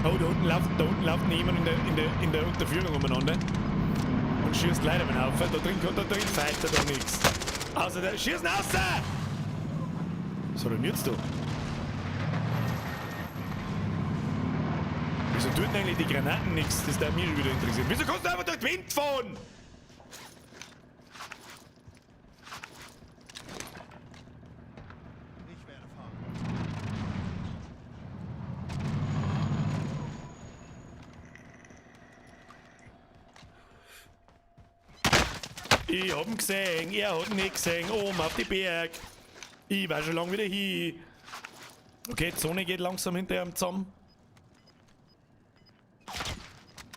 Oh, da unten läuft jemand in der Unterführung umeinander. Und schießt leider mal auf. Da drin feiert er doch nichts. Außer der. Schießen raus! Was hat er denn jetzt da? Wieso tun eigentlich die Granaten nichts? Das darf mich schon wieder interessieren. Wieso kannst du einfach durch den Wind fahren? Ich werde fahren. Ich hab ihn gesehen, er hat ihn nicht gesehen, oben auf die Berg. Ich war schon lange wieder hin. Okay, die Sonne geht langsam hinter ihm zusammen.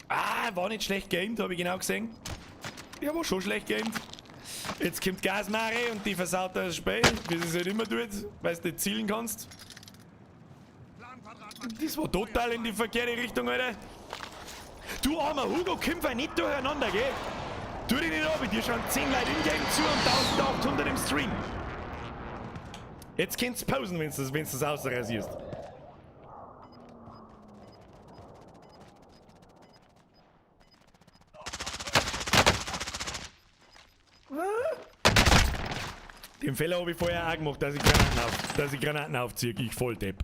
Ah, war nicht schlecht geaimt, hab ich genau gesehen. Ja, war schon schlecht geaimt. Jetzt kommt Gasmare und die versaut das Spiel, wie sie es halt immer tut, weil du nicht zielen kannst. Das war total in die verkehrte Richtung, Alter. Du armer Hugo, komm fein nicht durcheinander, gell? Tu dich nicht ab, dir schauen 10 Leute in-game zu und 1800 im Stream. Jetzt kannst du pausen, wenn du das ausrasierst. Den Fehler habe ich vorher auch gemacht, dass ich Granaten aufziehe. Ich Volldepp.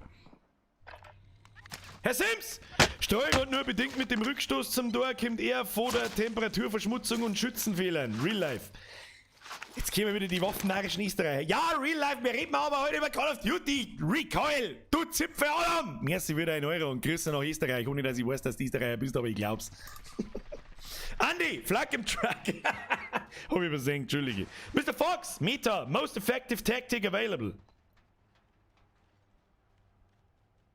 Herr Sims! Steuerung hat nur bedingt mit dem Rückstoß zum Tor, kommt eher vor der Temperaturverschmutzung und Schützenfehlern. Real Life. Jetzt kommen wieder die waffennarrischen Österreicher. Ja, Real Life, wir reden aber heute über Call of Duty. Recoil! Du Zipfel Adam! Merci wieder 1 Euro und Grüße nach Österreich, ohne dass ich weiß, dass du Österreicher bist, aber ich glaub's. Andi, Flak im Truck. Hab ich übersehen, Entschuldige. Mr. Fox, Meta, most effective tactic available.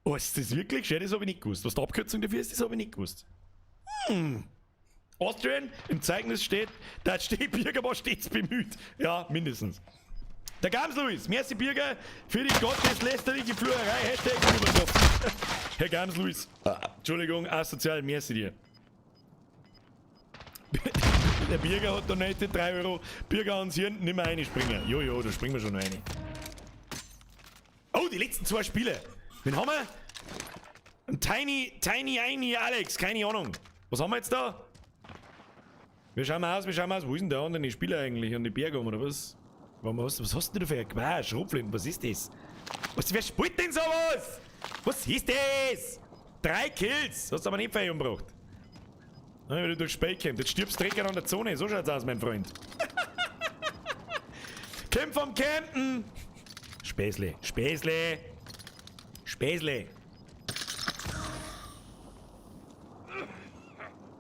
Oh, ist das wirklich schön? Das hab ich nicht gewusst. Was die Abkürzung dafür ist, das hab ich nicht gewusst. Austrian, im Zeugnis steht, der Stehbürger war stets bemüht. Ja, mindestens. Der Gams Luis, merci Birger für die gotteslästerliche Flurerei. Hashtag übertroffen. Herr Gams Luis, Entschuldigung, asozial, merci dir. Der Birger hat donated 3 Euro. Birger ans Hirn, nimmer reinspringen. Jojo, da springen wir schon noch rein. Oh, die letzten zwei Spiele. Wen haben wir? Ein Tiny, Tiny, Tiny Alex, keine Ahnung. Was haben wir jetzt da? Wir schauen mal aus, wir schauen mal aus. Wo ist denn der andere Spieler eigentlich? An die Berge oder was? Was hast du denn da für ein Quatsch? Schrotflinten, was ist das? Was, wer spielt denn sowas? Was ist das? 3 Kills! Hast du aber nicht viel umgebracht. Wenn du durchs Spiel kommst. Jetzt stirbst du direkt an der Zone. So schaut's aus, mein Freund. Kämpf am Campen! Späßle, Späßle! Späßle!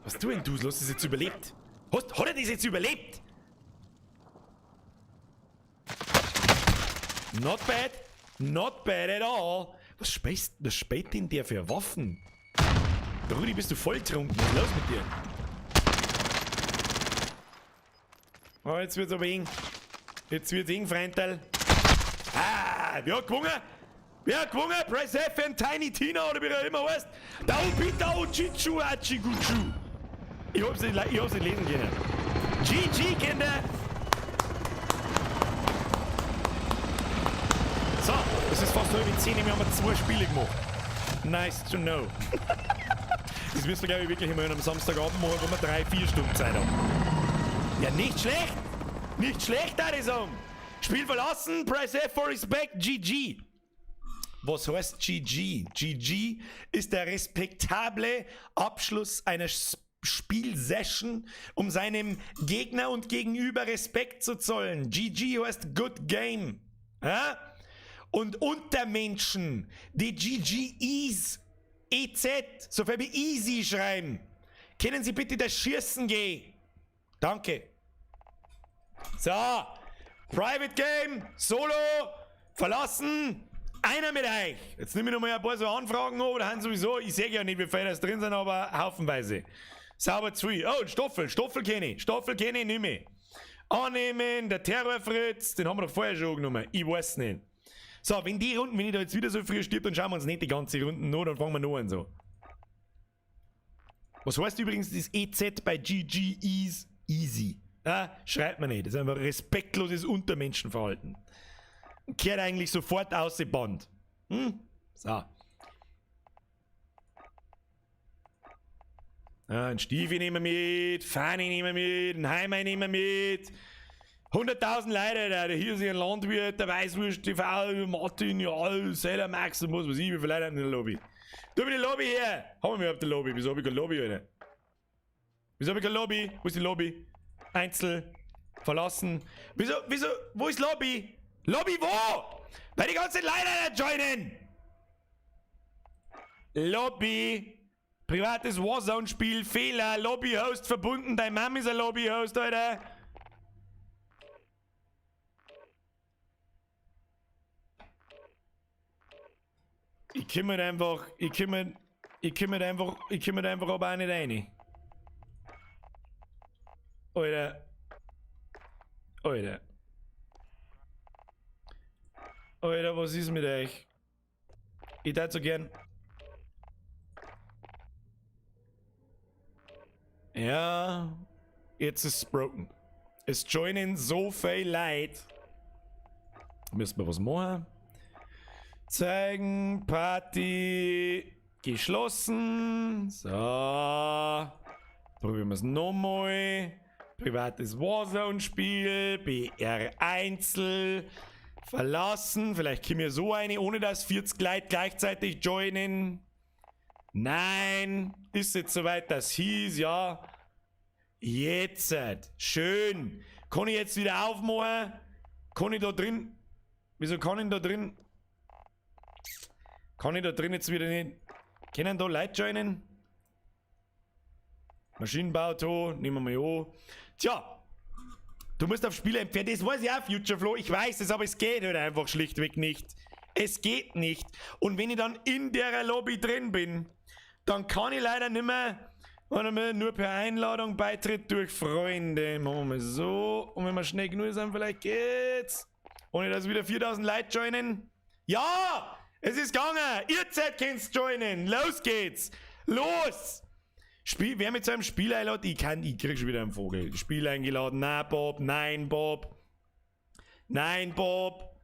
Was du denn, du? Hast du das jetzt überlebt? Hat er das jetzt überlebt? Not bad. Not bad at all. Was späht denn der für Waffen? Rudi, bist du volltrunken? Was ist los mit dir? Oh, jetzt wird's aber eng. Jetzt wird's eng, Freundl. Ah, wer hat gewonnen? Wer hat gewonnen? Press F and Tiny Tina oder wie er immer heißt. Dau Bitau Chichu Achiguchu. Ich hab's nicht, ich hab's nicht lesen können. GG, Kinder! So, es ist fast 9:30, wir haben 2 Spiele gemacht. Nice to know. Das müssen wir, glaub ich, wirklich immer am Samstagabend machen, wo wir 3, 4 Stunden Zeit haben. Ja, nicht schlecht! Nicht schlecht, würde ich sagen! Spiel verlassen, Press F for Respect, GG. Was heißt GG? GG ist der respektable Abschluss einer Spielsession, um seinem Gegner und Gegenüber Respekt zu zollen. GG heißt Good Game. Ja? Und Untermenschen, die G G Is, EZ, so viel wie easy schreiben, können Sie bitte das Schießen gehen? Danke. So, Private Game, Solo, verlassen, einer mit euch. Jetzt nehme ich noch mal ein paar so Anfragen an, oder haben sowieso, ich sehe ja nicht, wie viele das drin sind, aber haufenweise. Sauber zu viel. Oh, Stoffel, Stoffel kenne ich, Stoffel kenne ich nicht mehr. Annehmen, der Terrorfritz, den haben wir doch vorher schon angenommen, ich weiß nicht. So, wenn die Runden, wenn ich da jetzt wieder so früh stirb, dann schauen wir uns nicht die ganze Runden an, dann fangen wir noch an so. Was heißt übrigens das EZ bei GG is easy? Ja, schreibt man nicht. Das ist einfach respektloses Untermenschenverhalten. Und kehrt eigentlich sofort aus dem Band. So. Ja, einen Stevie nehmen wir mit, Fanny nehmen wir mit, einen Heimer nehmen wir mit. 100.000 Leute, der hier ist ein Landwirt, der Weißwurst TV, Martin, ja, Seller Max und was weiß ich, wie viele Leute haben in der Lobby. Du mit der Lobby her! Haben wir überhaupt die Lobby? Wieso hab ich keine Lobby, Alter? Wieso hab ich keine Lobby? Wo ist die Lobby? Einzel, verlassen. Wieso, wieso, wo ist Lobby? Lobby wo? Weil die ganzen Leute da joinen! Lobby! Privates Warzone-Spiel, Fehler, Lobby-Host verbunden, dein Mom ist ein Lobby-Host, Alter! Ich kümmere einfach, ich kümmere, ich kümmere einfach, ich kümmere einfach aber auch nicht rein. Alter. Alter. Alter, was ist mit euch? Ich tät so gern. Ja, jetzt ist es broken. Es joinen so viel Leute. Müssen wir was machen? Zeigen, Party geschlossen. So. Probieren wir es nochmal. Privates Warzone-Spiel, BR Einzel, verlassen. Vielleicht kriegen wir so eine, ohne dass 40 Leute gleichzeitig joinen. Nein, ist jetzt soweit, das hieß, ja. Jetzt, schön. Kann ich jetzt wieder aufmachen? Kann ich da drin? Wieso kann ich da drin? Kann ich da drin jetzt wieder nicht? Können da Leute joinen? Maschinenbau, nehmen wir mal an. Tja, du musst auf Spieler entfernen. Das weiß ich auch, Future Flo. Ich weiß es, aber es geht halt einfach schlichtweg nicht. Es geht nicht. Und wenn ich dann in der Lobby drin bin, dann kann ich leider nimmer. Warte mal, nur per Einladung, Beitritt durch Freunde. Machen wir mal so. Und wenn wir schnell genug sind, vielleicht geht's. Ohne dass wieder 4000 Leute joinen. Ja! Es ist gegangen! Ihr Zeit könnt's joinen! Los geht's! Los! Spiel, wer mit seinem Spiel einladet, ich kann, ich krieg schon wieder einen Vogel. Spiel eingeladen, na Bob, nein Bob. Nein Bob.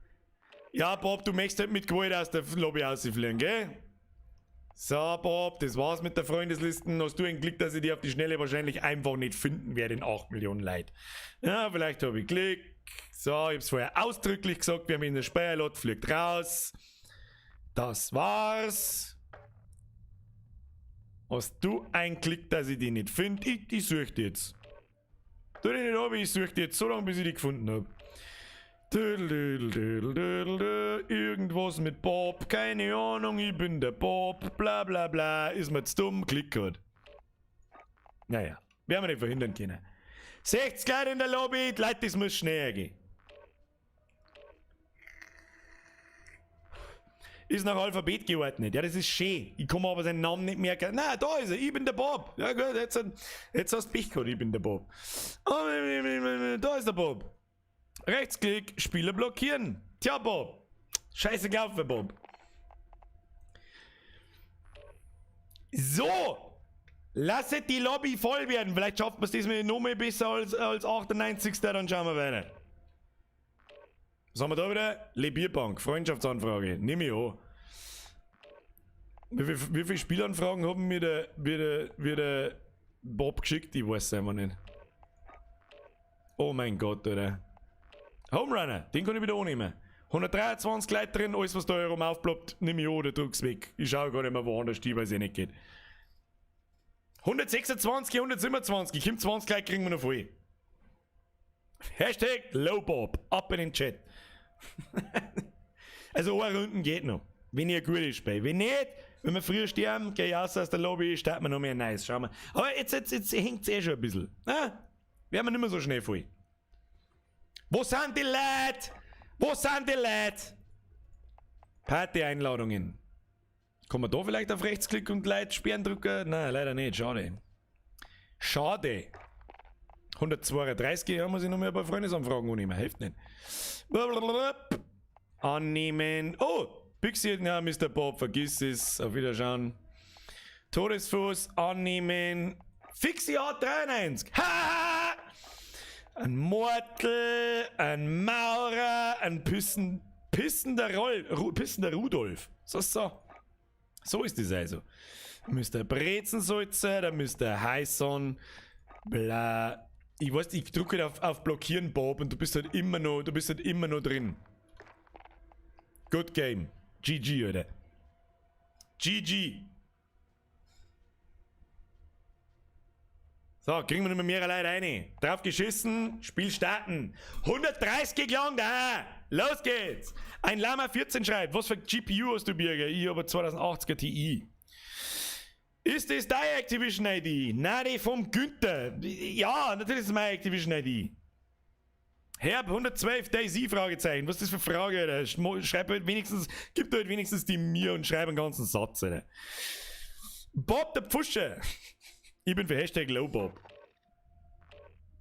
Ja Bob, du möchtest halt mit Gewalt aus der Lobby rausfliegen, gell? So, Bob, das war's mit der Freundeslisten. Hast du ein Glück, dass ich die auf die Schnelle wahrscheinlich einfach nicht finden werde in 8 Millionen Leuten. Ja, vielleicht habe ich Glück. So, ich hab's vorher ausdrücklich gesagt, wer mich in der Speyer lädt, fliegt raus. Das war's. Hast du ein Glück, dass ich die nicht finde? Ich suche die jetzt. Tu dich nicht ab, ich suche die jetzt so lange, bis ich die gefunden hab. Irgendwas mit Bob, keine Ahnung, ich bin der Bob, bla bla bla, ist mir zu dumm, Klick hat. Naja, werden wir nicht verhindern können. 60 Leute in der Lobby, die Leute, das muss schneller gehen. Ist nach Alphabet geordnet. Ja, das ist schön. Ich kann mir aber seinen Namen nicht merken. Na, da ist er. Ich bin der Bob. Ja gut, jetzt hast du Pech gehabt. Ich bin der Bob. Da ist der Bob. Rechtsklick, Spieler blockieren. Tja, Bob. Scheiße gelaufen, Bob. So. Lasset die Lobby voll werden. Vielleicht schafft man es diesmal noch mal besser als 98. Dann schauen wir weiter. Was haben wir da wieder? Le Bierbank, Freundschaftsanfrage. Nimm ich an. Wie viele Spielanfragen haben mir der Bob geschickt? Ich weiß es einfach nicht. Oh mein Gott, Alter. Homerunner, den kann ich wieder annehmen. 123 Leute drin, alles was da herum aufploppt, nimm ich an oder drück's weg. Ich schau gar nicht mehr woanders hin, weil es eh nicht geht. 126, 127, kommt 20 Leute, kriegen wir noch voll. Hashtag LowBob, ab in den Chat. Also eine Runden geht noch, wenn ihr gut spielt. Wenn nicht, wenn wir früher sterben, geh ich raus aus der Lobby, starten wir noch mehr nice. Schauen wir. Aber jetzt hängt's eh schon ein bisschen. Ah, werden wir nicht mehr so schnell voll. Wo sind die Leute? Wo sind die Leute? Party-Einladungen. Kann man da vielleicht auf Rechtsklick und Leute sperren drücken? Nein, leider nicht. Schade. Schade. 132, ja, muss ich noch mehr ein paar Freundesanfragen annehmen. Hilft nicht. Blablabla. Annehmen. Oh, Pixie, ja, Mr. Bob, vergiss es. Auf Wiederschauen. Todesfuß, annehmen. Fixie A93. Ha! Ein Mortel, ein Maurer, ein pissender Rudolf. So. So ist es also. Mr. Brezensulzer, der Mr. Heison, bla. Ich weiß, ich drücke auf Blockieren, Bob, und du bist halt immer noch, drin. Good Game. GG, Alter. GG. So, kriegen wir nicht mehr mehrere Leute rein. Drauf geschissen, Spiel starten. 130 gelangt, da. Los geht's. Ein Lama 14 schreibt, was für GPU hast du, Birger? Ich habe 2080er Ti. Ist das deine Activision ID? Nein, die vom Günther. Ja, natürlich ist es meine Activision ID. Herb 112 DayZ Fragezeichen. Was ist das für eine Frage, Alter? Schreib halt wenigstens, gib halt wenigstens die mir und schreib einen ganzen Satz, Alter. Bob der Pfuscher. Ich bin für Hashtag LowBob.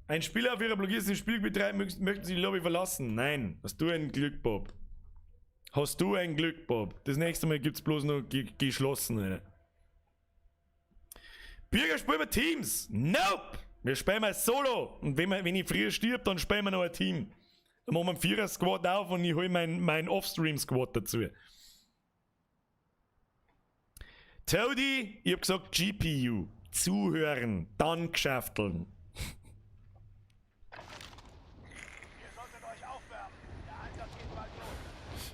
Ein Spieler auf ihrer blockierten Spiel betreiben, möchten sie die Lobby verlassen? Nein. Hast du ein Glück, Bob? Hast du ein Glück, Bob? Das nächste Mal gibt's bloß noch geschlossen, Alter. Birger, spielen wir Teams? Nope! Wir spielen mal Solo. Und wenn ich früher stirb, dann spielen wir noch ein Team. Dann machen wir einen Vierer-Squad auf und ich hol mein Off-Stream-Squad dazu. Toadie, ich hab gesagt GPU. Zuhören, dann geschäfteln. Ihr solltet euch aufwärmen. Der Einsatz geht bald los.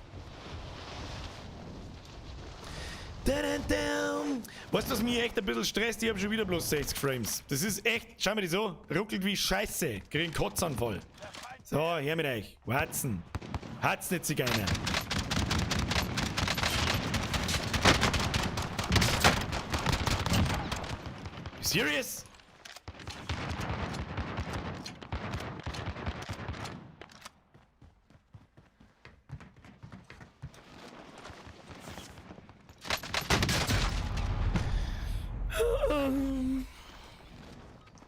Weißt du, was mich echt ein bisschen stresst? Ich hab schon wieder bloß 60 Frames. Das ist echt, schau mir das an, ruckelt wie Scheiße. Krieg einen Kotzanfall. So, her mit euch. Watzen. Hat's nicht, Zigeuner. Serious?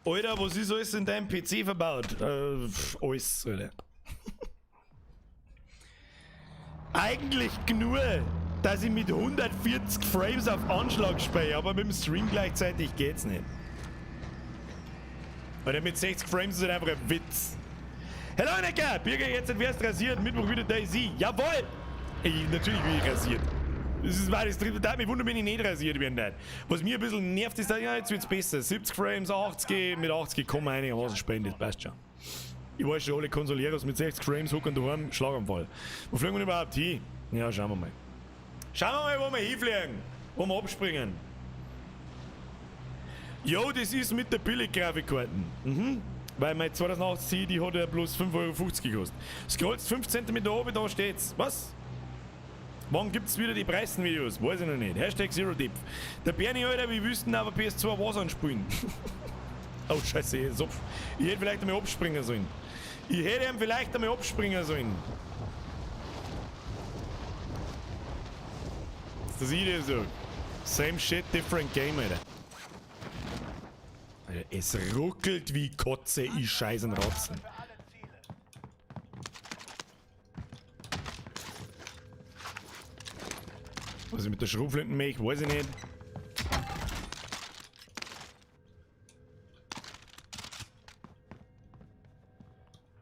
Alter, was ist alles in deinem PC verbaut? Alles, Alter. Eigentlich nur, dass ich mit 140 Frames auf Anschlag spiele, aber mit dem Stream gleichzeitig geht's nicht. Alter, mit 60 Frames ist halt einfach ein Witz. Hallo Necker! Birger, jetzt wärst rasiert, Mittwoch wieder DayZ. Jawohl! Ich, natürlich bin ich rasiert. Das ist wahr, das dritte Tag, mich wundert, wenn ich nicht rasiert werden darf. Was mir ein bisschen nervt, ist, ja, jetzt wird's besser. 70 Frames, 80, mit 80 kann man einigermaßen spielen, das passt schon. Ich weiß schon, alle Consoleros mit 60 Frames hocken daheim, Schlaganfall. Wo fliegen wir überhaupt hin? Ja, schauen wir mal. Schauen wir mal, wo wir hinfliegen. Wo wir abspringen. Jo, das ist mit der Billig-Grafikkarten. Mhm. Weil meine 2080 Ti, die hat ja bloß 5,50 € gekostet. Scrollst 5 cm oben, da steht's. Was? Wann gibt's wieder die Preisen-Videos? Weiß ich noch nicht. Hashtag ZeroDepth. Der Bernie, Alter, wir wüssten aber PS2 was anspielen. Oh, scheiße, ich hätte vielleicht einmal abspringen sollen. Ich hätte ihm vielleicht einmal abspringen sollen. Das ist ich so. Same shit, different game, Alter. Alter, es ruckelt wie Kotze, ich scheißen Rotzen. Was ich mit der Schrotflinten mache, weiß ich nicht.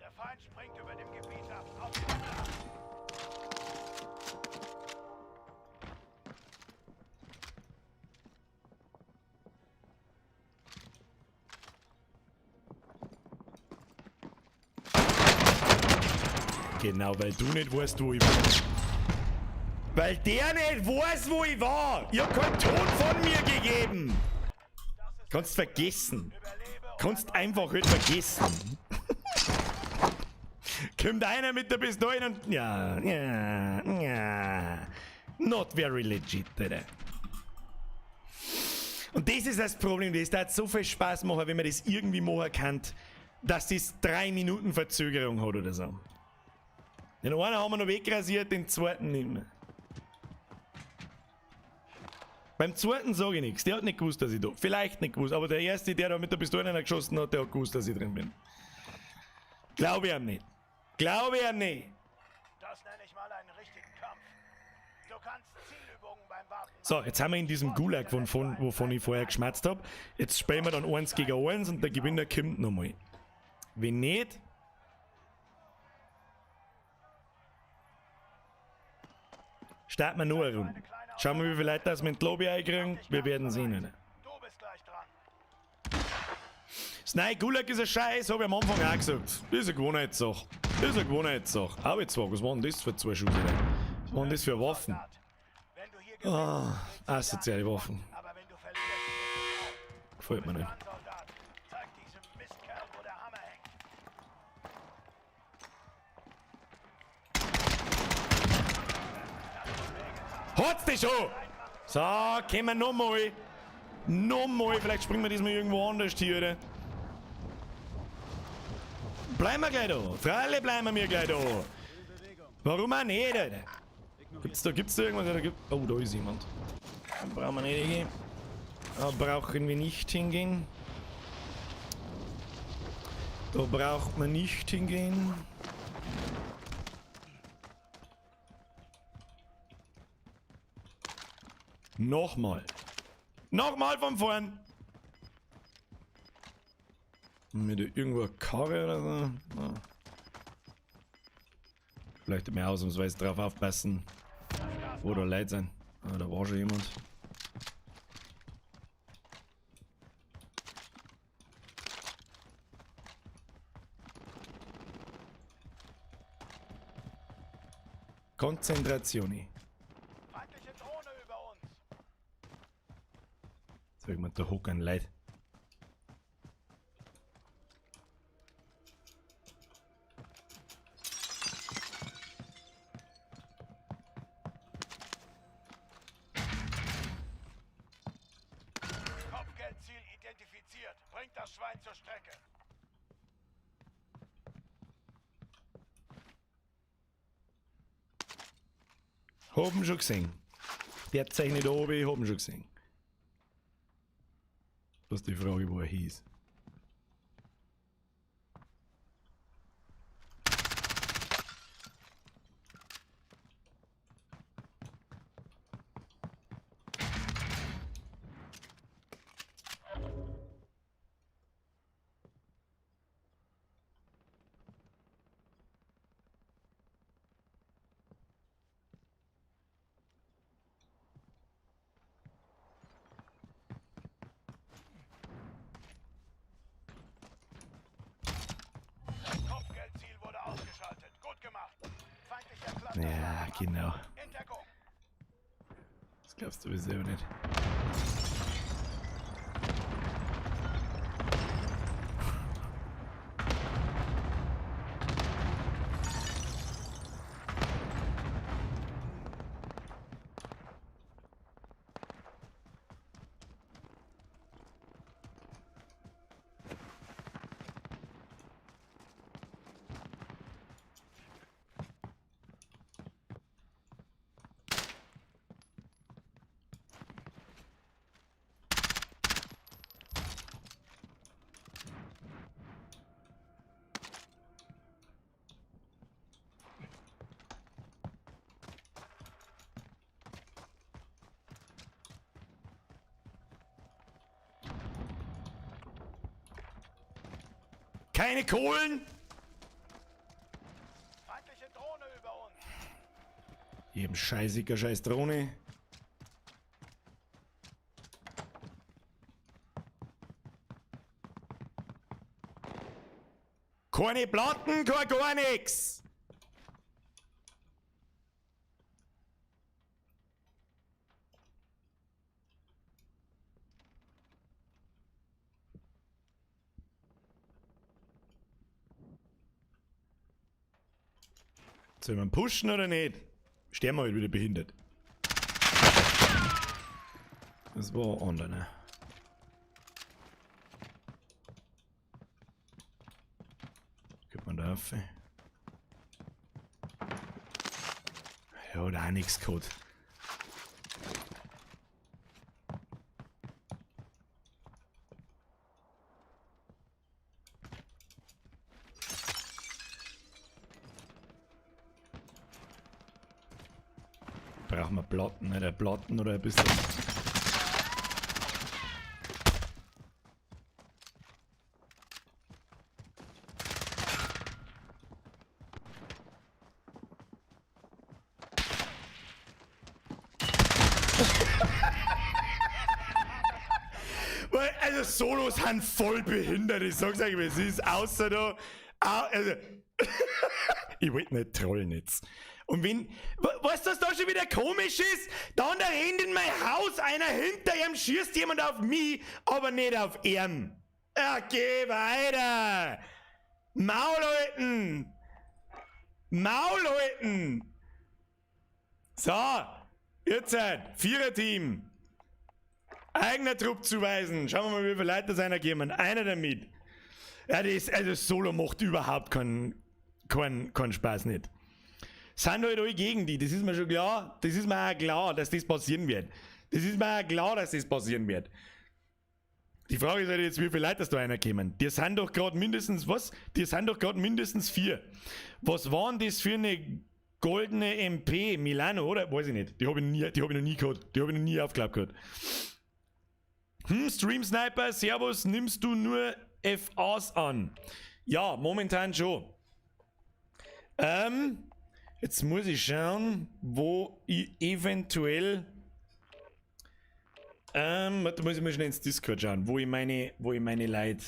Der Feind springt über dem Gebiet ab. Auf den Himmel ab. Genau, weil du nicht weißt, wo ich war. Weil der nicht weiß, wo ich war. Ich hab keinen Ton von mir gegeben. Kannst vergessen. Kannst einfach nicht vergessen. Kommt einer mit der Pistole und... Ja, ja, ja. Not very legit, Alter. Und das ist das Problem, das hat so viel Spaß machen, wenn man das irgendwie machen kann, dass das 3 Minuten Verzögerung hat oder so. Den einen haben wir noch wegrasiert, den zweiten nicht mehr. Beim zweiten sage ich nichts, der hat nicht gewusst, dass ich da... Vielleicht nicht gewusst, aber der erste, der da mit der Pistole geschossen hat, der hat gewusst, dass ich drin bin. Glaube ich ihm nicht. Glaube ich ihm nicht. Das nenne ich mal einen richtigen Kampf. Du kannst Zielübungen beim Warten machen. So, jetzt haben wir in diesem Gulag, wovon ich vorher geschmerzt hab. Jetzt spielen wir dann 1 gegen 1 und der Gewinner kommt nochmal. Wenn nicht... Starten wir noch eine Runde. Schauen wir, wie viele Leute das mit dem Lobby einkriegen. Wir werden sehen. Oder? Du bist gleich dran. Das neue Gulag ist ein Scheiß, hab ich am Anfang auch gesagt. Das ist eine Gewohnheitssache. Das ist eine Gewohnheitssache. Aber jetzt was waren das für 2 Schüsse? Was waren das für Waffen? Ah, asoziale Waffen. Gefällt mir nicht. Hat's dich schon? So, kommen wir nochmal. Nochmal, vielleicht springen wir diesmal irgendwo anders hier, oder? Bleiben wir gleich da. Freilich bleiben wir gleich da. Warum auch nicht, Alter? Gibt's da irgendwas? Oder gibt, oh, da ist jemand. Da brauchen wir nicht hingehen. Da brauchen wir nicht hingehen. Da braucht man nicht hingehen. Nochmal. Nochmal von vorn. Mit irgendwo eine Karre oder so. Ja. Vielleicht mehr ausnahmsweise drauf aufpassen. Wo da Leute sind. Ah, da war schon jemand. Konzentratione. Feindliche Drohne über uns. Sag mal, da hocken Leute. Kopfgeldziel identifiziert. Bringt das Schwein zur Strecke. Haben schon gesehen. Der zeichnet oben, ich hab ihn schon gesehen. Das ist die Frage, wo er hieß. Ja, genau. Das glaubst du selber nicht. Keine Kohlen! Feindliche Drohne über uns. Jedem scheißiger scheiß Drohne. Keine Platten, kein gar nix! Soll man pushen oder nicht? Sterben wir halt wieder behindert. Das war anders, ne? Geht man da rauf? Ja, hat auch nix gehabt. Brauchen wir Platten, nicht? Platten oder ein bisschen. Weil, also Solos sind voll behindert, ich sag's euch, wie es ist, außer da, also, ich wollte nicht trollen jetzt. Und wenn, weißt du, was da schon wieder komisch ist? Dann da rennt in mein Haus einer hinter ihm, schießt jemand auf mich, aber nicht auf ihn. Ja, geh weiter! Maul halten! Maul halten! So, jetzt halt, Viererteam. Eigener Trupp zuweisen. Schauen wir mal, wie viele Leute das einer geben. Einer damit. Ja, das, also Solo macht überhaupt keinen Spaß nicht. Sind halt alle gegen die, das ist mir schon klar. Das ist mir auch klar, dass das passieren wird. Das ist mir auch klar, dass das passieren wird. Die Frage ist halt jetzt, wie viele Leute das da einer kommen. Die sind doch grad mindestens, was? Die sind doch grad mindestens 4. Was waren das für eine goldene MP? Milano, oder? Weiß ich nicht. Die hab ich nie, die hab ich noch nie gehabt. Die hab ich noch nie aufgeklappt gehabt. Stream Sniper, servus, nimmst du nur FAs an? Ja, momentan schon. Jetzt muss ich schauen, wo ich eventuell... Warte, muss ich mal schnell ins Discord schauen, wo ich meine Leute...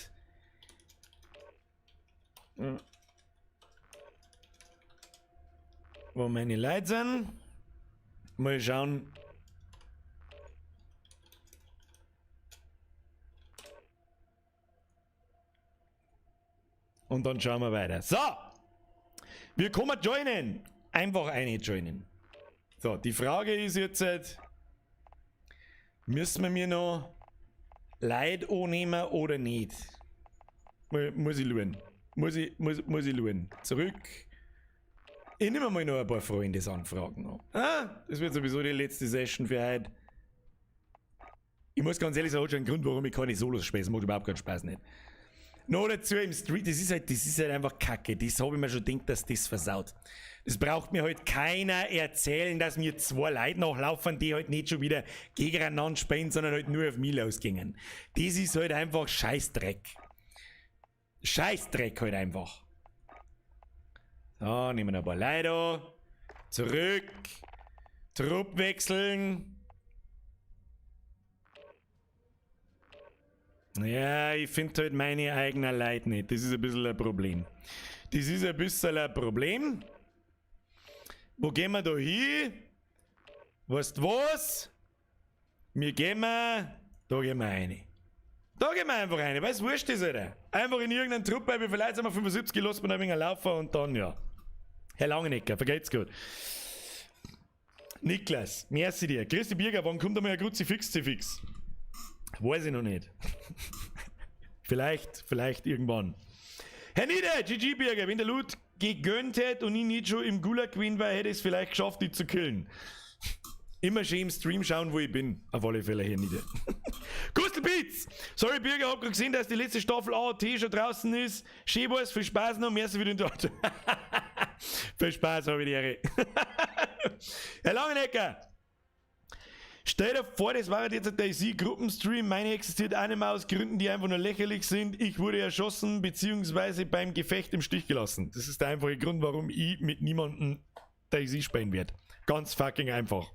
Wo meine Leute sind. Mal schauen. Und dann schauen wir weiter. So! Wir kommen joinen. Einfach eine joinen. So, die Frage ist jetzt, halt, müssen wir mir noch Leute annehmen oder nicht? Muss ich schauen. Muss ich schauen. Zurück. Ich nehme mal noch ein paar Freundesanfragen an. Ah, das wird sowieso die letzte Session für heute. Ich muss ganz ehrlich sagen, hat schon einen Grund, warum ich keine Solos spiele. Es macht überhaupt keinen Spaß nicht. Noch dazu im Street, das ist halt einfach Kacke. Das hab ich mir schon gedacht, dass das versaut. Das braucht mir halt keiner erzählen, dass mir zwei Leute nachlaufen, die halt nicht schon wieder gegeneinander spielen, sondern halt nur auf mich losgingen. Das ist halt einfach Scheißdreck. Scheißdreck halt einfach. So, nehmen wir noch ein paar Leute an. Zurück. Trupp wechseln. Ja, ich find halt meine eigenen Leute nicht. Das ist ein bisschen ein Problem. Das ist ein bisschen ein Problem. Wo gehen wir da hin? Weißt was? Wir gehen wir, da gehen wir rein. Da gehen wir einfach rein, weil es wurscht ist, Alter. Einfach in irgendeinen Trupp, weil wir vielleicht sind wir 75, lassen wir da ein wenig laufen und dann, ja. Herr Langenecker, vergeht's gut. Niklas, merci dir. Christi Birger, wann kommt einmal ein Kruzifix zu fix? Weiß ich noch nicht. Vielleicht, vielleicht irgendwann. Herr Nieder, GG Birger, wenn der Loot gegönnt hätte und ich nicht schon im Gulag gewesen war, hätte ich es vielleicht geschafft, die zu killen. Immer schön im Stream schauen, wo ich bin. Auf alle Fälle, Herr Nieder. Gustl Beats! Sorry, Birger, hab grad gesehen, dass die letzte Staffel AOT schon draußen ist. Schön war's, viel Spaß noch, merci für den Tag. Viel Spaß, hab ich die Ehre. Herr Langenecker! Stell dir vor, das war jetzt ein DayZ-Gruppenstream. Meine existiert auch nicht mehr aus Gründen, die einfach nur lächerlich sind. Ich wurde erschossen, beziehungsweise beim Gefecht im Stich gelassen. Das ist der einfache Grund, warum ich mit niemandem DayZ spielen werde. Ganz fucking einfach.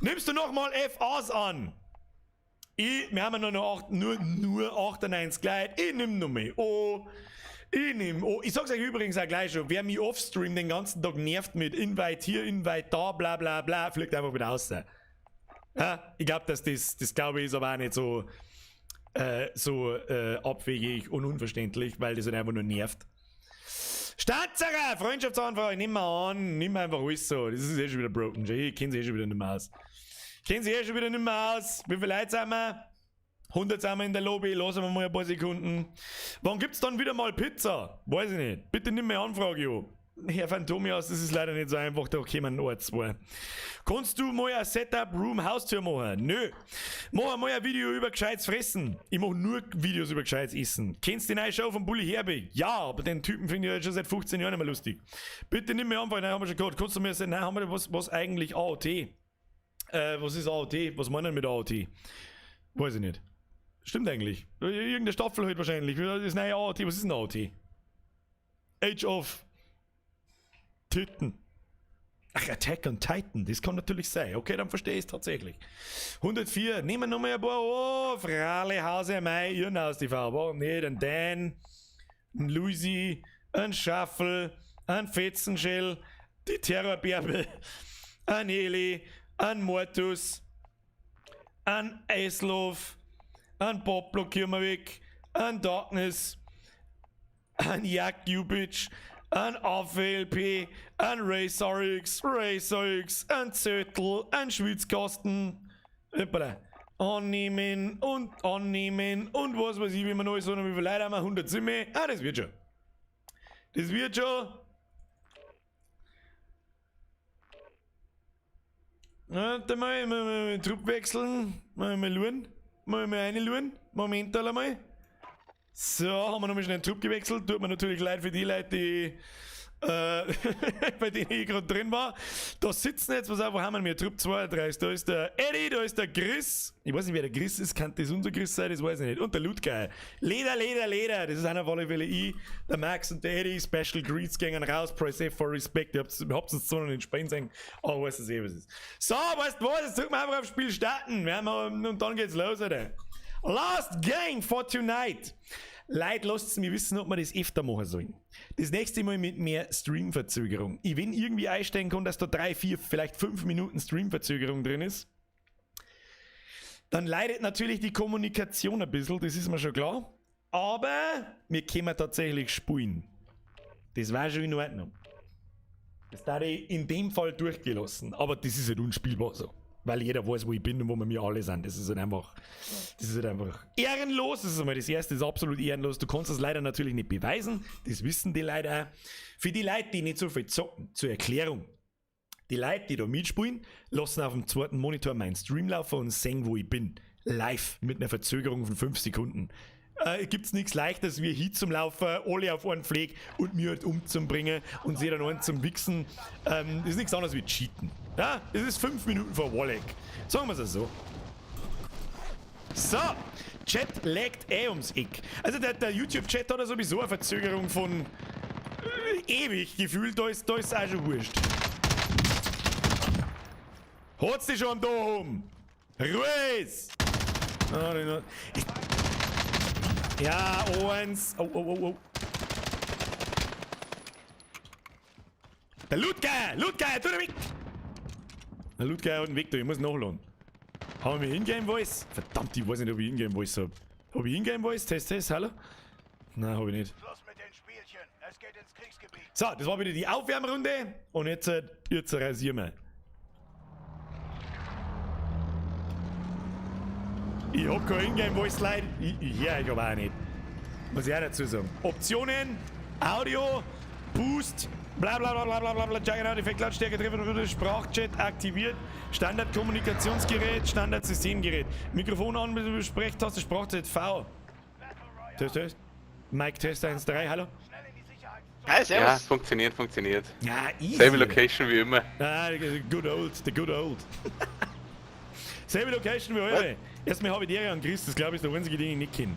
Nimmst du nochmal FAs an? Ich, wir haben ja nur noch acht, nur 98 Leute. Ich nimm noch mehr. Oh, ich nimm. Oh, ich sag's euch übrigens auch gleich schon, wer mich offstream den ganzen Tag nervt mit Invite hier, Invite da, bla bla bla, fliegt einfach wieder raus. Ja, ich glaub, dass das, das glaube ich, ist aber auch nicht so abwegig und unverständlich, weil das halt einfach nur nervt. Stanzerer, Freundschaftsanfrage, nimm mal an, nimm einfach alles so. Das ist eh schon wieder broken. Ich kenn sie eh schon wieder nicht mehr aus. Kenn sie eh schon wieder nicht mehr aus. Wie viele Leute sind wir? 100 sind wir in der Lobby, lassen wir mal ein paar Sekunden. Wann gibt's dann wieder mal Pizza? Weiß ich nicht. Bitte nimm meine Anfrage, jo. Herr Phantomias, das ist leider nicht so einfach, da kommen nur zwei. Kannst du mal ein Setup Room Haustür machen? Nö. Mach mal ein Video über gescheites Fressen. Ich mach nur Videos über gescheites Essen. Kennst du die neue Show von Bully Herbig? Ja, aber den Typen finde ich halt schon seit 15 Jahren nicht mehr lustig. Bitte nimm mir Anfrage, nein, haben wir schon gehört. Kannst du mir sagen, nein, haben wir was, was eigentlich AOT? Was ist AOT? Was meinen wir mit AOT? Weiß ich nicht. Stimmt eigentlich. Irgendeine Staffel halt wahrscheinlich. Das ist neue AOT. Was ist denn AOT? Age of Titten. Ach, Attack on Titan, das kann natürlich sein. Okay, dann verstehe ich es tatsächlich. 104, nehmen wir nochmal ein paar. Oh, Frale Hause Mai, Irrenhaus die Farbe. Oh, nee, den Dan, ein Luisi, ein Schaffel, ein Fetzenschell, die Terrorbärbel, ein Heli, ein Mortus, ein Eislov, ein Poplo Kirmawik, ein Darkness, ein Jak Jubic, ein AFLP, ein Racer X, Racer X, ein Zöttl, ein Schwitzkasten. Hoppala. Annehmen und annehmen und was weiß ich, wie man alles so, wie viele Leute haben wir? 107. Ah, das wird schon. Das wird schon. Warte mal, mal, mal, mal Trupp wechseln. Mal, mal schauen. Mal, mal reinschauen. Moment einmal. So, haben wir nochmal schnell den Trupp gewechselt. Tut mir natürlich leid für die Leute, die bei denen ich gerade drin war. Da sitzen jetzt, pass auf, wo haben wir? Trupp 32. Da ist der Eddie, da ist der Chris. Ich weiß nicht, wer der Chris ist. Kann das unser Chris sein? Das weiß ich nicht. Und der Ludger. Leder, Leder, Leder. Das ist einer auf alle Fälle ich, der Max und der Eddie. Special Greets gingen raus. Press F for Respect. Ihr habt uns zwar noch nicht spielen sehen, aber weißt du eh, was es ist. So, weißt du was? Jetzt drücken wir einfach auf Spiel starten. Wir haben, und dann geht's los, Alter. Last Game for tonight. Leute, lasst mich wissen, ob wir das öfter machen sollen. Das nächste Mal mit mehr Streamverzögerung. Ich wenn irgendwie einstellen kann, dass da 3, 4, vielleicht 5 Minuten Streamverzögerung drin ist, dann leidet natürlich die Kommunikation ein bisschen, das ist mir schon klar. Aber wir können tatsächlich spielen. Das war schon in Ordnung. Das da ich in dem Fall durchgelassen. Aber das ist halt unspielbar so. Weil jeder weiß, wo ich bin und wo wir mir alle sind. Das ist halt einfach, das ist halt einfach ehrenlos. Das ist einmal das Erste, das ist absolut ehrenlos. Du kannst das leider natürlich nicht beweisen. Das wissen die Leute auch. Für die Leute, die nicht so viel zocken, zur Erklärung. Die Leute, die da mitspielen, lassen auf dem zweiten Monitor meinen Stream laufen und sehen, wo ich bin. Live, mit einer Verzögerung von 5 Sekunden. Gibt's nichts Leichteres wie hier zum Laufen, alle auf einen Fleck und mir halt umzubringen und sie dann einen zum Wichsen. Das ist nichts anderes wie Cheaten. Ja, es ist 5 Minuten vor Wallhack. Sagen wir's so. So, Chat laggt eh ums Eck. Also der YouTube-Chat hat ja sowieso eine Verzögerung von ewig gefühlt, da ist auch schon wurscht. Hat's dich schon da oben? Ruhe ist! Ja, eins. Oh, oh, oh, oh. Der Ludgeier! Ludgeier, tu da weg! Der Ludgeier hat einen Weg da, ich muss nachladen. Haben wir Ingame Voice? Verdammt, ich weiß nicht, ob ich Ingame Voice hab. Hab ich Ingame Voice? Test, Test, hallo? Nein, hab ich nicht. Schluss mit den Spielchen. Es geht ins Kriegsgebiet. So, das war wieder die Aufwärmrunde. Und jetzt, jetzt rasieren wir. Ich hab kein Ingame Voice, Leute. Ich höre euch aber auch nicht. Muss ich auch dazu sagen. Optionen, Audio, Boost, bla bla bla bla bla bla bla, Juggernaut, Effekt, Lautstärke, Treffer, Sprachchat aktiviert, Standardkommunikationsgerät, Standardsystemgerät, Mikrofon an, Sprechtaste, Sprachchat V. Test, Test. Mic Test 1, 3, hallo. Schnell in die Sicherheitszone. Hi, Ja, servus. funktioniert, funktioniert. Ja, easy. Selbe Location wie immer. Ah, the good old, the good old. Selbe Location wie heute. Erstmal habe ich die an Chris, das glaube ich ist der einzige, den ich nicht kenne.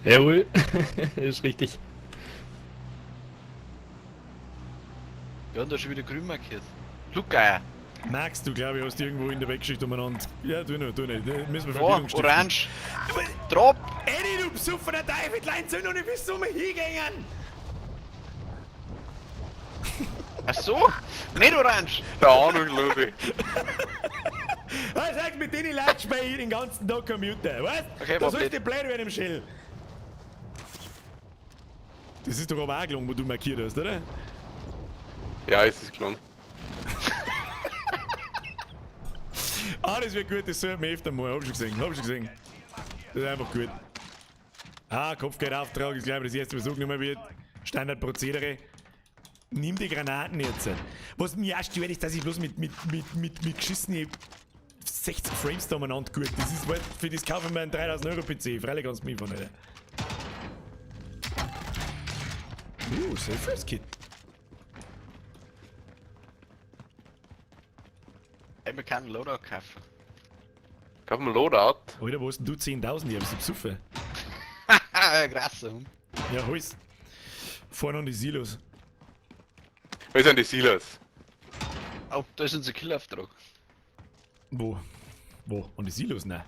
Jawohl, ist richtig. Wir haben da schon wieder grün markiert. Luca. Max, du glaube ich hast irgendwo in der Weggeschichte umeinander. Ja, tu nicht, tu nicht. Müssen wir Da, Verwirrung stiften. orange. Drop. Eddie, du besoffener Teufel, Zünd und ich bist so mal hingegangen. Ach so, nicht orange. Der Ahnungslose. Was sagst mit denen Leuten spiele ich den ganzen Tag Computer, weißt? Okay, da war sollst blöd. du blöd werden im Schädel. Das ist doch aber auch gelungen, wo du markiert hast, oder? Ja, es ist gelungen. Ah, das wird gut, das sollte man öfter mal. Hab schon gesehen, hab schon gesehen. Das ist einfach gut. Ah, Kopfgeldauftrag ist, glaube ich, das erste, was angenommen wird. Standardprozedere. Nimm die Granaten jetzt. Was mich auch stört, ist, dass ich bloß mit geschissenen 60 Frames da umeinander gut. Das ist halt, für das kaufe ich mir einen 3000 Euro PC. Freilich kannst du mich von, Alter. Self Kit. Ey, wir können Loadout kaufen. Kauf mal Loadout. Alter, wo hast denn du 10.000? Ich hab's besoffen. Haha, krass. Hund. Ja, hol's. Vorne an die Silos. Was sind die Silos? Oh, da ist unser Killauftrag. Wo? Wo? An die Silos? Nein.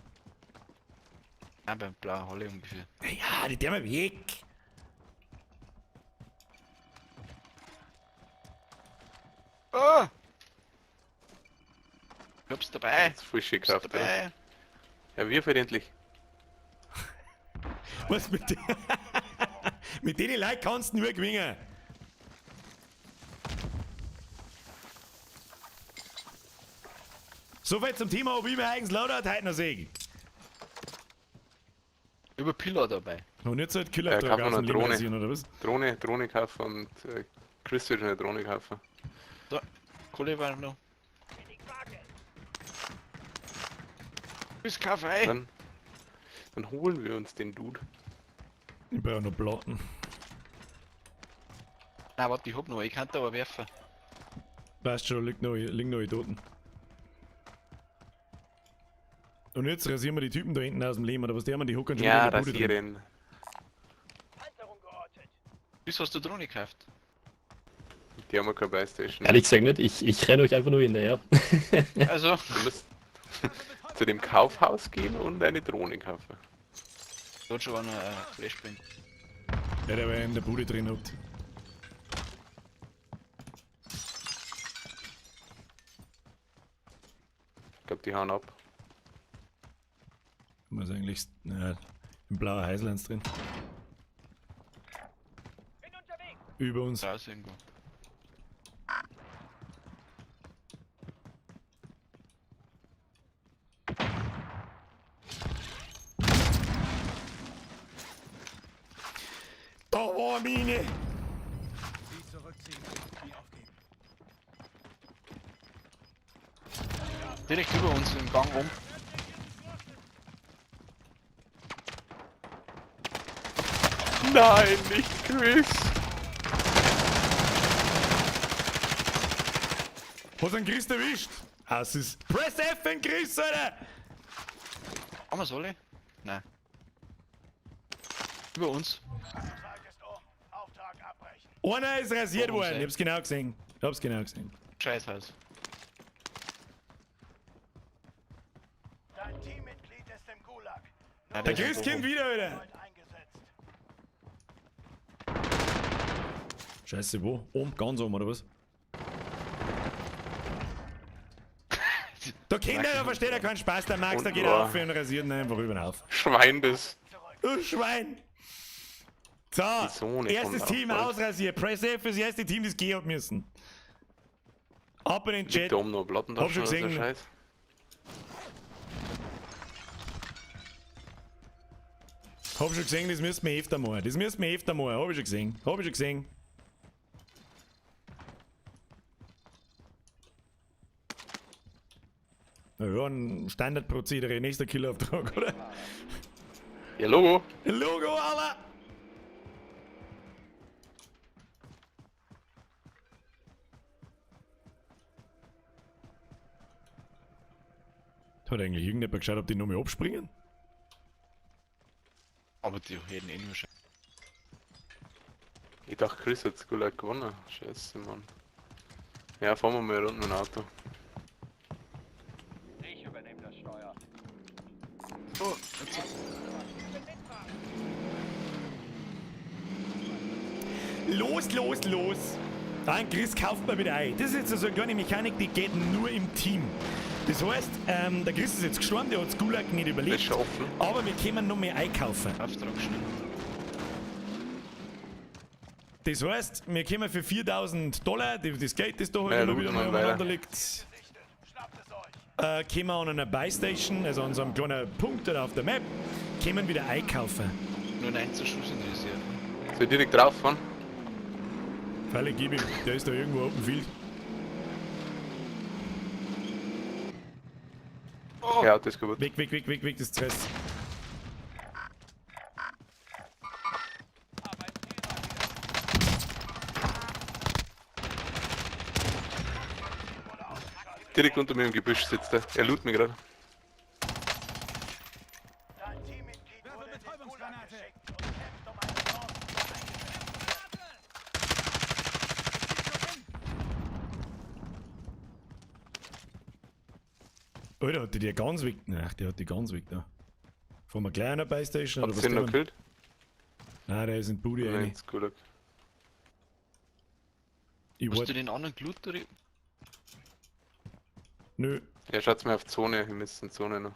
Nein, beim blauen Halle ungefähr. Ja, die der mal weg. Oh! Ich hab's dabei. Das ist voll schick Ich hab's gekauft, ja. dabei. Ja, wir endlich. Was mit den... mit denen Leuten kannst du nur gewinnen. Soweit zum Thema, ob ich mir eigens Loadout heute noch sehe. Über Pillar dabei. Und jetzt halt Killer Ja, kaufen wir aus dem eine Leben Drohne. rasieren, oder was? Drohne kaufen und Chris wird schon eine Drohne kaufen. So, Kohle war noch. Bis Kaffee. Dann holen wir uns den Dude. Ich brauche noch Platten. Nein, warte, ich hab noch. Ich kann da aber werfen. Passt schon, liegt noch, liegen noch die Toten. Und jetzt rasieren wir die Typen da hinten aus dem Leben, oder was? Die haben die hocken schon Ja, wieder in der Bude drin. rasieren. Panzerung geortet. Bis hast du Drohne gekauft? Die haben wir keine Playstation. Ehrlich gesagt nicht, ich renne euch einfach nur hinterher. Also, Du musst zu dem Kaufhaus gehen und eine Drohne kaufen. da hat schon einer Flashbang. Ja, der war in der Bude drin hockt. Ich glaube, die hauen ab. Muss eigentlich, naja, im blauen Heißlands drin. Über uns. Raus irgendwo. Da war Mine! Sie zurückziehen. Nie aufgeben. Direkt über uns im Gang rum. Nein, nicht Chris! Hast einen Chris erwischt? Das ist. Press F den Chris, Alter! Haben wir's alle? Nein. Über uns. Zeit ist um. Auftrag abbrechen. Einer ist rasiert Warum worden, sei? ich hab's genau gesehen. Ich hab's genau gesehen. Scheißhaus. Dein Teammitglied ist im Gulag. Nein, Der ist Chris in kommt Bochum. wieder, Alter! Erneut eingesetzt. Scheiße, wo? Oben, ganz oben, oder was? Da Kinder, da versteht er keinen Spaß, der Max, da geht er auf und rasiert ihn einfach über den Haufen. Schwein das. Du Schwein! So, Zone erstes kommt auch Team bald. ausrasiert. Press F fürs erste Team, das gehen hat müssen. Ab in den Liegt Chat. da oben noch Platten Hab schon oder so gesehen. Scheiß. Hab schon gesehen, das müssen wir öfter machen. Das müssen wir öfter machen. Hab ich schon gesehen. Hab ich schon gesehen. Na ja, ein Standardprozedere, nächster Killauftrag, oder? Ja, Logo. Logo, Alter! Hat eigentlich irgendjemand geschaut, ob die nochmal abspringen? Aber die hätten eh nur schon. Ich dachte, Chris hat's Gulag gewonnen. Scheiße, Mann. Ja, fahren wir mal rund mit dem Auto. Ich übernehme das Steuer. Oh, jetzt. Los, los, los! Nein, Chris kauft mal wieder ein. Das ist jetzt so eine kleine Mechanik, die geht nur im Team. Das heißt, der Chris ist jetzt gestorben, der hat's Gulag nicht Ist überlebt. schon offen. Aber wir können noch mehr einkaufen. Auftrag schnell. Das heißt, wir können für 4000 Dollar, das Geld, das da halt Ja, immer wieder looten mal wir weiter. umeinander liegt, Gesichtet. Schnappt es euch. können wir an einer Buy-Station, also an so einem kleinen Punkt oder auf der Map, können wir wieder einkaufen. Nur 19 Schuss in die Reserve. Soll ich direkt drauf fahren? Falle gib ihm, der ist da irgendwo Open Field. Oh. Ja, Auto ist kaputt. Weg, weg, weg, weg, weg, das Stress. Direkt unter mir im Gebüsch sitzt er. Er loot mich gerade. Dein Teammitglied wurde in den Gulag geschickt und kämpft um eine Chance, wieder eingesetzt zu werden. Alter, hat die die ganz weg? Nein, der hat die ganz weg da. Fahren wir gleich an der Buy-Station oder Hat's was den noch tun wir? gekillt? Nein, der ist in die Bude Nein, rein. ins Gulag. Ich Hast du wollt, den anderen Glut oder? nö, Ja, schaut's mir auf Zone. Wir müssen Zone noch.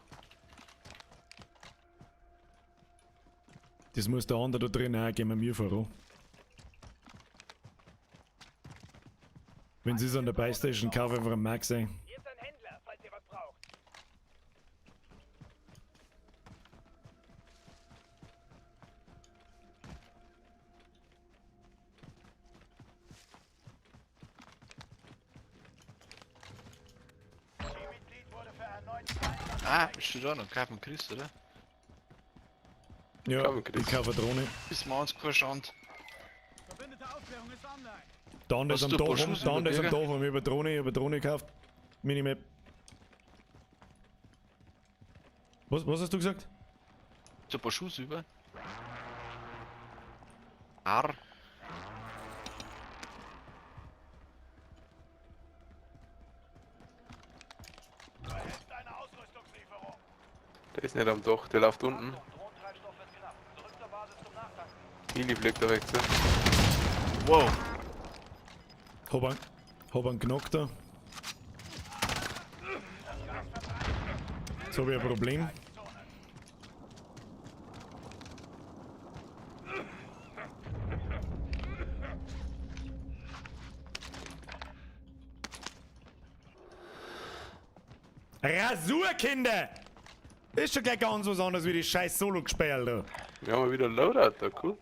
das muss der andere da drin auch, gehen wir mir voran. Wenn sie es an der Buy-Station kaufen, einfach einen Max ein. Hier ist ein Händler, falls ihr was braucht. Teammitglied wurde für erneuten Einsatz Ah, bist du da noch? Kaufen Chris, oder? Ja, Kaufen, Chris. ich kaufe eine Drohne. Bis wir uns keine Schande. Der andere ist Hast am du ein paar Dach, rum, Schuss der andere ist am über Dach, haben über Drohne, über Drohne gekauft. Minimap. Was hast du gesagt? So ein paar Schuss über. Ar. erhält eine Ausrüstungslieferung. Der ist nicht am Dach, der läuft unten. Drohnentreibstoff wird knapp. Zurück zur Basis zum Nachtanken. Heli fliegt da weg zu. Wow. Hab einen genockt da. Jetzt hab ich ein Problem. Rasur, Kinder! Ist schon gleich ganz was anderes wie die scheiß Solo-Gesperr da. Wir haben wieder Loadout da, cool.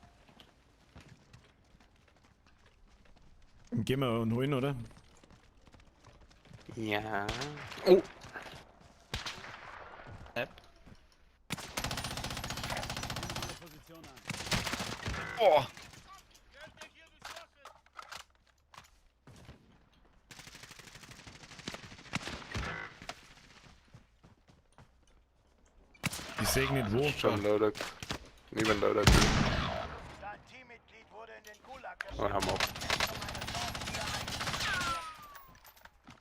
Gehen wir und holen, oder? Ja. Oh! App. Boah. Ich seh nicht wo. Schon Loadout. Neben Loadout. Dein Teammitglied wurde in den Gulag geschickt. Oh, haben wir auf. Um eine Chance, wieder eingesetzt zu werden.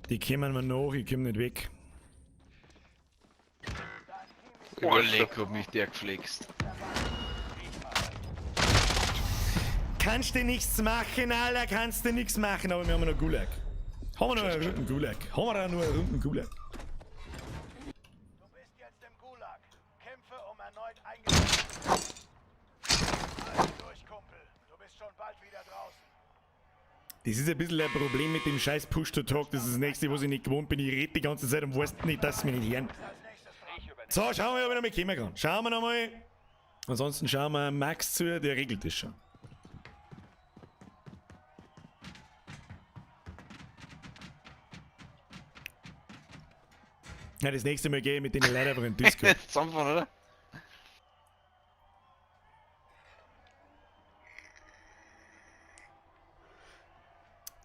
Die kommen mir nach, ich komm nicht weg. Ich Oh, weiß schon. leck, hab mich der geflext. Kannst du nichts machen, Alter, kannst du nichts machen, aber wir haben noch Gulag. Haben wir noch einen runden Gulag? Haben wir auch nur einen runden Gulag? Du bist jetzt im Gulag. Kämpfe, um erneut eingesetzt zu werden. Halt durch, Kumpel. Du bist schon bald wieder draußen. Das ist ein bisschen ein Problem mit dem scheiß Push-to-Talk. Das ist das nächste, was ich nicht gewohnt bin. Ich rede die ganze Zeit und weiß nicht, dass sie mich nicht hören. Als nächstes dran. So, schauen wir, ob ich noch mal kommen kann. Schauen wir noch mal. Ansonsten schauen wir Max zu, der regelt das schon. Ja, das nächste Mal gehe ich mit den Leuten einfach in den Discord. Zusammenfahren, oder?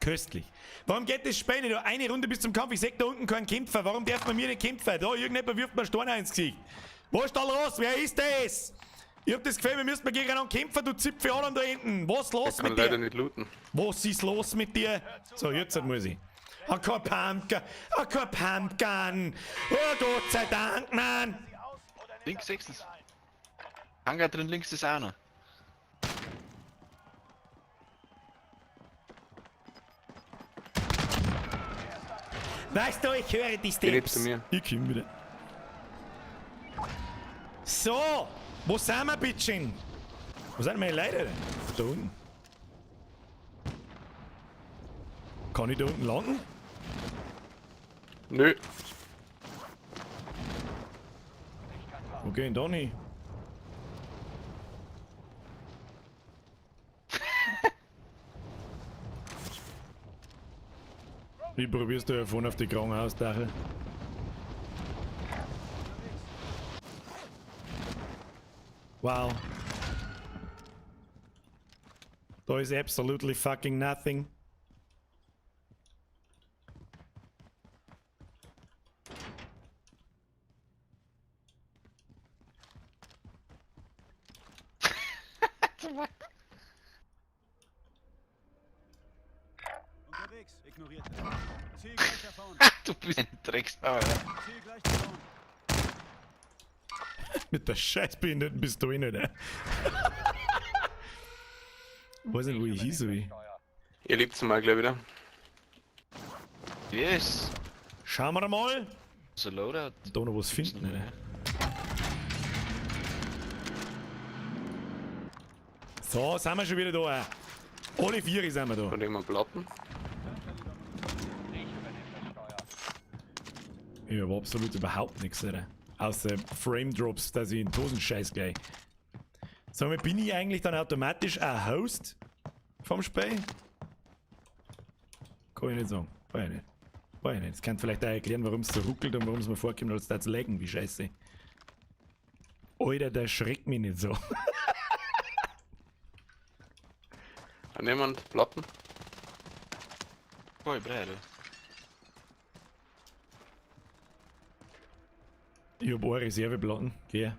Köstlich. Warum geht das Spiel nicht? Nur eine Runde bis zum Kampf. Ich seh da unten keinen Kämpfer. Warum darf man mir nicht kämpfen? Da, irgendjemand wirft mir einen Stein ins Gesicht. Was ist da los? Wer ist das? Ich hab das Gefühl, wir müssen gegeneinander kämpfen, du Zipfel Adam da hinten. Was ist los Ich kann mit leider dir? nicht looten. Was ist los mit dir? So, jetzt muss ich. Ah, kein Pumpgun. Ah, kein Pumpgun. Oh, Gott sei Dank, Mann. Sie aus oder nimm Links das sechstens. Ziel ein. Hangar drin links ist einer. Weißt du, ich höre die Geh nicht Steps. zu mir. Ich komm wieder. So, wo sind wir, bitteschön? Wo sind meine Leute denn? Da unten. Kann ich da unten landen? Nö. Wo geh ich denn da hin? Wie probierst du ja vorne auf die Krankenhausdachel? Wow. Da ist absolutely fucking nothing. Unterwegs. Ignoriert. Ziel gleich da vorne. Du bist ein Drecksauer. ja. Ziel gleich da vorne. Mit der scheiß behinderten Pistole, oder? Weiß nicht, wo ich hin soll. Ihr lebt's mal gleich wieder. Yes. Schauen wir mal. So Loadout. Da noch was finden, oder? So, sind wir schon wieder da. Alle vier sind wir da. Von dem wir Platten. Ich hab absolut überhaupt nichts, Alter. Außer Frame Drops, dass ich in die Hosen scheiß gleich. Sag mal, bin ich eigentlich dann automatisch ein Host vom Spiel? Kann ich nicht sagen. Weiß ich nicht. Weiß ich nicht. Das kann vielleicht auch erklären, warum es so ruckelt und warum es mir vorkommt, als da zu laggen, wie scheiße. Alter, der schreckt mich nicht so. Hat jemand Platten? Voll breit, Ich hab eine Reserveplatten. Geh.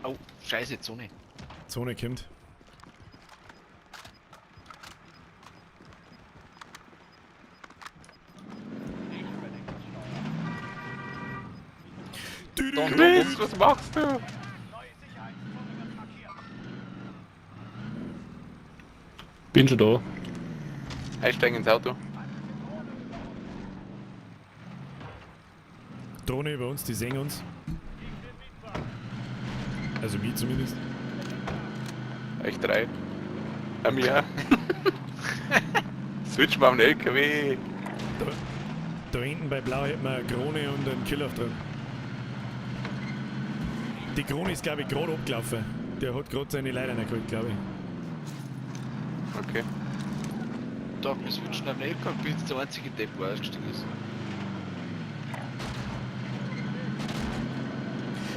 Oh, scheiße, Zone. Zone kommt. Chris, was machst du? Neue Sicherheitszone wird markiert. Bin schon da. Einsteigen ins Auto. Drohne über uns, die sehen uns. Also mich zumindest. Echt drei. Mir. Switch mal auf den LKW. Da hinten bei Blau hätten wir eine Krone und einen Killauftrag. Die Krone ist, glaube ich, gerade abgelaufen. Der hat gerade seine Leute gekriegt, glaube ich. Okay. Doch, wir switchen auf den LKW, bin jetzt der einzige Depp, der ausgestiegen ist.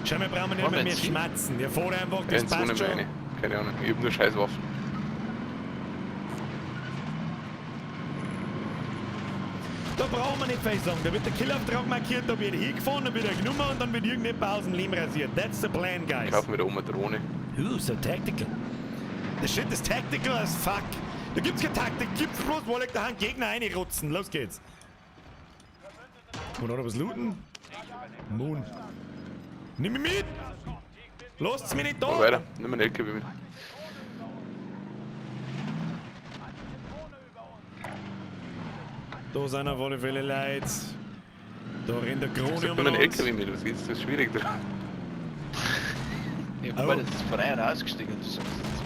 Schau mal, brauchen wir nicht mehr, Moment, mehr Sie- schmatzen. Der fährt einfach, das In Zone passt schon. meine. Keine Ahnung. Ich hab nur scheiß Waffen. Da brauchen wir nicht viel sagen. Da wird der Killauftrag markiert, da wird hingefahren, dann wird er genommen und dann wird irgendjemand aus dem Leben rasiert. That's the plan, guys. Kaufen wir da oben eine Drohne. So tactical. The shit is tactical as fuck. Da gibt's keine Taktik, gibt's bloß, wo da einen Gegner reinrotzen. Los geht's. Und noch was looten? Moon. Nimm mich mit! Lasst's mich nicht Mach da! weiter, nimm den LKW mit. Da sind auf alle Fälle Leute. Da rennt der Krone Ich sag, um nimm den LKW mit, was ist das schwierig dran? Ich Oh. bin jetzt frei rausgestiegen und du sagst jetzt.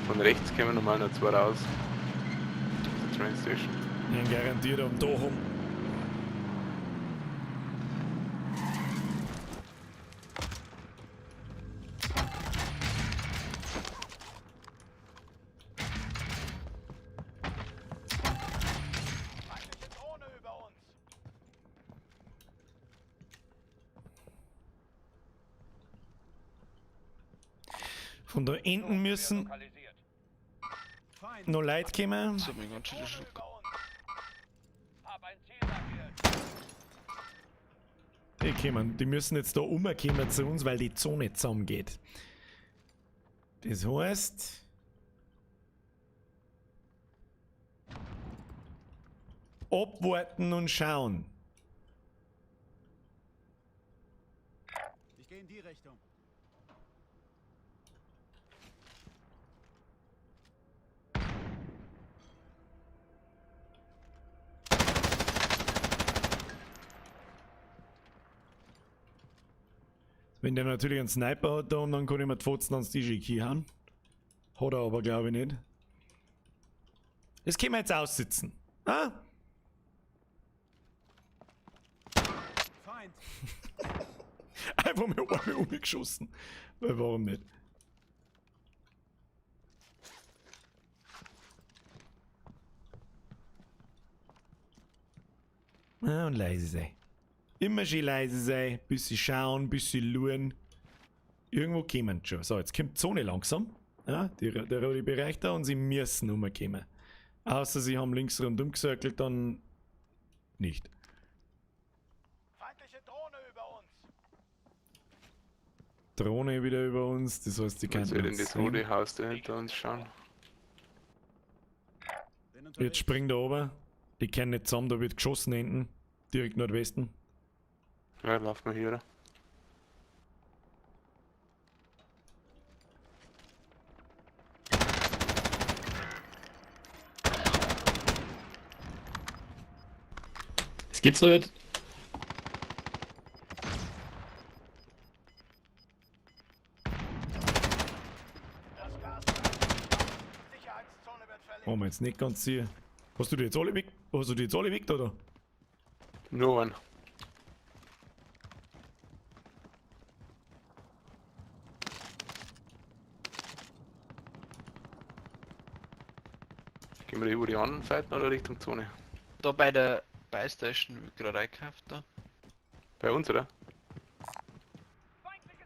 Von rechts kommen normal noch zwei raus. Aus der Train Station. Ja, garantiert am Dach um. Feindliche Drohne über uns. Von da hinten müssen noch Leute kommen. Das hat mich ganz schön erschrocken. Über uns. Die kommen. Die müssen jetzt da umkommen zu uns, weil die Zone zusammengeht. Das heißt. Abwarten und schauen. Ich gehe in die Richtung. Wenn der natürlich einen Sniper hat da, und dann kann ich mir die Fotzen ans Digi hauen. Hat er aber, glaube ich, nicht. Das können wir jetzt aussitzen. Ah? Feind. Einfach mal einmal umgeschossen. Weil warum nicht? Ah, und leise sein. Immer schön leise sein, bisschen schauen, bisschen luren. Irgendwo kommen sie schon. So, jetzt kommt die Zone langsam. Ja, der rote Bereich da und sie müssen umkommen. Außer sie haben links rundum gezirkelt, dann nicht. Feindliche Drohne über uns. Drohne wieder über uns, das heißt, die Man können soll in uns das sehen. rote Haus da hinter uns schauen. Jetzt springt er runter. Die kennen nicht zusammen, da wird geschossen hinten. Direkt Nordwesten. Ja, laufen wir hier, oder? Es geht so nicht. Das Gas Die Sicherheitszone wird verlegt. Haben wir jetzt nicht ganz sicher. Hast du die jetzt alle weg? Hast du die jetzt alle weg, oder? Nur einen. Gehen wir über die anderen Seiten oder Richtung Zone? Da bei der Buy-Station wird gerade eingekauft da. Bei uns, oder?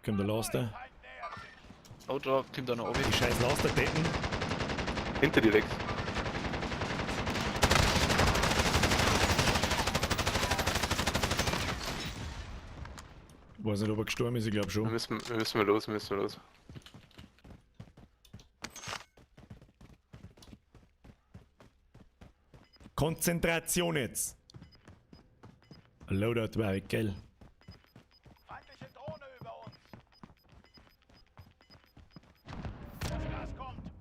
Kommt der Laster. Feind nähert sich. Oh, da kommt da noch oben. Die scheiß Laster-Deppen. Hinter dir, Lex. Weiß nicht, ob er gestorben ist, ich glaube Wir schon. müssen wir los, müssen wir los. Konzentration jetzt. Ein Loadout war geil. Feindliche Drohne über uns. Das Gas kommt.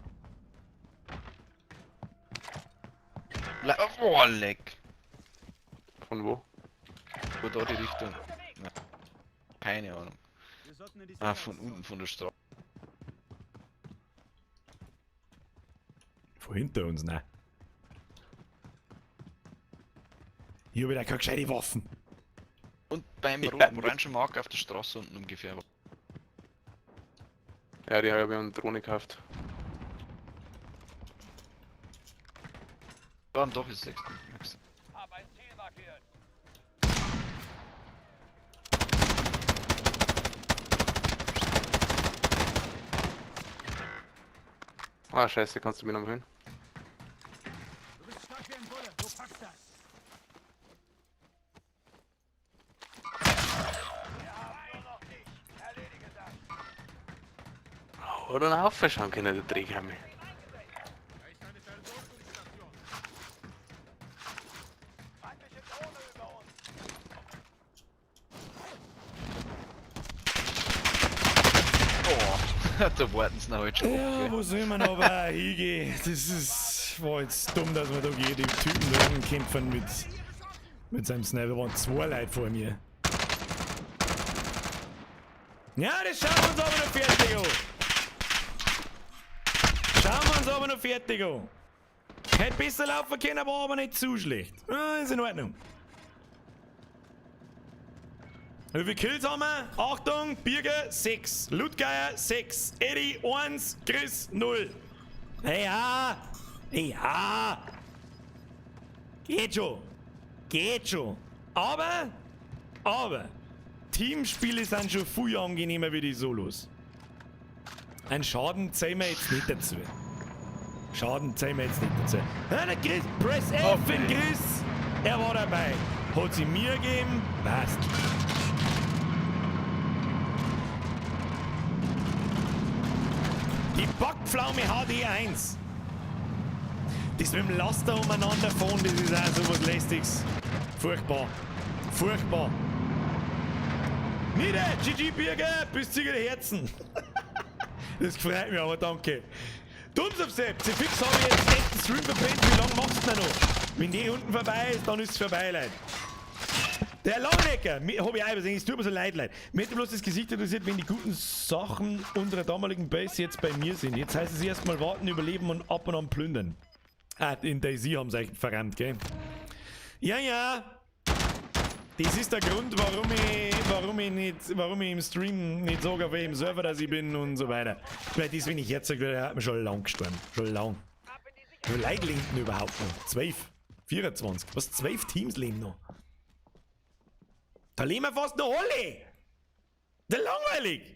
Oh, leck. Von wo? Wo da die Richtung? Ja. Keine Ahnung. Wir sollten in die Ah, von unten von der Straße. Von hinter uns, nein. Ich hab wieder keine gescheite Waffen. Und beim Ja, roten orangen Mark auf der Straße unten ungefähr. Ja, die habe ich eine Drohne gekauft. Da am Dach ist 6. Ah, scheiße, kannst du mich noch mal hin? Du bist stark wie ein Bulle. Du packst das. Wir haben nur noch dich. Erledige das. Hat er noch aufschauen können, der Drehkammer. Feindliche Drohne über uns. Oh, da warten sie noch halt schon. Ja, ab, wo soll man aber hingehen? Das ist, war jetzt dumm, dass man da gegen die Typen da unten kämpfen mit seinem Sniper. Waren zwei Leute vor mir. Ja, das schauen wir uns aber noch fertig an. Schauen wir uns aber noch fertig an. Hätte besser laufen können, aber nicht zu schlecht. Ah, ist in Ordnung. Wie viele Kills haben wir? Achtung, Birger 6, Ludgeier 6, Eddie 1, Chris 0. Ja, ja. Geht schon. Geht schon. Aber, Teamspiele sind schon viel angenehmer wie die Solos. Ein Schaden zählen wir jetzt nicht dazu. Schaden zählen wir jetzt nicht dazu. Ja, der Chris, Press F in Chris. Er war dabei. Hat sie mir gegeben. Passt. Die Backpflaume HD1. Das mit dem Laster umeinander fahren, das ist auch so was Lästiges. Furchtbar. Furchtbar. Nieder, GG Birger, bis zu den Herzen. Das freut mich aber, danke. Dummsubsepp, fix habe ich jetzt echt den Stream verpennt. Wie lange machst du denn noch? Wenn die unten vorbei ist, dann ist es vorbei, Leute. Der Langnecker, hab ich auch übersehen, es tut mir so leid, Leute. Mir hätte bloß das Gesicht interessiert, wenn die guten Sachen unserer damaligen Base jetzt bei mir sind. Jetzt heißt es erstmal warten, überleben und ab und an plündern. Ah, in DayZ haben sie eigentlich verrannt, gell? Ja, ja. Das ist der Grund, warum ich im Stream nicht sage, auf welchem Server dass ich bin und so weiter. Weil das, wenn ich jetzt sage, der hat mir schon lang gestorben. Schon lang. Wie viele Leute leben denn überhaupt noch? 12. 24. Was? 12 Teams leben noch? Da leben wir fast noch alle! Der langweilig!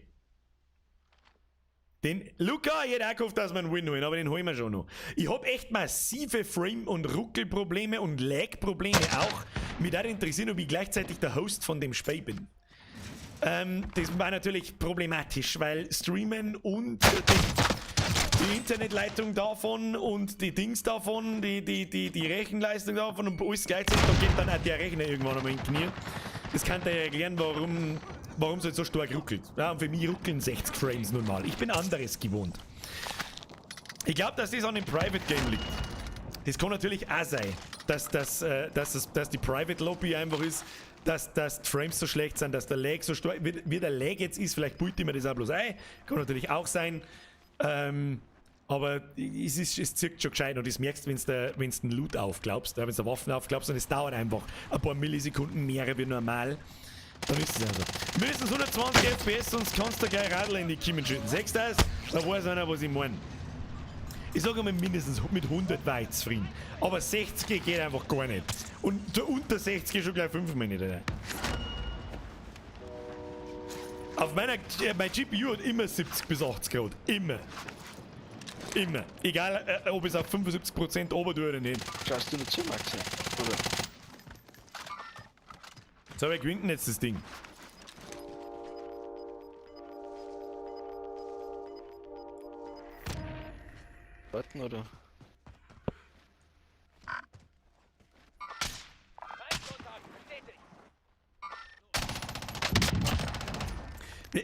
Den Luca, ich hätte auch gehofft, dass wir einen Win holen, aber den holen wir schon noch. Ich hab echt massive Frame- und Ruckelprobleme und Lag-Probleme auch. Mich würde interessieren, ob ich gleichzeitig der Host von dem Spiel bin. Das war natürlich problematisch, weil Streamen und die Internetleitung davon und die Dings davon, die Rechenleistung davon und alles gleichzeitig, da geht dann auch der Rechner irgendwann einmal in die Knie. Das kann dir ja erklären, warum es halt so stark ruckelt. Ja, und für mich ruckeln 60 Frames nun mal. Ich bin anderes gewohnt. Ich glaub, dass das an dem Private Game liegt. Das kann natürlich auch sein, dass die Private Lobby einfach ist, dass die Frames so schlecht sind, dass der Lag so stark, wie der Lag jetzt ist, vielleicht bildet ich mir das auch bloß ein. Kann natürlich auch sein. Aber es zirkt schon gescheit und das merkst du, wenn's den Loot aufglaubst, ja, wenn's der Waffen aufglaubst und es dauert einfach ein paar Millisekunden mehr wie normal. Dann ist es also. Mindestens 120 FPS, sonst kannst du gleich Radl in die Kiemen schütten. Siehst du das? Da weiß einer, was ich mein. Ich sag einmal mindestens mit 100 war ich zufrieden. Aber 60 geht einfach gar nicht. Und unter 60 schon gleich 5 Minuten. Alter. Auf meiner, mein GPU hat immer 70 bis 80 Grad. Immer. Immer. Egal, ob es auf 75% oben tue oder nicht. Schaust du nicht zu, Maxi? Oder? So, wer gewinnt denn jetzt das Ding? Warten, oder?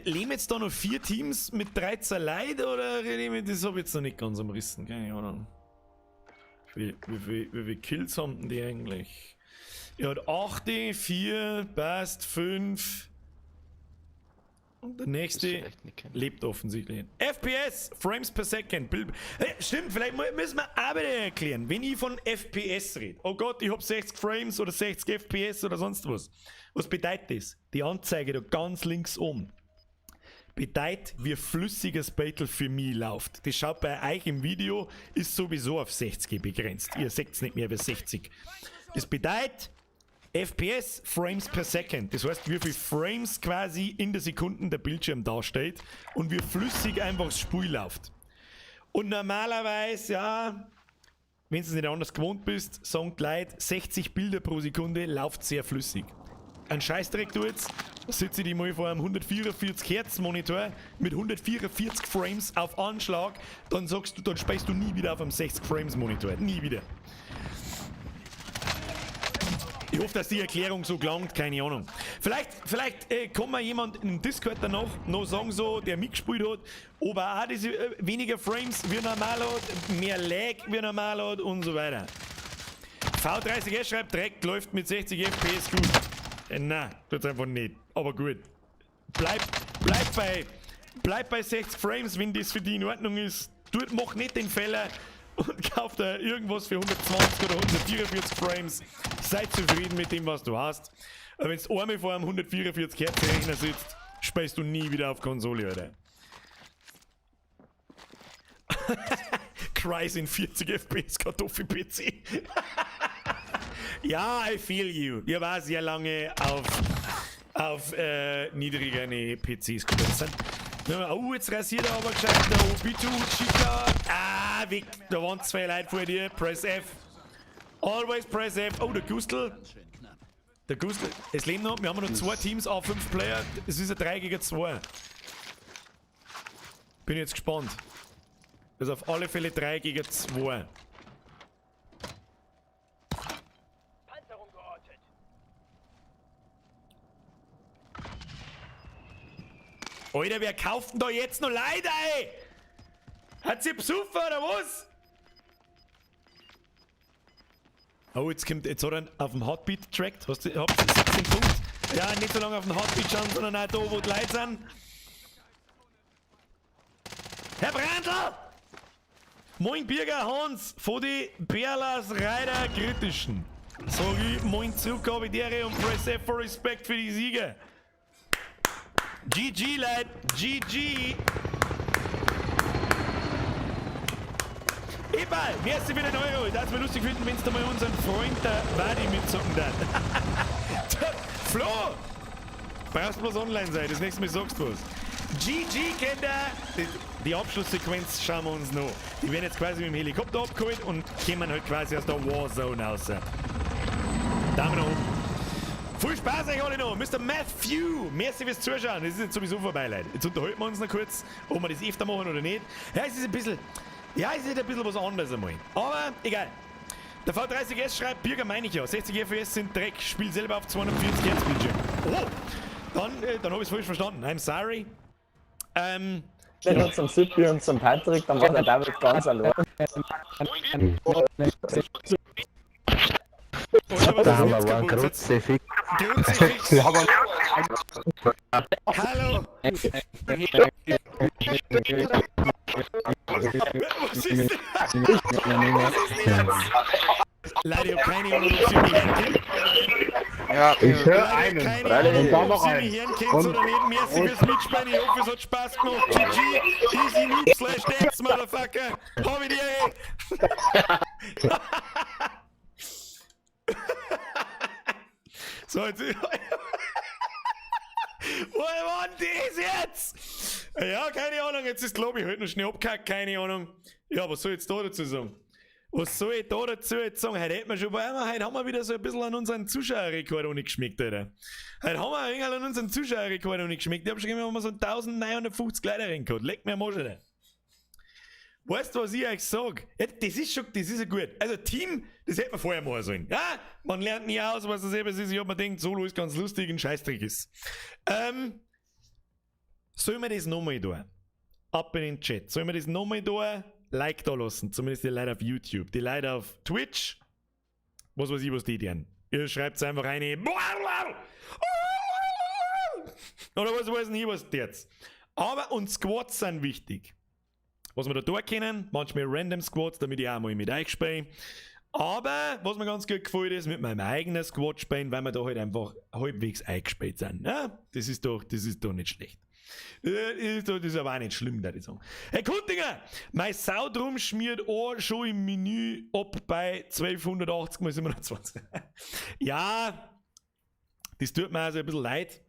Leben jetzt da noch 4 Teams mit 13 Leuten oder leben das hab ich jetzt noch nicht ganz umrissen, keine Ahnung. Wie viele Kills haben denn die eigentlich? Er hat 8, 4, passt, 5. Und der nächste Das ist vielleicht nicht kennen. lebt offensichtlich nicht. FPS, Frames per Second. Bild. Hey, stimmt, vielleicht müssen wir auch wieder erklären, wenn ich von FPS rede. Oh Gott, ich hab 60 Frames oder 60 FPS oder sonst was. Was bedeutet das? Die Anzeige da ganz links oben. Bedeutet, wie flüssiges Battle für mich läuft. Das schaut bei euch im Video, ist sowieso auf 60 begrenzt. Ihr seht's nicht mehr bei 60. Das bedeutet FPS, Frames per Second. Das heißt, wie viel Frames quasi in der Sekunde der Bildschirm darstellt und wie flüssig einfach das Spiel läuft. Und normalerweise, ja, wenn du es nicht anders gewohnt bist, sagen die Leute, 60 Bilder pro Sekunde läuft sehr flüssig. Einen Scheißdreck tut's, sitze ich mal vor einem 144 Hertz Monitor mit 144 Frames auf Anschlag, dann sagst du, dann spielst du nie wieder auf einem 60 Frames Monitor. Nie wieder. Ich hoffe, dass die Erklärung so gelangt, keine Ahnung. Vielleicht kann mir jemand im Discord danach noch sagen, so, der mitgespielt hat, ob er auch diese weniger Frames wie normal hat, mehr Lag wie normal hat und so weiter. V30S schreibt, Dreck läuft mit 60 FPS gut. Nein, tut's einfach nicht. Aber gut. Bleib bei 60 Frames, wenn das für dich in Ordnung ist. Mach nicht den Fehler und kauf da irgendwas für 120 oder 144 Frames. Sei zufrieden mit dem, was du hast. Aber wenn du einmal vor einem 144 Hertz Rechner sitzt, spielst du nie wieder auf Konsole, Alter. Crysis in 40 FPS Kartoffel-PC. Ja, I feel you. Ich war sehr lange auf niedrigeren PCs gespielt. Oh, jetzt rasiert er aber gescheit. Der Obito, Chica. Ah, weg. Da waren zwei Leute vor dir. Press F. Always press F. Oh, der Gustl. Der Gustl. Es leben noch. Wir haben noch zwei Teams, auch 5 Player. Es ist ein 3 gegen 2. Bin jetzt gespannt. Das ist auf alle Fälle 3 gegen 2. Panzerung geortet. Alter, wer kauft denn da jetzt noch Leute, ey? Hat sie besoffen oder was? Oh, jetzt hat er ihn auf dem Heartbeat getrackt. Hast du, habt ihr 17 Punkte? Ja, nicht so lange auf den Heartbeat schauen, sondern auch da, wo die Leute sind. Herr Brandl! Moin Birger Hans von die Berlas Reiter Kritischen. Sag ich, moin zurück, hab ich die und Press F for Respect für die Sieger. GG, Leute, GG. Egal, merci für den Euro. Das wäre lustig finden, wenn's da mal unseren Freund der Wadi mitzocken darf. Flo! Brauchst bloß online sein, das nächste Mal sagst du was. GG, Kinder! Die Abschlusssequenz schauen wir uns noch. Die werden jetzt quasi mit dem Helikopter abgeholt und kommen halt quasi aus der Warzone raus. Daumen nach oben. Viel Spaß euch alle noch. Mister Matthew, merci fürs Zuschauen. Das ist jetzt sowieso vorbei, Leute. Jetzt unterhalten wir uns noch kurz, ob wir das öfter machen oder nicht. Ja, es ist ein bisschen, ja, es ist ein bisschen was anderes einmal. Aber egal. Der V30S schreibt, Birger meine ich ja. 60 FPS sind Dreck. Spiel selber auf 240 Hertz Bildschirm. Oh, dann hab ich's falsch verstanden. I'm sorry. Dann noch zum Sippi und zum Patrick, dann war der David ganz allein. Da haben wir einen Kruzifix. Kruzifix. Hallo. Was ist denn? Was ist denn jetzt? Leider, ich hab keine Ahnung, ob sie mich hören können. Ja, ich höre Leider, einen. keine Ahnung, Und dann ob noch sie einen. mich hören können Und oder nicht. Merci fürs Mitspielen. Ich hoffe, es hat Spaß gemacht. GG, easy noob slash dance, Motherfucker. Hab ich dir, ey. So, jetzt. Wo war denn das jetzt? Ja, keine Ahnung, jetzt ist glaub ich heute noch schnell abgehackt, keine Ahnung. Ja, was soll ich jetzt da dazu sagen? Was soll ich da dazu jetzt sagen? Heute hätten wir schon, weil heute haben wir wieder so ein bisschen an unseren Zuschauerrekord auch nicht geschmeckt, Alter. Heute haben wir ein wenig an unseren Zuschauerrekord auch nicht geschmeckt. Ich hab schon immer so 1950 Leute reingehauen. Leck mir am Arsch, Alter. Weißt du, was ich euch sag? Ja, das ist schon, das ist ja gut. Also Team, das hätte man vorher machen sollen. Ja, man lernt nie aus, was das eben ist. Ich hab mir gedacht, Solo ist ganz lustig, ein Scheißdreck ist. Sollen wir das nochmal tun? Ab in den Chat. Sollen wir das nochmal tun? Like da lassen. Zumindest die Leute auf YouTube. Die Leute auf Twitch. Was weiß ich, was die tun. Ihr schreibt's einfach rein. Oder was weiß ich, was die jetzt. Aber und Squads sind wichtig. Was wir da tun können, manchmal random Squads, damit ich auch mal mit euch spiele. Aber was mir ganz gut gefällt ist, mit meinem eigenen Squad spielen, weil wir da halt einfach halbwegs eingespielt sind. Ja, das ist doch nicht schlecht. Das ist aber auch nicht schlimm, würde ich sagen. Herr Kundinger, mein Saudrum schmiert auch schon im Menü ab bei 1280 mal 27. Ja, das tut mir also ein bisschen leid.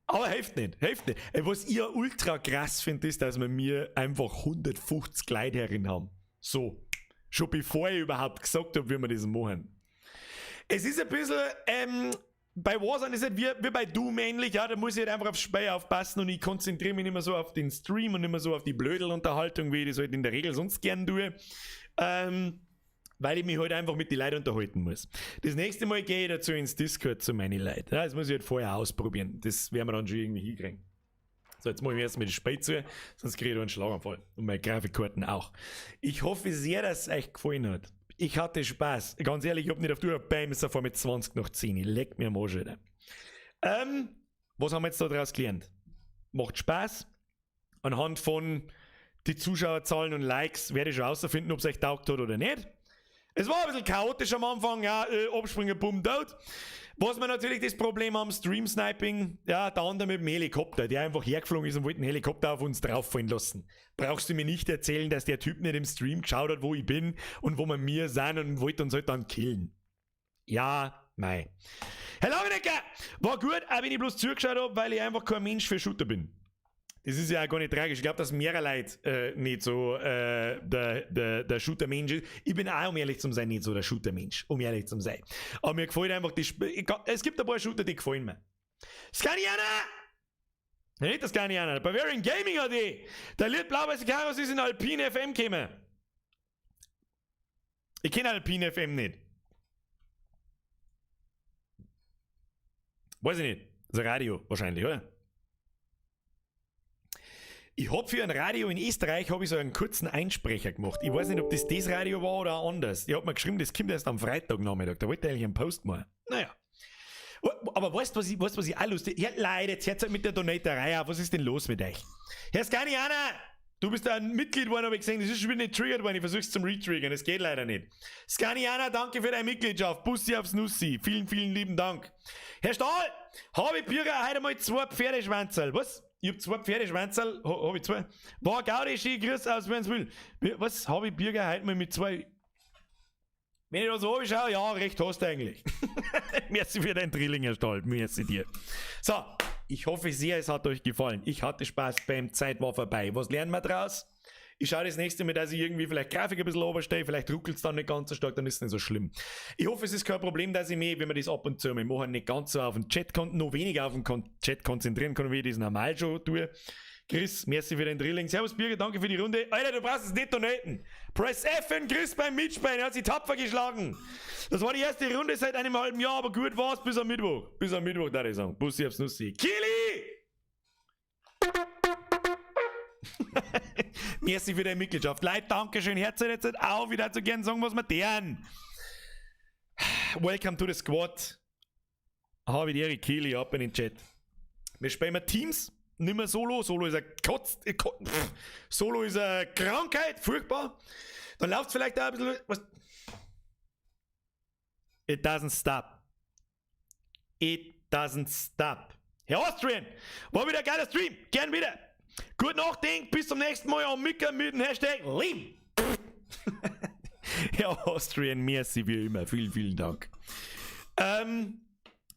Aber hilft nicht, hilft nicht. Ey, was ich ja ultra krass finde, ist, dass wir mir einfach 150 Leute herin haben. So. Schon bevor ich überhaupt gesagt hab, wie wir das machen. Es ist ein bisschen, Bei Warzone ist es wie bei Doom ähnlich, ja, da muss ich halt einfach aufs Spiel aufpassen und ich konzentriere mich nicht mehr so auf den Stream und nicht mehr so auf die Blödelunterhaltung, wie ich das halt in der Regel sonst gern tue. Weil ich mich halt einfach mit den Leuten unterhalten muss. Das nächste Mal gehe ich dazu ins Discord zu meinen Leuten. Ja, das muss ich halt vorher ausprobieren. Das werden wir dann schon irgendwie hinkriegen. So, jetzt mache ich mir erstmal das Spiel zu, sonst kriege ich da einen Schlaganfall. Und meine Grafikkarten auch. Ich hoffe sehr, dass es euch gefallen hat. Ich hatte Spaß. Ganz ehrlich, ich hab nicht auf die Uhr, bam, ist auf einmal 20 nach 10. Leck mir am Arsch, Alter. Was haben wir jetzt da draus gelernt? Macht Spaß. Anhand von die Zuschauerzahlen und Likes werde ich schon rausfinden, ob es euch taugt hat oder nicht. Es war ein bisschen chaotisch am Anfang, ja, abspringen, bumm, tot. Was wir natürlich das Problem haben, Stream-Sniping, ja, der andere mit dem Helikopter, der einfach hergeflogen ist und wollte einen Helikopter auf uns drauffallen lassen. Brauchst du mir nicht erzählen, dass der Typ nicht im Stream geschaut hat, wo ich bin und wo wir mir sind und wollte uns halt dann killen. Ja, mei. Herr Langenecker, war gut, auch wenn ich bloß zugeschaut hab, weil ich einfach kein Mensch für Shooter bin. Das ist ja auch gar nicht tragisch. Ich glaube, dass mehrere Leute nicht so der Shooter-Mensch ist. Ich bin auch, um ehrlich zu sein, nicht so der Shooter-Mensch, um ehrlich zu sein. Aber mir gefällt einfach die Sp ich, es gibt ein paar Shooter, die gefallen mir. Scaniana! Nicht das Scaniana, Bavarian Gaming AD! Der Lied Blau-Weiße Karos ist in Alpine FM gekommen. Ich kenne Alpine FM nicht. Weiß ich nicht. Das ist ein Radio wahrscheinlich, oder? Ich hab für ein Radio in Österreich hab ich so einen kurzen Einsprecher gemacht. Ich weiß nicht, ob das das Radio war oder anders. Ich hab mir geschrieben, das kommt erst am Freitagnachmittag. Da wollte ich eigentlich einen Post machen. Naja. Aber weißt du, was ich, weißt, was ich auch lustig... Ja, Leute, jetzt hört's halt mit der Donaterei auf. Was ist denn los mit euch? Herr Scaniana! Du bist ein Mitglied geworden, hab ich gesehen. Das ist schon wieder nicht triggert worden. Ich versuch's zum Retriggern. Das geht leider nicht. Scaniana, danke für deine Mitgliedschaft. Bussi aufs Nussi. Vielen, vielen lieben Dank. Herr Stahl, hab ich Bürger heute mal 2 Pferdeschwänzerl. Was? Ich hab 2 Pferdeschwänzerl. Hab ich 2? War Gaudi, schöne Grüße aus Wädenswil. Was? Hab ich Bürger heute mal mit 2? Wenn ich da so schaue, ja, recht hast du eigentlich. Merci für deinen Drilling, Herr Stahl. Merci dir. So, ich hoffe sehr, es hat euch gefallen. Ich hatte Spaß beim Zeit war vorbei. Was lernen wir draus? Ich schaue das nächste Mal, dass ich irgendwie vielleicht Grafik ein bisschen oberstehe, vielleicht ruckelt's dann nicht ganz so stark, dann ist es nicht so schlimm. Ich hoffe, es ist kein Problem, dass ich mich, wenn wir das ab und zu mal machen, nicht ganz so auf den Chat noch weniger auf den Chat konzentrieren kann, wie ich das normal schon tue. Chris, merci für den Drilling. Servus Birger, danke für die Runde. Alter, du brauchst es nicht donaten. Press F für Chris beim Mitspielen, er hat sich tapfer geschlagen. Das war die erste Runde seit einem halben Jahr, aber gut war's bis am Mittwoch. Bis am Mittwoch, darf ich sagen. Bussi aufs Nussi. Kili! Merci für deine Mitgliedschaft. Leute, Dankeschön. Herzlich jetzt auf. Ich würde so gerne sagen, was wir deren. Welcome to the squad. Habe ich die Kili ab in den Chat. Wir spielen mal Teams. Nimmer Solo. Solo ist eine Kotz, pff. Solo ist eine Krankheit. Furchtbar. Dann läuft's vielleicht auch ein bisschen. Was? It doesn't stop. It doesn't stop. Herr Austrian, war wieder ein geiler Stream. Gern wieder. Gut Nachdenken, bis zum nächsten Mal am Micker mit dem Hashtag Leben. Herr Austrian, merci wie immer. Vielen, vielen Dank.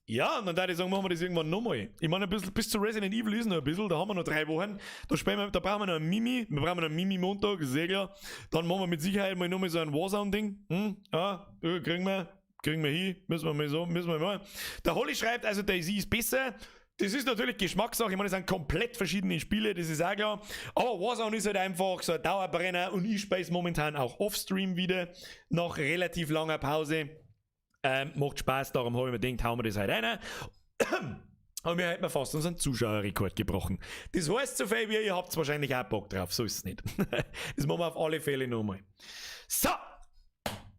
Ja, und dann würde ich sagen, machen wir das irgendwann nochmal. Ich meine, ein bisschen, bis zu Resident Evil ist noch ein bisschen, da haben wir noch 3 Wochen. Da spielen wir, da brauchen wir noch einen Mimi. Wir brauchen noch einen Mimi-Montag, sehr klar. Dann machen wir mit Sicherheit mal nochmal so ein Warzone-Ding. Ja, kriegen wir. Kriegen wir hin, müssen wir mal so, müssen wir mal. Der Holly schreibt, also DayZ ist besser. Das ist natürlich Geschmackssache, ich meine, das sind komplett verschiedene Spiele, das ist auch klar. Aber Warzone ist halt einfach so ein Dauerbrenner und ich spiele es momentan auch offstream wieder, nach relativ langer Pause. Macht Spaß, darum habe ich mir gedacht, hauen wir das halt rein. Aber wir hätten fast unseren Zuschauerrekord gebrochen. Das heißt so viel wie, ihr habt wahrscheinlich auch Bock drauf, so ist es nicht. Das machen wir auf alle Fälle nochmal. So!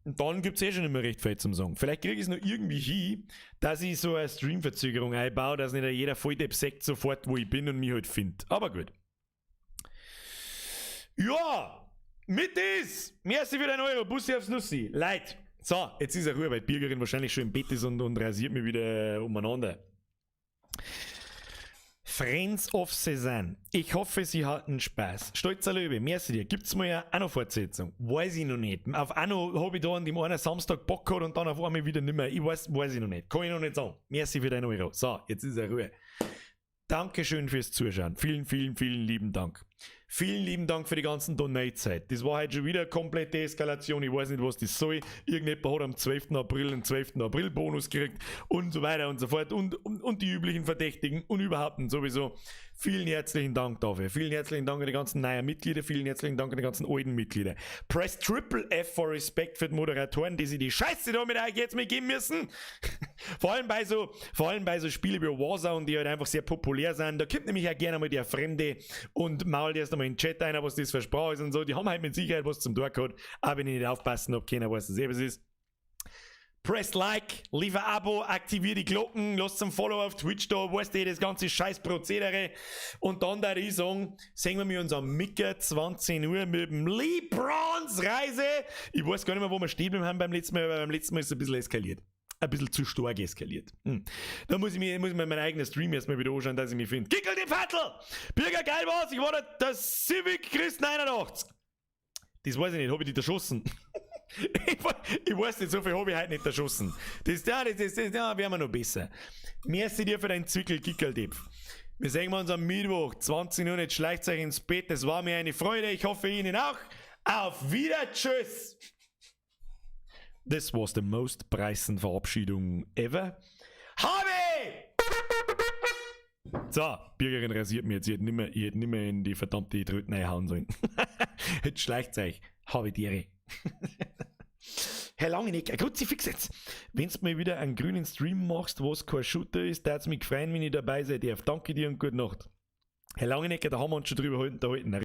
Und dann gibt's eh schon immer recht viel zum Sagen. Vielleicht krieg ich's noch irgendwie hin, dass ich so eine Streamverzögerung einbaue, dass nicht jeder Volldepp sagt sofort, wo ich bin und mich halt findet. Aber gut. Ja! Mit is! Merci für deinen Euro. Bussi aufs Nussi. Leid. So, jetzt ist er Ruhe, weil die Birgerin wahrscheinlich schon im Bett ist und rasiert mich wieder umeinander. Friends of Cézanne. Ich hoffe, Sie hatten Spaß. Stolzer Löwe, merci dir. Gibt's mal ja auch noch Fortsetzung? Weiß ich noch nicht. Auf Anno hab ich da an dem einen Samstag Bock gehabt und dann auf einmal wieder nimmer. Ich weiß ich noch nicht. Kann ich noch nicht sagen. Merci für deinen Euro. So, jetzt ist er Ruhe. Dankeschön fürs Zuschauen. Vielen, vielen, vielen lieben Dank. Vielen lieben Dank für die ganzen Donates heute. Das war heute schon wieder eine komplette Eskalation. Ich weiß nicht, was das soll. Irgendjemand hat am 12. April einen 12. April Bonus gekriegt und so weiter und so fort. Und die üblichen Verdächtigen und überhaupt und sowieso. Vielen herzlichen Dank dafür. Vielen herzlichen Dank an die ganzen neuen Mitglieder. Vielen herzlichen Dank an die ganzen alten Mitglieder. Press Triple F for Respect für die Moderatoren, die sich die Scheiße da mit euch jetzt mitgeben müssen. Vor allem bei so Spielen wie Warzone, die halt einfach sehr populär sind. Da kommt nämlich auch gerne mal der Fremde und mault erst einmal in den Chat ein, was das für Sprache ist und so. Die haben halt mit Sicherheit was zum Tor gehabt. Aber wenn ich nicht aufpassen, ob keiner weiß, dass es ist. Press Like, leave a Abo, aktivier die Glocken, lasst ein Follow auf Twitch da, weißt du, das ganze scheiß Prozedere. Und dann da ich sagen, sehen wir uns am Mittag 20 Uhr mit dem Lee Bronze Reise. Ich weiß gar nicht mehr, wo wir stehen geblieben haben beim letzten Mal, aber beim letzten Mal ist es ein bisschen eskaliert. Ein bisschen zu stark eskaliert. Da muss ich mir meinen eigenen Stream erstmal wieder anschauen, dass ich mich finde. Gickel die Fattel! Birger, geil war's! Ich war der Civic Christ 89. Das weiß ich nicht, hab ich dich erschossen? Ich weiß nicht, so viel habe ich heute nicht erschossen. Das, ja, das, das, das ja, werden wir noch besser. Merci dir für deinen Zwickel, Gickeldipf. Wir sehen uns am Mittwoch, 20 Uhr, jetzt schleicht euch ins Bett. Das war mir eine Freude. Ich hoffe, Ihnen auch. Auf wieder, tschüss! This was the most Preisen Verabschiedung ever. Habe! So, Bürgerin rasiert mir jetzt. Ich hätte nimmer in die verdammte Tröten hauen sollen. Jetzt schleicht euch. Habe die Ehre. Herr Langenecker, Kruzifix jetzt. Wenn du mal wieder einen grünen Stream machst, was kein Shooter ist, darf's mich freuen, wenn ich dabei sein darf. Danke dir und gute Nacht. Herr Langenecker, da haben wir uns schon drüber unterhalten.